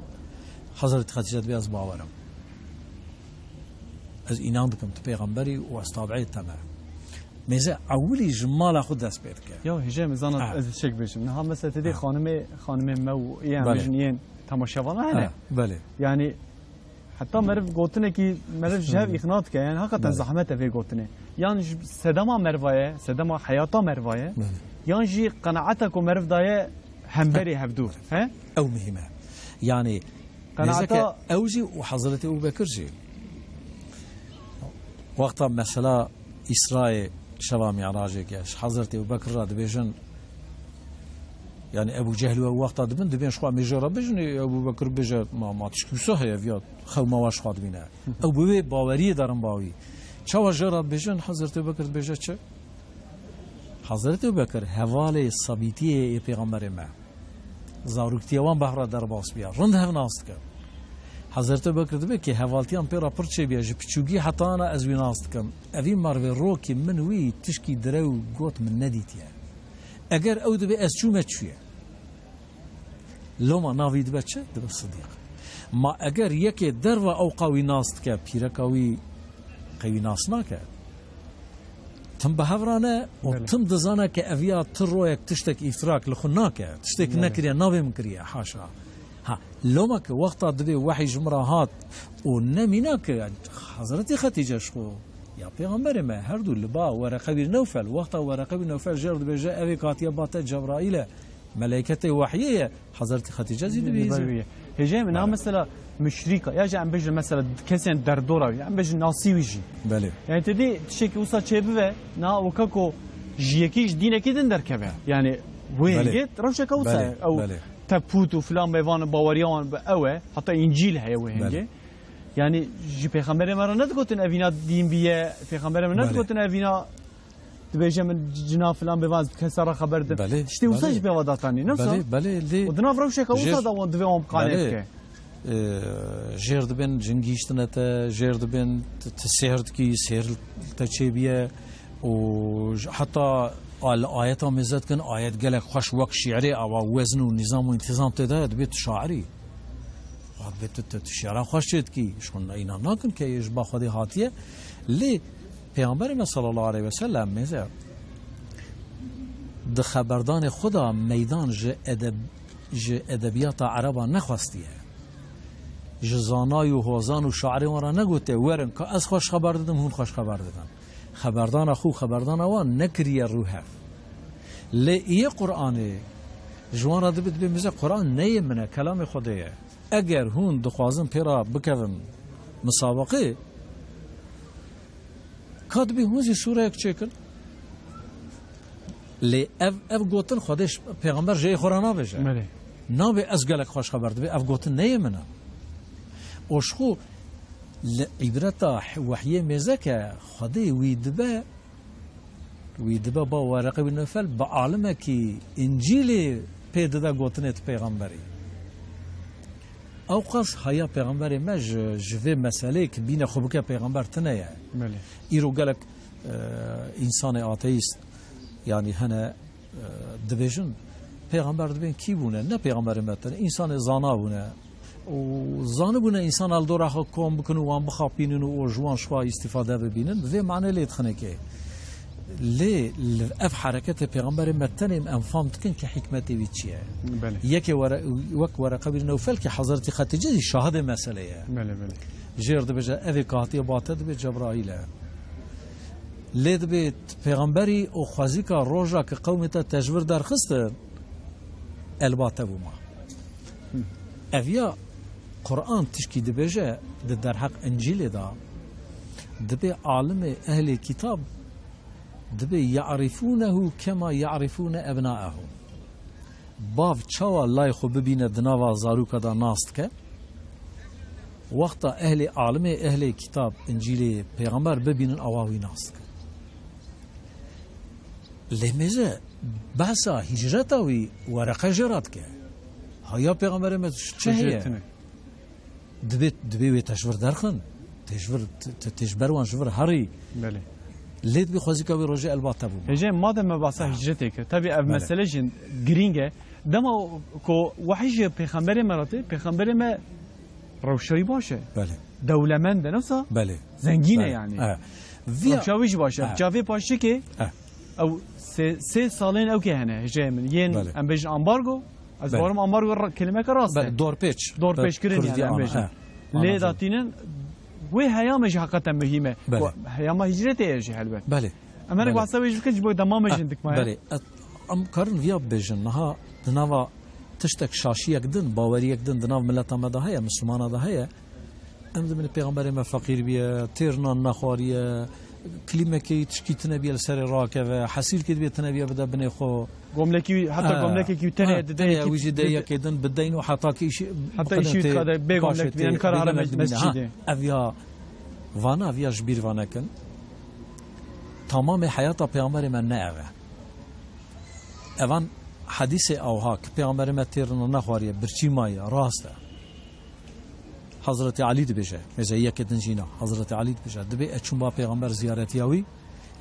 Hezretî Xetîce dibê ez bawerim. Ez înan dikim tu pêxemberî û ez tabiê te me. Mêze ewilî ji mala xwe dest pê dike. Ya hêjê min zana Ha. ez tiştek bêjim. Niha mesela tedê Ha. xanimê, xanimê me û yên Belê. bêjin yên temaşevanan hene. Ha, belê. Yani Heta meriv gotinekî meriv ji hev îxna dike, yani hakikaten Belê. zahmet e vê gotinê. Yan ji sedema meriva ye, sedema heyata meriva ye, Belê. yan jî qenaeta ku meriv daye hemberê hevdû. He? Ew muhîm e. Yani, Qenaeta nêzeke ew jî û Hezretî Ebu Bekir jî. Wexta mesela Îsrayê şeva Mî'racê ke ji Hezretî Ebu Bekir re dibêjin, yani Ebu Cehl û ew wexta dibin, dibên ji xwe mêje re bêjin, ê Ebu Bekir bêje, ma, ma tişkî wisa heye, viya xew me wa ji xwe dibîne. Ew bi wê baweriyê derin bawî. Çawa jê re dibêjin, Hezretî Ebu Bekir dibêje çi? Hezretî Ebu Bekir hevalê sebîtiyê ê pêxemberê me. Zaroktiya wan behra derbas biya. Rind hev nas dikin. Hezretî Bekir dibe ki hevaltiyan pê re pir çêbiya. Ji piçûkî heta ana ez wî nas dikim. Evî mervê rokî min wî tişkî direw got min nedîtiye. Eger ew dibe ez çûme çûye. Loma navî dibe çi? Dibe Sidîq. Ma eger yekê derva ewqa wî nas dike, pîreka wî qewî nas nake. Tim bi hev re ne û Belê. tim dizane ke ev ya ti royek tiştek îftirak li xwe nake. Tiştek Belê. nekiriye, navê min kiriye, haşa. Ha, loma ke wexta dibê wehî ji min re hat û ne mîna ke Hezretî Xetîce ji xwe ya Pêxemberê me her du li ba Wereqe bî Newfel, wexta Wereqe bî Newfel jê re dibêje, evê katiye ba te Cebraîl e, meleyketê wehyê ye, Hezretî Xetîce zî dibîze. Hêjê min, na Belê. mesela muşrîka, ya jî em bêjin mesela kesên derdora wî, em bêjin nasî wî jî. Belê. Yani te dî tiştekî wisa çêbibe, na weka ku ji yekî ji dînekî din derkeve. Yani wê Belê. hingê rewşeke wisa Belê, ye. Ew belê. tepût û filan mêvan baweriya wan bi ew e. Heta Încîl heye wê hingê. Belê. Yani ji pêxemberê me re nedigotin evîna dîn biye, pêxemberê me Belê. nedigotin evîna Dibêje min cina filan bêvan, ez bi kesa re xeber didim. Belê, Tiştê wisa belê. jî pêva datanî, ne wisa? Belê, belê, lê Û di nav rewşeke wisa jêr, de wan divê wan bi qane belê, bike. e, jêr dibên cin gihîştine te, jêr dibên tu, tu sêhr dikî, sêhr li te çêbiye û j-, heta a-, li ayeta mêze dikin, ayet gelek xweş wek şîirê awa wezn û nîzam û întîzam tê de ye, dibê tu şairî. Wa dibê tu, tu, tu şiara xweş çê dikî. Ji xwe înan nakin ke ji ba Xwedê hatiye. Lê Pêxemberê me sallallahu aleyhi ve sellem mêze di xeberdanê xwe de meydan ji edeb-, ji edebiyata Ereba nexwestiye. Ji zanayî û hozan û şairê wan re negote, werin ka ez xweş xeber didim, hûn xweş xeber didin. Xeberdana xwe û xeberdana wan nekiriye rû hev. Lê iyê Qur'anê ji wan re dibe, dibe mêze Qur'an neyê min e, kelamê Xwedê ye. Eger hûn dixwazin pê re bikevin misabeqê, ka dibê hûn zî sûreyek çêkin. Lê ev, ev gotin Xwedê ş-, pêxember jê xwe re nabêje. Belê. Nabê ez gelek xweş xeber dibê, ev gotin neyê min e. Û ji xwe li îbreta wehyê mêzeke Xwedê wî dibe, wî dibe ba Wereqe bin Newfel bi alimekî Încîlê pê dide gotinê tu pêxemberî. Ewqas haya pêxemberê me ji, ji vê meseleyê ki bîne xwe bike pêxember tune ye. Belê. Îro gelek, e, însanê ateîst, yanî hene, e, dibêjin, pêxember dibên kî bûne? Ne pêxemberê me tune, însanê zana bûne. Û zanibûne însan li dora xwe kom bikin û wan bixapînin û ji wan şiva îstîfade bibînin, bi vê manê lê dixinekê. Lê li ev hereketê pêxemberê me tenê em fam dikin ki hikmetê wî çi ye. Belê. Yekê were-, wek Wereqe bin Newfel ki Hezretî Xetîce zî şahidê meselê ye. Belê, belê. Jêr dibêje, evê ka hatiye bate dibê Cebraîl e. Lê dibê pêxemberî û xwezîka roja ki qewmê te tejvir derxistin, elba te bûma. Ev ya Quran tişkî dibêje di derheq Încîlê de, dibê alimê ehlê kitab, dibê ye'rifûnehu kema ye'rifûne ebnaehum. Bav çawa lay xwe bibîne di nava zarûka de nas dike, wexta ehlê alimê, ehlê kitab, Încîlê, pêxember bibînin, awa wî nas dikin. Lê mêze behsa hicreta wî Wereqe jê re dike. Haya pêxemberê me çi heye? Dibê, dibê wê te ji vir derxin. Te ji vir, te, te, te ji ber wan ji vir herî. Belê. Lê dibê xwezîka wê rojê elba te bû. Hêjê, madem me bahsa hicretê kir, tabii ev mesele jî girîng e. Dema ku wehî ji pêxemberê me re tê, pêxemberê me rewşa wî baş e. Belê. Dewlemend e, ne wisa? Belê. Zengîn e yani. Belê. E. Viya- Rewşa wî jî baş e. E. Çavê paşikê, e, ew sê, sê salên ew kê hene, hêjê min. Yên, belê, em bêjin ambargo, ez, belê, bawerim ambargo ra-, kelimeke rast e. Belê, dorpêç. Dorpêçkirin yani, em bêjin. Lê datînin wê heyamê jî heqeten muhîm e. Belê. Heyama hicretê ye jî helbet. Belê. Em herek, belê, behsa wê jî bikin ji bo dema me jî dikmaye. Belê. Em karin viya bibêjin. Niha di nava tiştek şaşiyek din, baweriyek din di nav mileta me de heye, Mislimana de heye. Em dibin pêxemberê me feqîr biye, têr nan nexwariye, klîmekê tişkî tune biye li serê rakeve, hesîrkê dibê tune biye bide binê xwe. Gomlekî wî, heta, ha, gomlekekî wî tenê, ha, dide tenê, yekî wî jî dide yekê din bideyn û heta ki îşî, heta îşî dikade bê gomlek bîne, nikare here mescîdê. Ev ya vana, ev ya ji bîr vanekin. Tamamê heyata pêxemberê me ne ev e. Evan hedîsê ewha ki pêxemberê me têr nan nexwariye, birçî maye, rast e. Hezretî Elî dibêje, mêze yekê din jîna, Hezretî Elî dibêje, dibê ez çûm ba pêxember ziyaretiya wî,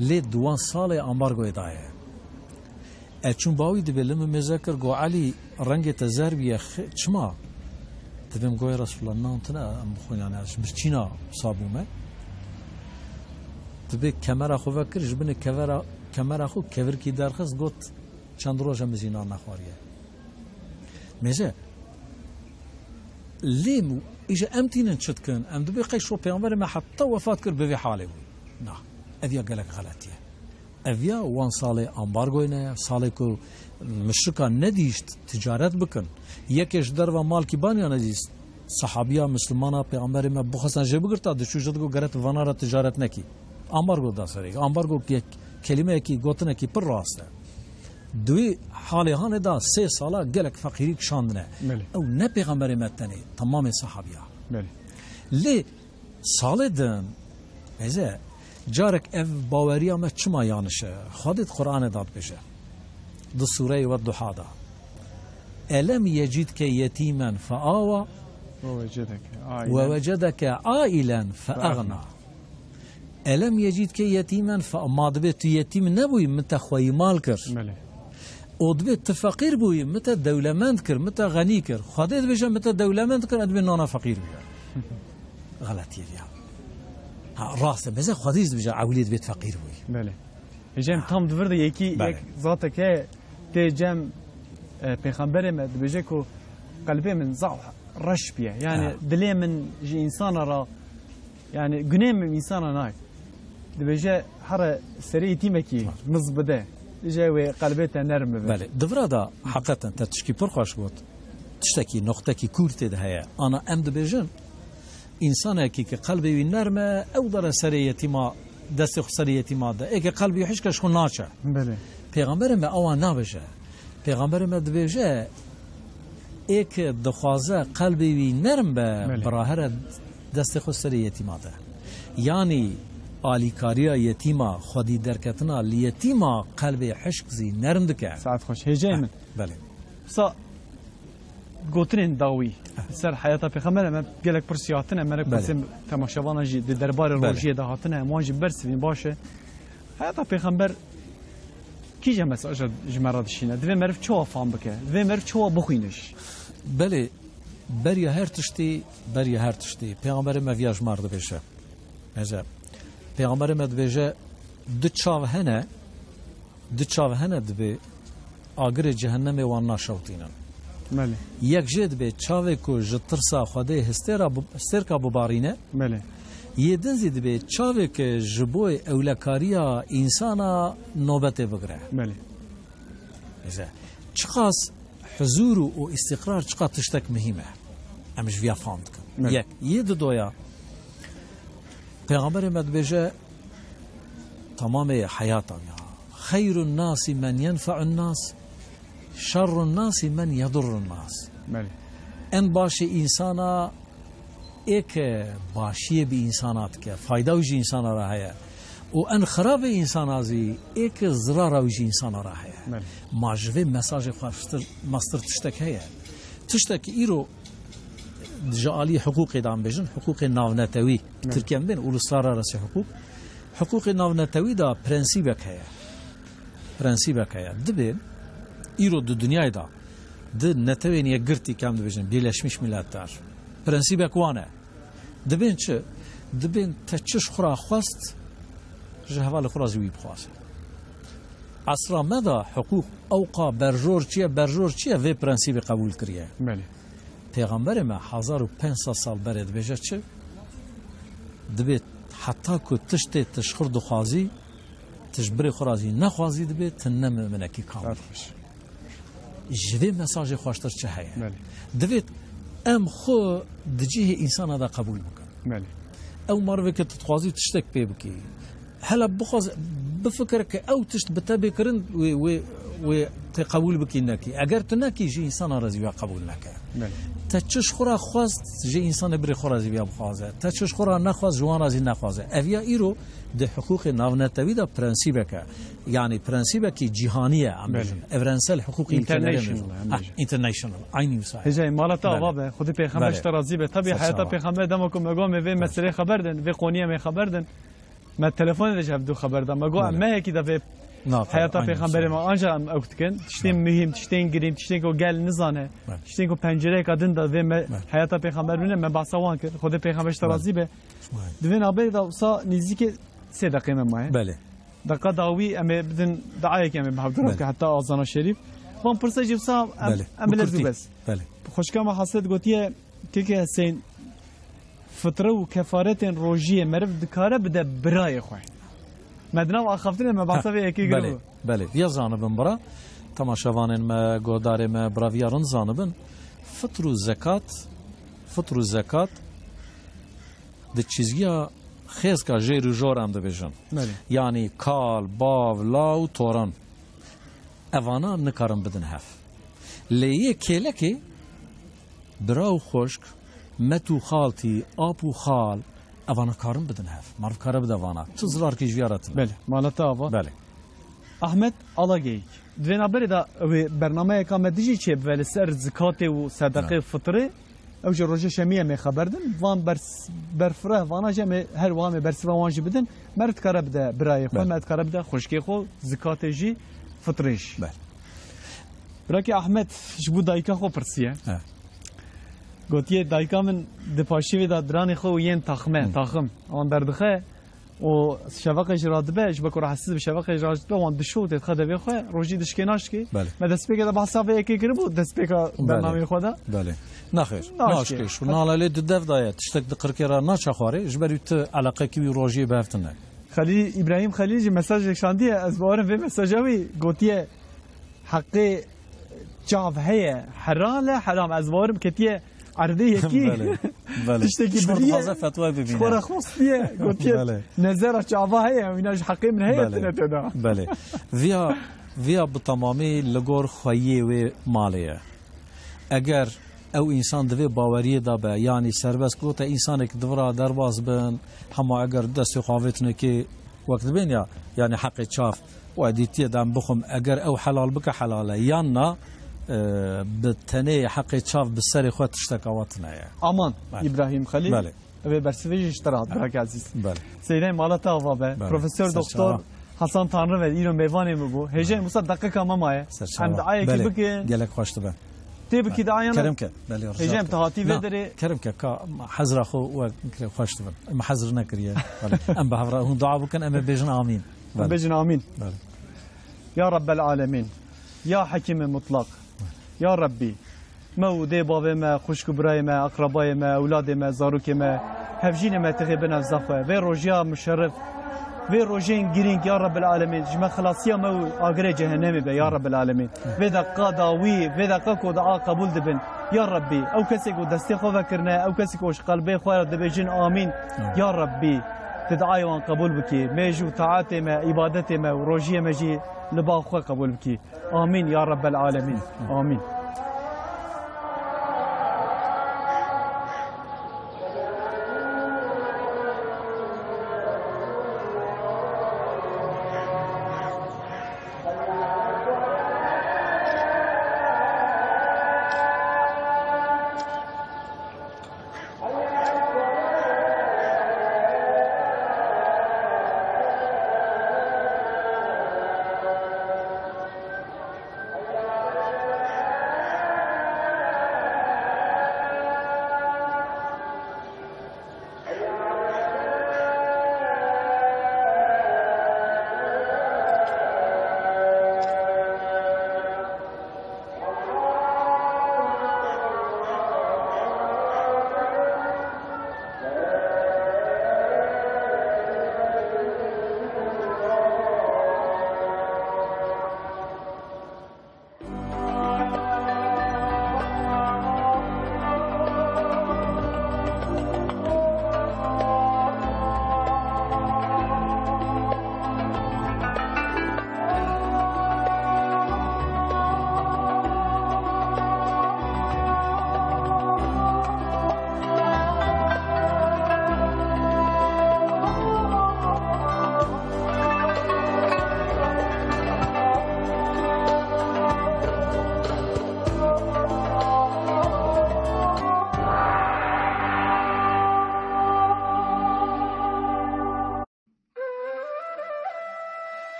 lê di wan salê ambargoyê daye. Ez çûm ba wî, dibê li min mêze kir, got, Elî, rengê te zer bûye, xê-, çima? Dibêm, got, ya Resulallah, nan tune, em bixwin, yani, ez ji birçîna wisa bûme. Dibê kemera xwe vekir, ji binê kevera, kemera xwe kevirkî derxist, got, çend roj e min zî nan nexwariye. Mêze, lê îja em tînin çi dikin? Em dibê qey şo pêxemberê me heta wefat kir bi vê halê bû. Na, ev ya gelek xeletî ye. Ev ya wan salê ambargoyê ne, salê ku muşrika nedîşt ticaret bikin. Yekê ji derva malkî baniya nedîst. Sahabiya Mislimana pêxemberê me bixwestin jê bigirta, diçû ji digot gere tu vana re ticaret nekî. Ambargo da serê. Ambargo yek kelimeyekî, gotinekî pir rast e. Di wî halê hanê da sê sala gelek feqîrî kişandine. Belê. Ew ne pêxemberê me tenê, temamê sahabiya. Belê. Lê salê din, mêze, carek ev baweriya me çima yaniş e? Xwedê di Qur'anê de dibêje. Di sûreyê Wedduha de. Elem yecidke yetîmen feawa, ووجدك عائلا, ووجدك عائلا فأغنى. Elem yecidke yetîmen fe-, ma dibê tu yetîm nebûyî, min te xweyî mal kir. Belê. Û dibê tu feqîr bûyî, min te dewlemend kir, min te xenî kir. Xwedê dibêje min te dewlemend kir, ez dibê nana feqîr bûye. Xeletî ye ya. Ha, rast e, mêze Xwedê jî dibêje ewilî dibê tu feqîr bûyî. Belê. Hêjê min, tam di vir de yekî, belê, yek zatek heye tê cem, e, pêxemberê me dibêje ku qelbê min zaf reş biye. Yani Ha. dilê min ji însana re, yani gunê min însana nayê. Dibêje, here serê yetîmekî Tamam. miz bide. Dibêje wê qelbê te nerm bibe. Belê. Di vira de heqeten te tişkî pir xweş got. Tiştekî, noqtekî kûr tê de heye. Ana em dibêjin, însanekî ki qelbê wî nerm e, ew dere serê yetîma, destê xwe serê yetîma de. Ê ke qelbê wî hişk e, ji xwe naçe. Belê. Pêxemberê me ewa nabêje. Pêxemberê me dibêje, ê ke dixwaze qelbê wî nerm be, Belê. bira here destê xwe serê yetîma de. Yanî alîkariya yetîma, xwedî derketina li yetîma qelbê hişk zî nerm dike. Saet xweş. Hêjayê min. Belê. Sa gotinên dawî ser heyata pêxemberê me gelek pirsî hatine, me Belê. pirsên temaşevanan jî di derbarê Belê. rojiyê de hatine, em wan jî bersivîn, baş e. Heyata pêxember kîje mesaja ji me re dişîne? Divê meriv çawa fam bike? Divê meriv çawa bixwîne jî? Belê, beriya her tiştî, beriya her tiştî. Pêxemberê me viya ji me re dibêje. Eze, Pêxemberê me dibêje, du çav hene, du çav hene dibê agirê cehennemê wan naşewtînin. Belê. Yek jê dibê çavê ku ji tirsa Xwedê histêra bi-, histêrka bibarîne. Belê. Yê din zî dibê çavê ku ji bo ewlekariya însana nobetê bigire. Belê. Eze, çiqas huzûr û, û îstîqrar çiqas tiştek muhîm e. Em ji viya fam dikin. Belê. Yek. Yê didoya, Pêxemberê me dibêje, temamê heyata ya. Xeyrun nasi men yenfe'un nas, şerrun nasi men yedurrun nas. Belê. En başê însana ê ke başiyê bi însana dike, fayda wî ji însana re heye. Û en xirabê însana zî ê ke zirara wî ji însana re heye. Belê. Ma ji vê mesajê xweştir, mestir tiştek heye. Tiştek îro ji alî hiqûqê de em bêjin, hiqûqê navnetewî, Belê. Tirkiye em bên, uluslararası hukuk. Hiqûqê navnetewî de prensîbek heye. Prensîbek heye. Dibê îro di dinyayê de, di Netewên Yekgirtî, ke em dibêjin, Birleşmiş Milletler, prensîbek wan e. Dibên çi? Dibên te çi ji xwe re xwest, ji hevalê xwe re zî wî bixwaze. Esra me de hiqûq ewqa berjor çi ye, berjor çi ye, vê prensîbê qebûl kiriye. Belê. Pêxemberê me hezar û pênc sed sal berê dibêje çi? Dibê heta ku tiştê tu ji xwe dixwazî, tu ji birê xwe re zî nexwazî, dibê tu ne muminekî kamil. Saet xweş. Ji vê mesajê xweştir çi heye? Belê. Divêt em xwe di cihê însana de qebûl bikin. Belê. Ew merivê ke tu dixwazî tiştek pê bikî, hela bixwaz, bifikire ke ew tişt bi te bê kirin, wê, wê, wê tê qebûl bikî nekî. Eger tu nekî, ji însana re zî wê qebûl neke. Belê. Te çi ji xwe re xwest, ji însanê birê xwe re zî viya bixwaze. Te çi ji xwe re nexwest, ji wan re zî nexwaze. Ev ya îro di hiqûqê navnetewî de prensîbek e. Yanî prensîbekî cîhanî ye, em Belê. bêjin. Evrensel hiqûqê ülkelerê International, bêjin. em Ha, bêjin. international. Aynî wisa ye. Hêjayê, mala te Belê. ava be. Xwedê pêxember Belê. ji te razî be. Tabî Ser heyata çava. pêxember dema ku me go em ê vê Belê. meseleyê xeber din, vê qoniyê em ê xeber din. Me telefonê de ji hev du xeber da. Me go em Belê. mehekî de vê Na, tabii, heyata aynı pêxemberê şey. me anca em ew dikin. Tiştên Belê. muhîm, tiştên girîng, tiştên ku gel nizane, Belê. tiştên ku pencereyeka din de vê me Belê. heyata pêxember bine, me behsa wan kir. Xwedê pêxember ji te Belê. razî be. Belê. Di vê navberê de wisa nêzîkê sê deqê me maye. Belê. Deqa dawî em ê bidin, diayekê em ê bi hevdû re Belê. bikin heta azana şerîf. Van pirsa jî wisa em, Belê. em Bi bi lez û kurtî. bes. Belê. Xweşka me Hesret gotiye, Keke Hesên, fitre û kefaretên rojiyê meriv dikare bide birayê xwe. Me di nav axaftinê me behsa vê yekê Belê, giribû. belê. Viya zanibin bira. Temaşevanên me, guhdarê me, bira viya rind zanibin. Fitr û zekat, fitr û zekat di çizgiya xêzka jêr û jor em dibêjin. Belê. Yanî kal, bav, law û toran. Evana nikarin bidin hev. Lê yê kêlekê, bira û xwişk, met û xaltî, ap û xal, evana karin bidin hev. Meriv kare bide vana. Tu zirarkî ji viya re tune. Belê, mala te ava. Belê. Ahmet Alageyik. Di vê navberê de wê bernameyeka me dijî çê bibe li ser zikatê û sedeqê Ha. û fitrê. Ew jî roja şemiyê em ê xeber din. Van bers-, berfireh vana jî em ê her wiha em ê bersiva wan jî bidin. Meriv dikare bide birayê xwe, Belê. meriv dikare bide xwişkê xwe, zikatê jî, fitrê jî. Belê. Birakê Ahmet ji bo dayika xwe pirsiye. He. Gotiye, dayika min di paşîvê de diranê xwe û yên taxme, Hı. taxim, wan derdixe. û şeveqê jî radibe, ji ber ku rahatsiz bi şeveqê jî radibe, wan dişo tê dixe devê xwe, rojî dişkê naşkê. Belê. Me destpêkê de behsa vê yekê kiribû, destpêka Belê. bernameyê xwe de. Belê. Naxêr, Naşkê. naşkê. Şûnala lê di dev de ye, tiştek di qirkê re naçe xwarê, ji ber wî tu eleqekî wî rojiyê bi hev tune. Xelîl, Îbrahîm Xelîl jî mesaj şandiye, ez bawerim vê mesaja wî gotiye, heqê çav heye, helal e, heram. Ez bawerim ketiye erdê yekî. Belê, belê. Tiştekî Ji xwe biriye, dixwaze fetwayê bibîne. ji xwe re xwestiye, gotiye, Belê. nezera çava heye, wîna ji heqê min heye, Belê. tine tê de. Belê. Viya, viya bi temamî li gor xweyiyê wê malê ye. Eger ew însan di vê baweriyê de be, yanî serbest gote însanek di vira derbas bin, hema eger destê xwe avêtinekê wek dibên ya, yanî heqê çav, we dîtiye de em bixwim, eger ew helal bike helal e, yan na, e, bi tenê heqê çav bi serê xwe tişteka we tune ye. Aman, Belê. Îbrahîm Xelîl, Belê. Ev ê bersivê jî ji te re hat, bireke ezîz. Belê. Seyrê mala te ava be. Belê. Profesor Ser Doktor çava. Hasan Tanrıver, îro mêvanê min bû. Hêjayê Belê. Musa deqika me maye. Ser çava. Em diayekî Belê. bikin. Gelek xweş dibe. Tê bikî Belê. diayan. Kerem ke. Belê, Hêjayê rijal em ke. te hatî vê Na, derê. Kerem ke, ka hezra xwe we kire xweş dibin. Em hezir nekiriye. Belê. Em bi hevra hûn dua bikin, em ê bêjin amîn. Em Belê. bêjin amîn. Belê. Ya Rabbel Alemîn. Ya Hekîmê Mutlaq. Ya Rabbî. Me û dê bavê me, xwişk û birayê me, eqrebayê me, ewladê me, zarokê me, hevjînê me tixê bin evza xwe. Vê rojiya muşerrif, vê rojên girîng, ya Rebbil Alemîn, ji me xelasiya me û agirê cehennemê be, ya Rebbil Alemîn. Vê deqa dawî, vê deqa ku dua qebûl dibin, ya Rabbî, ew kesê ku destê xwe vekirine, ew kesê ku ji qelbê xwe re dibêjin amîn, Amîn. ya Rabbî, tu duayê wan qebûl bikî. Mêj û taetê me, îbadetê me û rojiyê me jî li ba xwe qebûl bikî. Amîn, ya Rebbil Alemîn. Amîn.